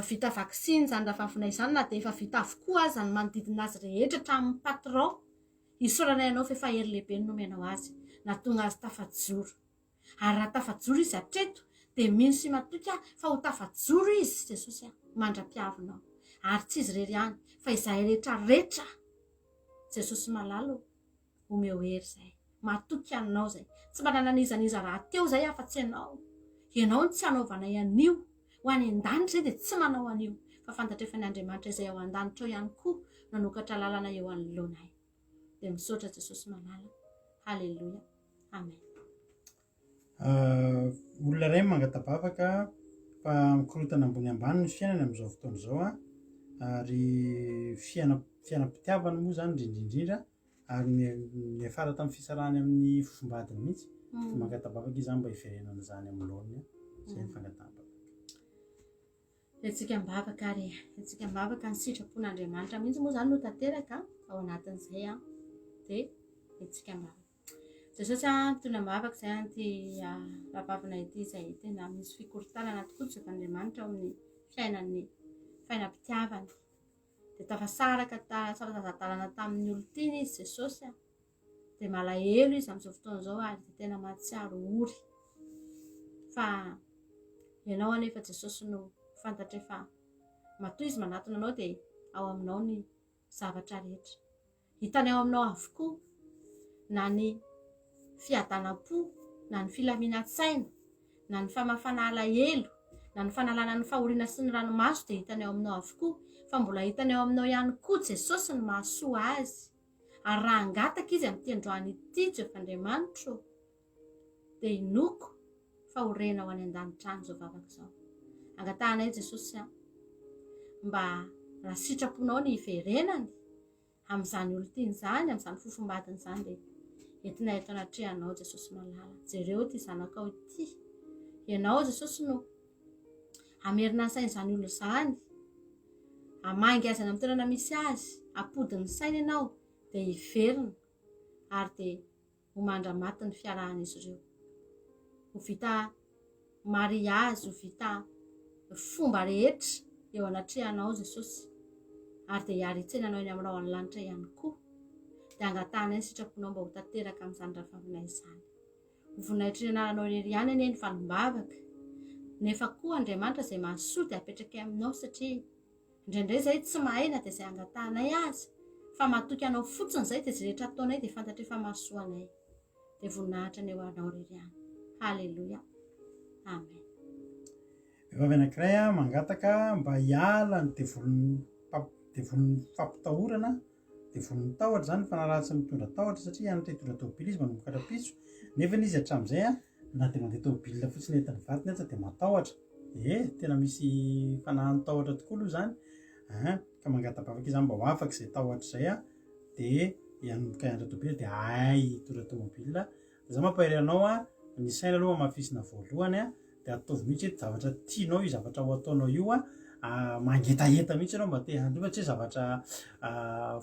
S3: vita vaksiny izany rahavavina izany na dia efa vita avokoa aza ny manodidina azy rehetra hatramin'ny patron, isaoranay anao fa efa hery lehibe no nomenao azy nahatonga azy tafajoro. Ary raha tafajoro izy hatreto dia mino sy matoky aho fa ho tafajoro izy Jesosy a, mandra-piavinao. Ary tsy izy irery ihany fa izahay rehetra rehetra Jesosy malala ô. Omeo hery izay. Matoky anao izay. Tsy manana n'iza n'iza rahateo izay afa-tsy ianao. Ianao no tsy hanaovanay an'io. Ho any an-danitra izay dia tsy manao an'io. Fa fantatray fa ny Andriamanitra izay ao an-danitra ao ihany koa nanokatra lalana eo anoloanay. Dia misaotra Jesosy malala. Haleloia. Amen.
S1: Olona iray mangata-bavaka fa mikorontana ambony ambany ny fiainany amin'izao fotoana izao an, ary fiainam- fiainam-pitiavana moa izany indrindra indrindra ary niafara tamin'ny fisarahany amin'ny fofombadiny mihitsy, dia mangata-bavaka izy izany mba hiverenan'izany amin'ny laoniny an, izay ny fangataham-bavaka.
S3: Hetsika am-bavaka ary hetsika am-bavaka ny sitrapon'Andriamanitra mihitsy moa izany no tanteraka ao anatin'izay an, dia hetsika am-bavaka. Jesosy a, mitondra am-bavaka izay an'ity rahavavina ity izay tena misy fikorontanana tokoa Jehovah Andriamanitra ao amin'ny fiainan'ny fiainam-pitiavany. Dia tafasaraka tafasara-dalana tamin'ny olon-tiany izy Jesosy a. Dia malahelo izy amin'izao fotoana izao ary dia tena mahatsiaro ory. Fa ianao anefa Jesosy no fantatray fa matoa izy manatona anao dia ao aminao ny zavatra rehetra. Hitany ao aminao avokoa na ny fiadanam-po, na ny filaminan-tsaina, na ny famafana alahelo, na ny fanalana ny fahoriana sy ny ranomaso dia hitany ao aminao avokoa, fa mbola hitany ao aminao ihany koa Jesosy ny mahasoa azy. Ary raha hangataka izy amin'ity androany ity, Jehovah Andriamanitro, dia inoako fa ho renao any an-danitra any izao vavaka izao. Angatahanay Jesosy a, mba raha sitraponao ny hiverenany amin'izany olon-tiany izany, amin'izany fofombadiny izany dia entinay eto anatrehanao Jesosy malala. Jereo ity zanakao ity. Ianao Jesosy no hamerina ny sain'izany olona izany. Hamangy azy any amin'ny toerana misy azy, hampody ny sainy ianao dia hiverina ary dia ho mandra-maty ny fiarahan'izy ireo. Ho vita mariazy, ho vita fomba rehetra eo anatrehanao Jesosy, ary dia hiary-tsaina anao eny amin'ny rahon'ny lanitra ihany koa. Dia angatahanay ny sitraponao mba ho tanteraka amin'izany rahavavina izany. Ho voninahitry ny anaranao irery ihany anie ny valim-bavaka. Nefa koa Andriamanitra izay mahasoa dia apetrakay aminao satria Indraindray izahay tsy mahay na dia izay angatahanay aza, fa matoky anao fotsiny izay dia izay rehetra ataonay dia fantatray fa mahasoa anay. Dia voninahitra anie ho anao irery ihany. Haleloia. Amen.
S1: Vehivavy anankiray mangataka mba hiala ny devolin'ny devolin'ny fampitahorana, devolin'ny tahotra izany, fanahy ratsy mitondra tahotra satria hianatra hitondra tômôbila izy manomboka rahampitso, nefa izy hatramin'izay na dia mandeha tômôbila fotsiny entin'ny vadiny aza dia matahotra. Eh, tena misy fanahin'ny tahotra tokoa aloha izany an, ka mangata-bavaka izy izany mba ho afaka izay tahotra izay an, dia hianomboka hianatra tômôbila dia hahay hitondra tômôbila. Dia izaho mampahery anao an, ny saina aloha hamafisina voalohany an, dia ataovy mihitsy hoe zavatra tianao io zavatra ho ataonao io an, mangetaheta mihitsy ianao mba te handroba fa tsy hoe zavatra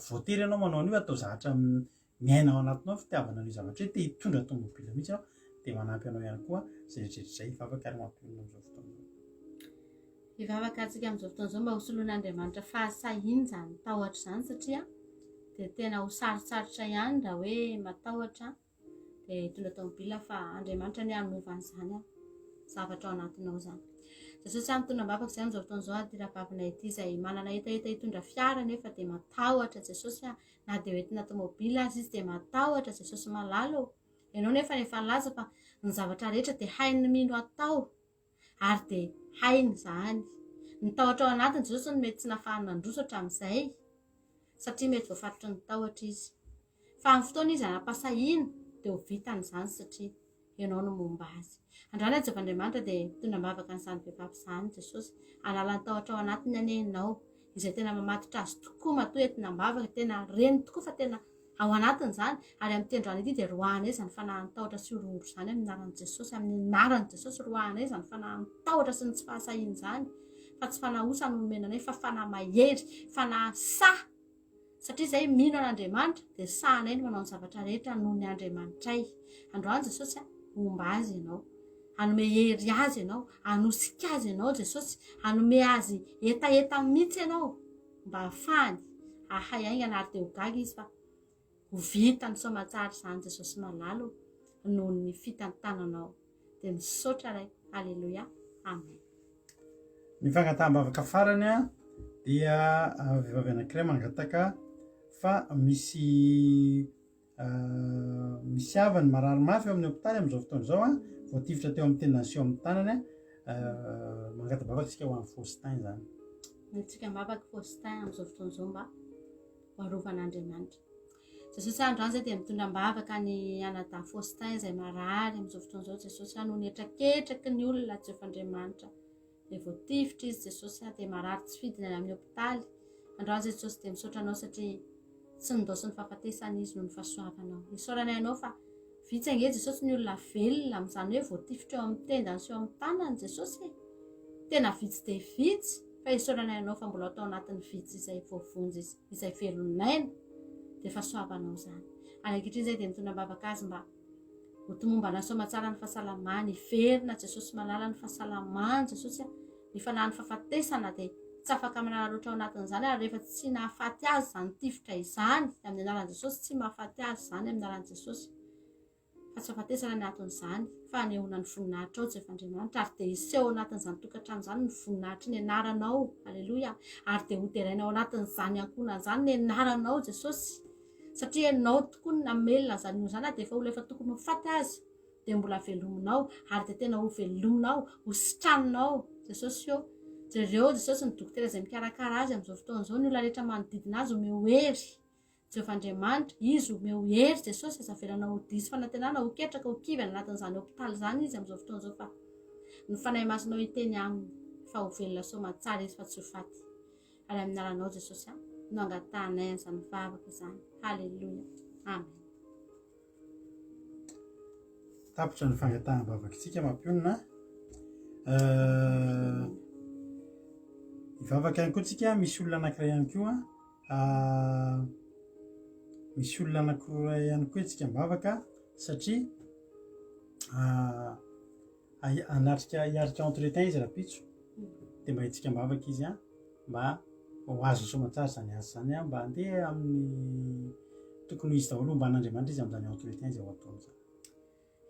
S1: voatery ianao manao an'io, atao zatra miaina ao anatinao ny fitiavana an'io zavatra io, te hitondra tomobile mihitsy ianao, dia manampy anao ihany koa izay rehetra izay. Hivavaka ary mampionona amin'izao fotoana izao.
S3: Hivavaka antsika amin'izao fotoana izao mba ho soloin'Andriamanitra fahasahiana izany tahotra izany satria dia tena ho sarotsarotra ihany raha hoe matahotra dia hitondra tomobile fa Andriamanitra anie hanova an'izany an, zavatra ao anatinao izany. Jesosy a, mitondra am-bavaka izay amin'izao fotoana izao ity rahavavina ity izay manana hetaheta hitondra fiara nefa dia matahotra Jesosy a, na dia hoentina tomobile aza izy dia matahotra Jesosy malala ô. Ianao nefa efa nilaza fa ny zavatra rehetra dia hain'ny mino atao ary dia hainy izany. Ny tahotra ao anatiny Jesosy no mety tsy nafahany nandroso hatramin'izay satria mety voafatotry ny tahotra izy. Fa amin'ny fotoana izy hanam-pahasahiana dia ho vitany izany satria. Ianao no momba azy. Androany aho Jehovah Andriamanitra dia mitondra am-bavaka an'izany vehivavy izany Jesosy. Hanala ny tahotra ao anatiny anie Ianao, izay tena mamatotra azy tokoa matoa entina am-bavaka, tena reny tokoa fa tena ao anatiny izany, ary amin'ity androany ity dia roahanay izany fanahin'ny tahotra sy horohoro izany amin'ny anaran'i Jesosy, amin'ny anaran'i Jesosy roahanay izany fanahin'ny tahotra sy ny tsy fahasahiana izany, fa tsy fanahy osa no nomena anay fa fanahy mahery, fanahy sahy. Satria izay mino an'Andriamanitra dia sahanay ny manao ny zavatra rehetra noho ny Andriamanitray. Androany Jesosy a, homba azy ianao. Hanome hery azy ianao, hanosika azy ianao Jesosy, hanome azy hetaheta mihitsy ianao mba hahafahany hahay haingana ary dia ho gaga izy fa ho vitany soamantsara izany Jesosy malala o, noho ny fitantananao. Dia misaotra Ray. Aleloia. Amen.
S1: Ny fangataham-bavaka farany dia vehivavy anankiray mangataka fa misy misy havany marary mafy eo amin'ny hopitaly amin'izao fotoana izao, voatifitra teo amin'ny tendany sy eo amin'ny tanany. Mangata-bavaka isika ho an'i Faustin izany.
S3: Antsika am-bavaka Faustin amin'izao fotoana izao mba ho arovan'Andriamanitra. Jesosy androany izay dia mitondra am-bavaka ny anadahy Faustin izay marary amin'izao fotoana izao Jesosy noho ny hetraketraky ny olona Jehovah Andriamanitra. Dia voatifitra izy Jesosy dia marary tsy fidiny any amin'ny hopitaly. Androany izay Jesosy dia misaotra anao satria tsy nindaosin'ny fahafatesana izy noho ny fahasoavanao. Isaoranay anao fa vitsy ange Jesosy ny olona velona amin'izany hoe voatifitra eo amin'ny tendany sy eo amin'ny tanany Jesosy e. Tena vitsy dia vitsy fa isaoranay anao fa mbola tao anatin'ny vitsy izay voavonjy izy. izay velon'aina dia fahasoavanao izany. Ary ankehitriny izay dia mitondra am-bavaka azy mba ho tomombana soamatsara ny fahasalamany, hiverina Jesosy malala ny fahasalamany Jesosy a, ny fanahin'ny fahafatesana dia tsy afaka manararaotra ao anatin'izany ary rehefa tsy nahafaty azy izany tifitra izany amin'ny anaran'i Jesosy tsy mahafaty azy izany amin'ny anaran'i Jesosy. fa tsy fahafatesana ny anton'izany, fa hanehoana ny voninahitrao Jehovah Andriamanitra, ary dia hiseho ao anatin'izany tokantrano izany ny voninahitry ny anaranao, aleloia, ary dia hoderaina ao anatin'izany ankohonana izany ny anaranao Jesosy, satria ianao tokoa no namelona an'izany olona izany, na dia efa olona efa tokony ho faty aza, dia mbola velominao, ary dia tena ho velominao, ho sitraninao, Jesosy ô, jereo Jesosy ny dokotera izay mikarakara azy amin'izao fotoana izao, ny olona rehetra manodidina azy omeo hery, Jehovah Andriamanitra, Izy omeo hery Jesosy aza avelanao ho diso fanantenana, ho ketraka, ho kivy any anatin'izany hopitaly izany izy amin'izao fotoana izao fa ny Fanahy Masinao hiteny aminy fa ho velona soamantsara izy fa tsy ho faty. Ary amin'ny anaranao Jesosy a, no angatahanay an'izany vavaka izany. Haleloia. Amen.
S1: Tapitra ny fangataham-bavakitsika mampionona. Euh, hivavaka ihany koa tsika, misy olona anankiray ihany koa. Ah, misy olona anankiroa ihany koa etsika am-bavaka satria ah, hanatrika hiaritra entretien izy rahampitso dia mba hetsika am-bavaka izy an mba ho azo soamantsara izany asa izany an mba handeha amin'ny tokony ho izy daholo homban'Andriamanitra izy amin'izany entretien izay ho ataony izany.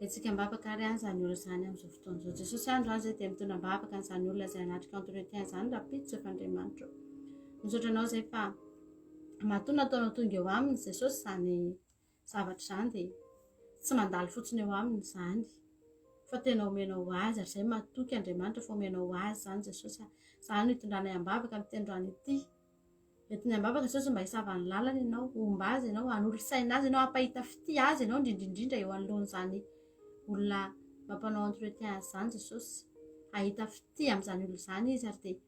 S3: Hetsika am-bavaka ary an izany olona izany amin'izao fotoana izao. Jesosy andro azy dia mitondra am-bavaka an'izany olona izay hanatrika entretien izany rahampitso efa Andriamanitro. Misaotra anao izay fa matoa nataonao tonga eo aminy Jesosy izany zavatra izany dia tsy mandalo fotsiny eo aminy izany fa tena omenao ho azy ary izay matoky Andriamanitra fa omenao ho azy izany Jesosy. Izany no hitondranay am-bavaka amin'ity androany ity. Entiny am-bavaka Jesosy mba hisava ny lalany ianao, homba azy ianao, hanolo saina azy ianao, hampahita fitia azy ianao, indrindra indrindra eo anoloan'izany olona mampanao entretien azy izany Jesosy. Hahita fitia amin'izany olona izany izy ary dia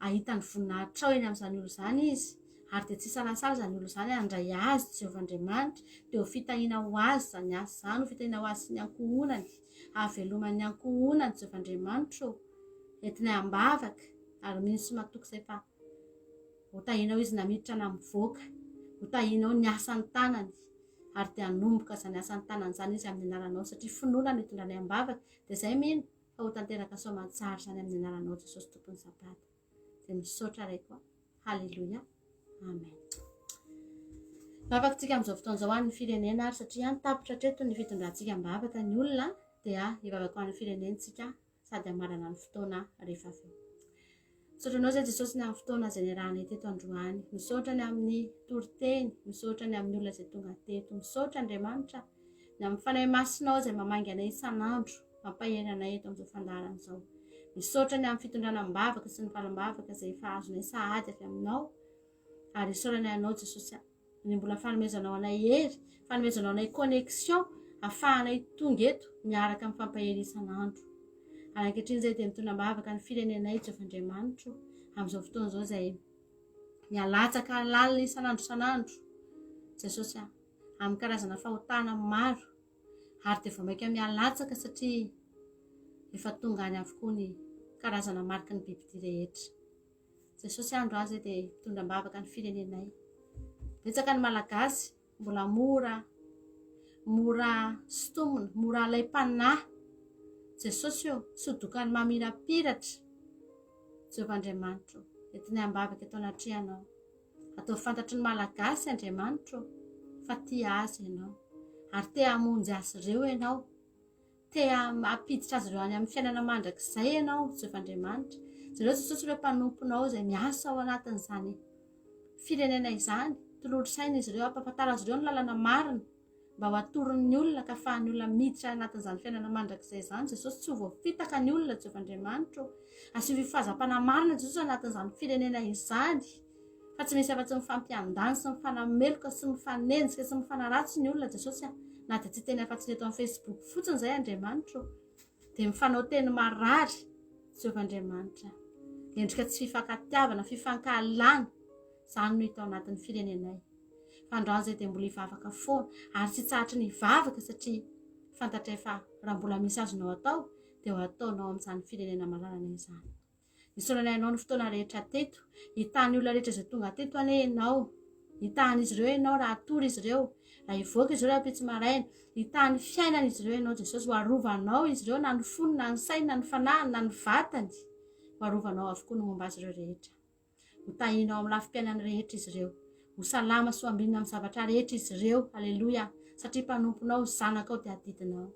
S3: hahita ny voninahitrao eny amin'izany olona izany izy ary dia tsy hisalasala izany olona izany handray azy Jehovah Andriamanitra, dia ho fitahiana ho azy izany asa izany, ho fitahiana ho azy sy ny ankohonany, hahaveloman'ny ankohonany Jehovah Andriamanitra ô. Entinay am-bavaka ary mino sy matoky izay fa Ho tahinao izy na miditra na mivoaka. Ho tahinao ny asan'ny tanany. Ary dia hanomboka izany asan'ny tanany izany izy amin'ny anaranao satria finoana no itondranay am-bavaka. Dia izay mino fa ho tanteraka soamantsara izany amin'ny anaranao Jesosy Tompon'ny Sabata. Dia misaotra Raiko a. Haleloia. Amen. Vavaka tsika amin'izao fotoana izao ho an'ny firenena ary satria tapitra hatreto ny fitondrantsika am-bavaka ny olona dia hivavaka ho an'ny firenentsika sady hamarana ny fotoana rehefa avy eo. Misaotra anao izay Jesosy ny amin'ny fotoana izay niarahanay teto androany. Misaotra ny amin'ny toriteny, misaotra ny amin'ny olona izay tonga teto. Misaotra Andriamanitra ny amin'ny Fanahy Masinao izay mamangy anay isan'andro, mampahery anay eto amin'izao fandaharana izao. Misaotra ny amin'ny fitondrana am-bavaka sy ny valim-bavaka izay efa azonay sahady avy aminao. Ary isaoranay anao Jesosy ny mbola fanomezanao anay hery, fanomezanao anay connexion. Afahanay tonga eto miaraka mifampahery isan'andro. Ary ankehitriny izay dia mitondra am-bavaka ny firenenay Jehovah Andriamanitro amin'izao fotoana izao izay mialatsaka lalina isan'andro isan'andro. Jesosy a, amin'ny karazana fahotana maro ary dia vao mainka mialatsaka satria efa tonga any avokoa ny karazana mariky ny bibidia rehetra. Jesosy andro azy dia mitondra am-bavaka ny firenenay. Betsaka ny Malagasy mbola mora mora sintomina, mora alaim-panahy. Jesosy ô, sodokan'ny mamirapiratra. Jehovah Andriamanitro, entinay am-bavaka eto anatrehanao. Ataovy fantatry ny Malagasy Andriamanitro fa tia azy ianao ary te hamonjy azy ireo ianao. Te hampiditra azy ireo any amin'ny fiainana mandrakizay ianao, Jehovah Andriamanitra. Jereo Jesosy ireo mpanomponao izay miasa ao anatin'izany firenena izany. Tolory saina izy ireo, ampahafantaro azy ireo ny lalana marina mba ho atoron'ny olona ka afahan'ny olona miditra anatin'izany fiainana mandrakizay izany. Jesosy tsy ho voafitaka ny olona, Jehovah Andriamanitra. Asio fifazam-panahy marina Jesosy anatin'izany firenena izany. Fa tsy misy afa-tsy mifampiandany sy mifanameloka sy mifanenjika sy mifanaratsy ny olona Jesosy a! Na dia tsy hiteny afa-tsy ny eto amin'ny Facebook fotsiny izay Andriamanitra ô! Dia mifanao teny marary Jehovah Andriamanitra. Endrika tsy fifankatiavana, fifankahalana, izany no hita ao anatin'ny firenenay. Fa androany izay dia mbola hivavaka foana ary tsy hitsahatry ny hivavaka satria fantatray fa raha mbola misy azonao atao dia ho ataonao amin'izany firenena malalana izany. Isaoranay Anao ny fotoana rehetra teto. Hitaha ny olona rehetra izay tonga teto anie Ianao. Hitaha an'izy ireo Ianao raha hatory izy ireo, raha hivoaka izy ireo rahampitso maraina. Hitaha ny fiainan'izy ireo Ianao Jesosy. Ho arovanao izy ireo na ny fony na ny sainy na ny fanahiny na ny vatany. Ho arovanao avokoa ny momba azy ireo rehetra. Ho tahianao amin'ny lafim-piainany rehetra izy ireo. Ho salama sy ho ambinina amin'ny zavatra rehetra izy ireo. Aleloia. Satria mpanomponao, zanakao dia adidinao.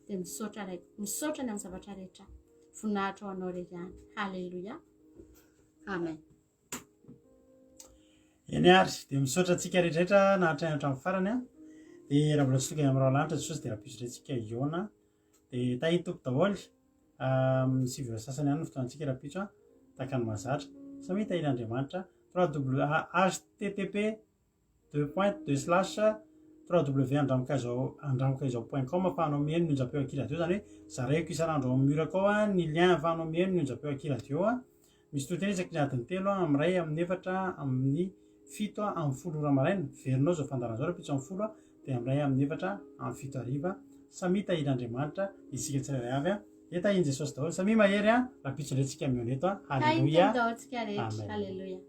S3: Dia misaotra Raiko. Misaotra ny amin'ny zavatra rehetra. Voninahitra ho anao irery ihany. Haleloia. Amen.
S1: Eny ary, dia misaotra antsika rehetrarehetra nahatrany hatramin'ny farany an. Dia raha mbola tsy tonga any amin'ny raha lanitra Jesosy dia rahampitso indray tsika hihaona. Dia tahin'ny Tompo daholo. Amin'ny 9 ora sasany ihany ny fotoantsika rahampitso an. Tahaka ny mahazatra. Samia tahin'Andriamanitra. 3W http 2 point 2 slash 3W andramokaizao andramokaizao point com ahafahanao mihaino ny onjam-peo Aky Radio izany hoe zaraiko isan'andro ao amin'ny mur-ko ao ny lien ahafahanao mihaino ny onjam-peo Aky Radio an. Misy toriteny isaky ny adiny telo, amin'ny iray, amin'ny efatra, amin'ny fito, amin'ny folo ora maraina. Verinao izao fandaharana izao rahampitso amin'ny folo, dia amin'ny iray, amin'ny efatra, amin'ny fito hariva. Samia tahian'Andriamanitra isika tsirairay avy. Dia tahian'i Jesosy daholo. Samia mahery, rahampitso indray tsika mihaona eto.
S3: Tahin'ny
S1: Haleloia.
S3: Tompo daholo tsika rehetra.
S1: Amen.
S3: Haleloia.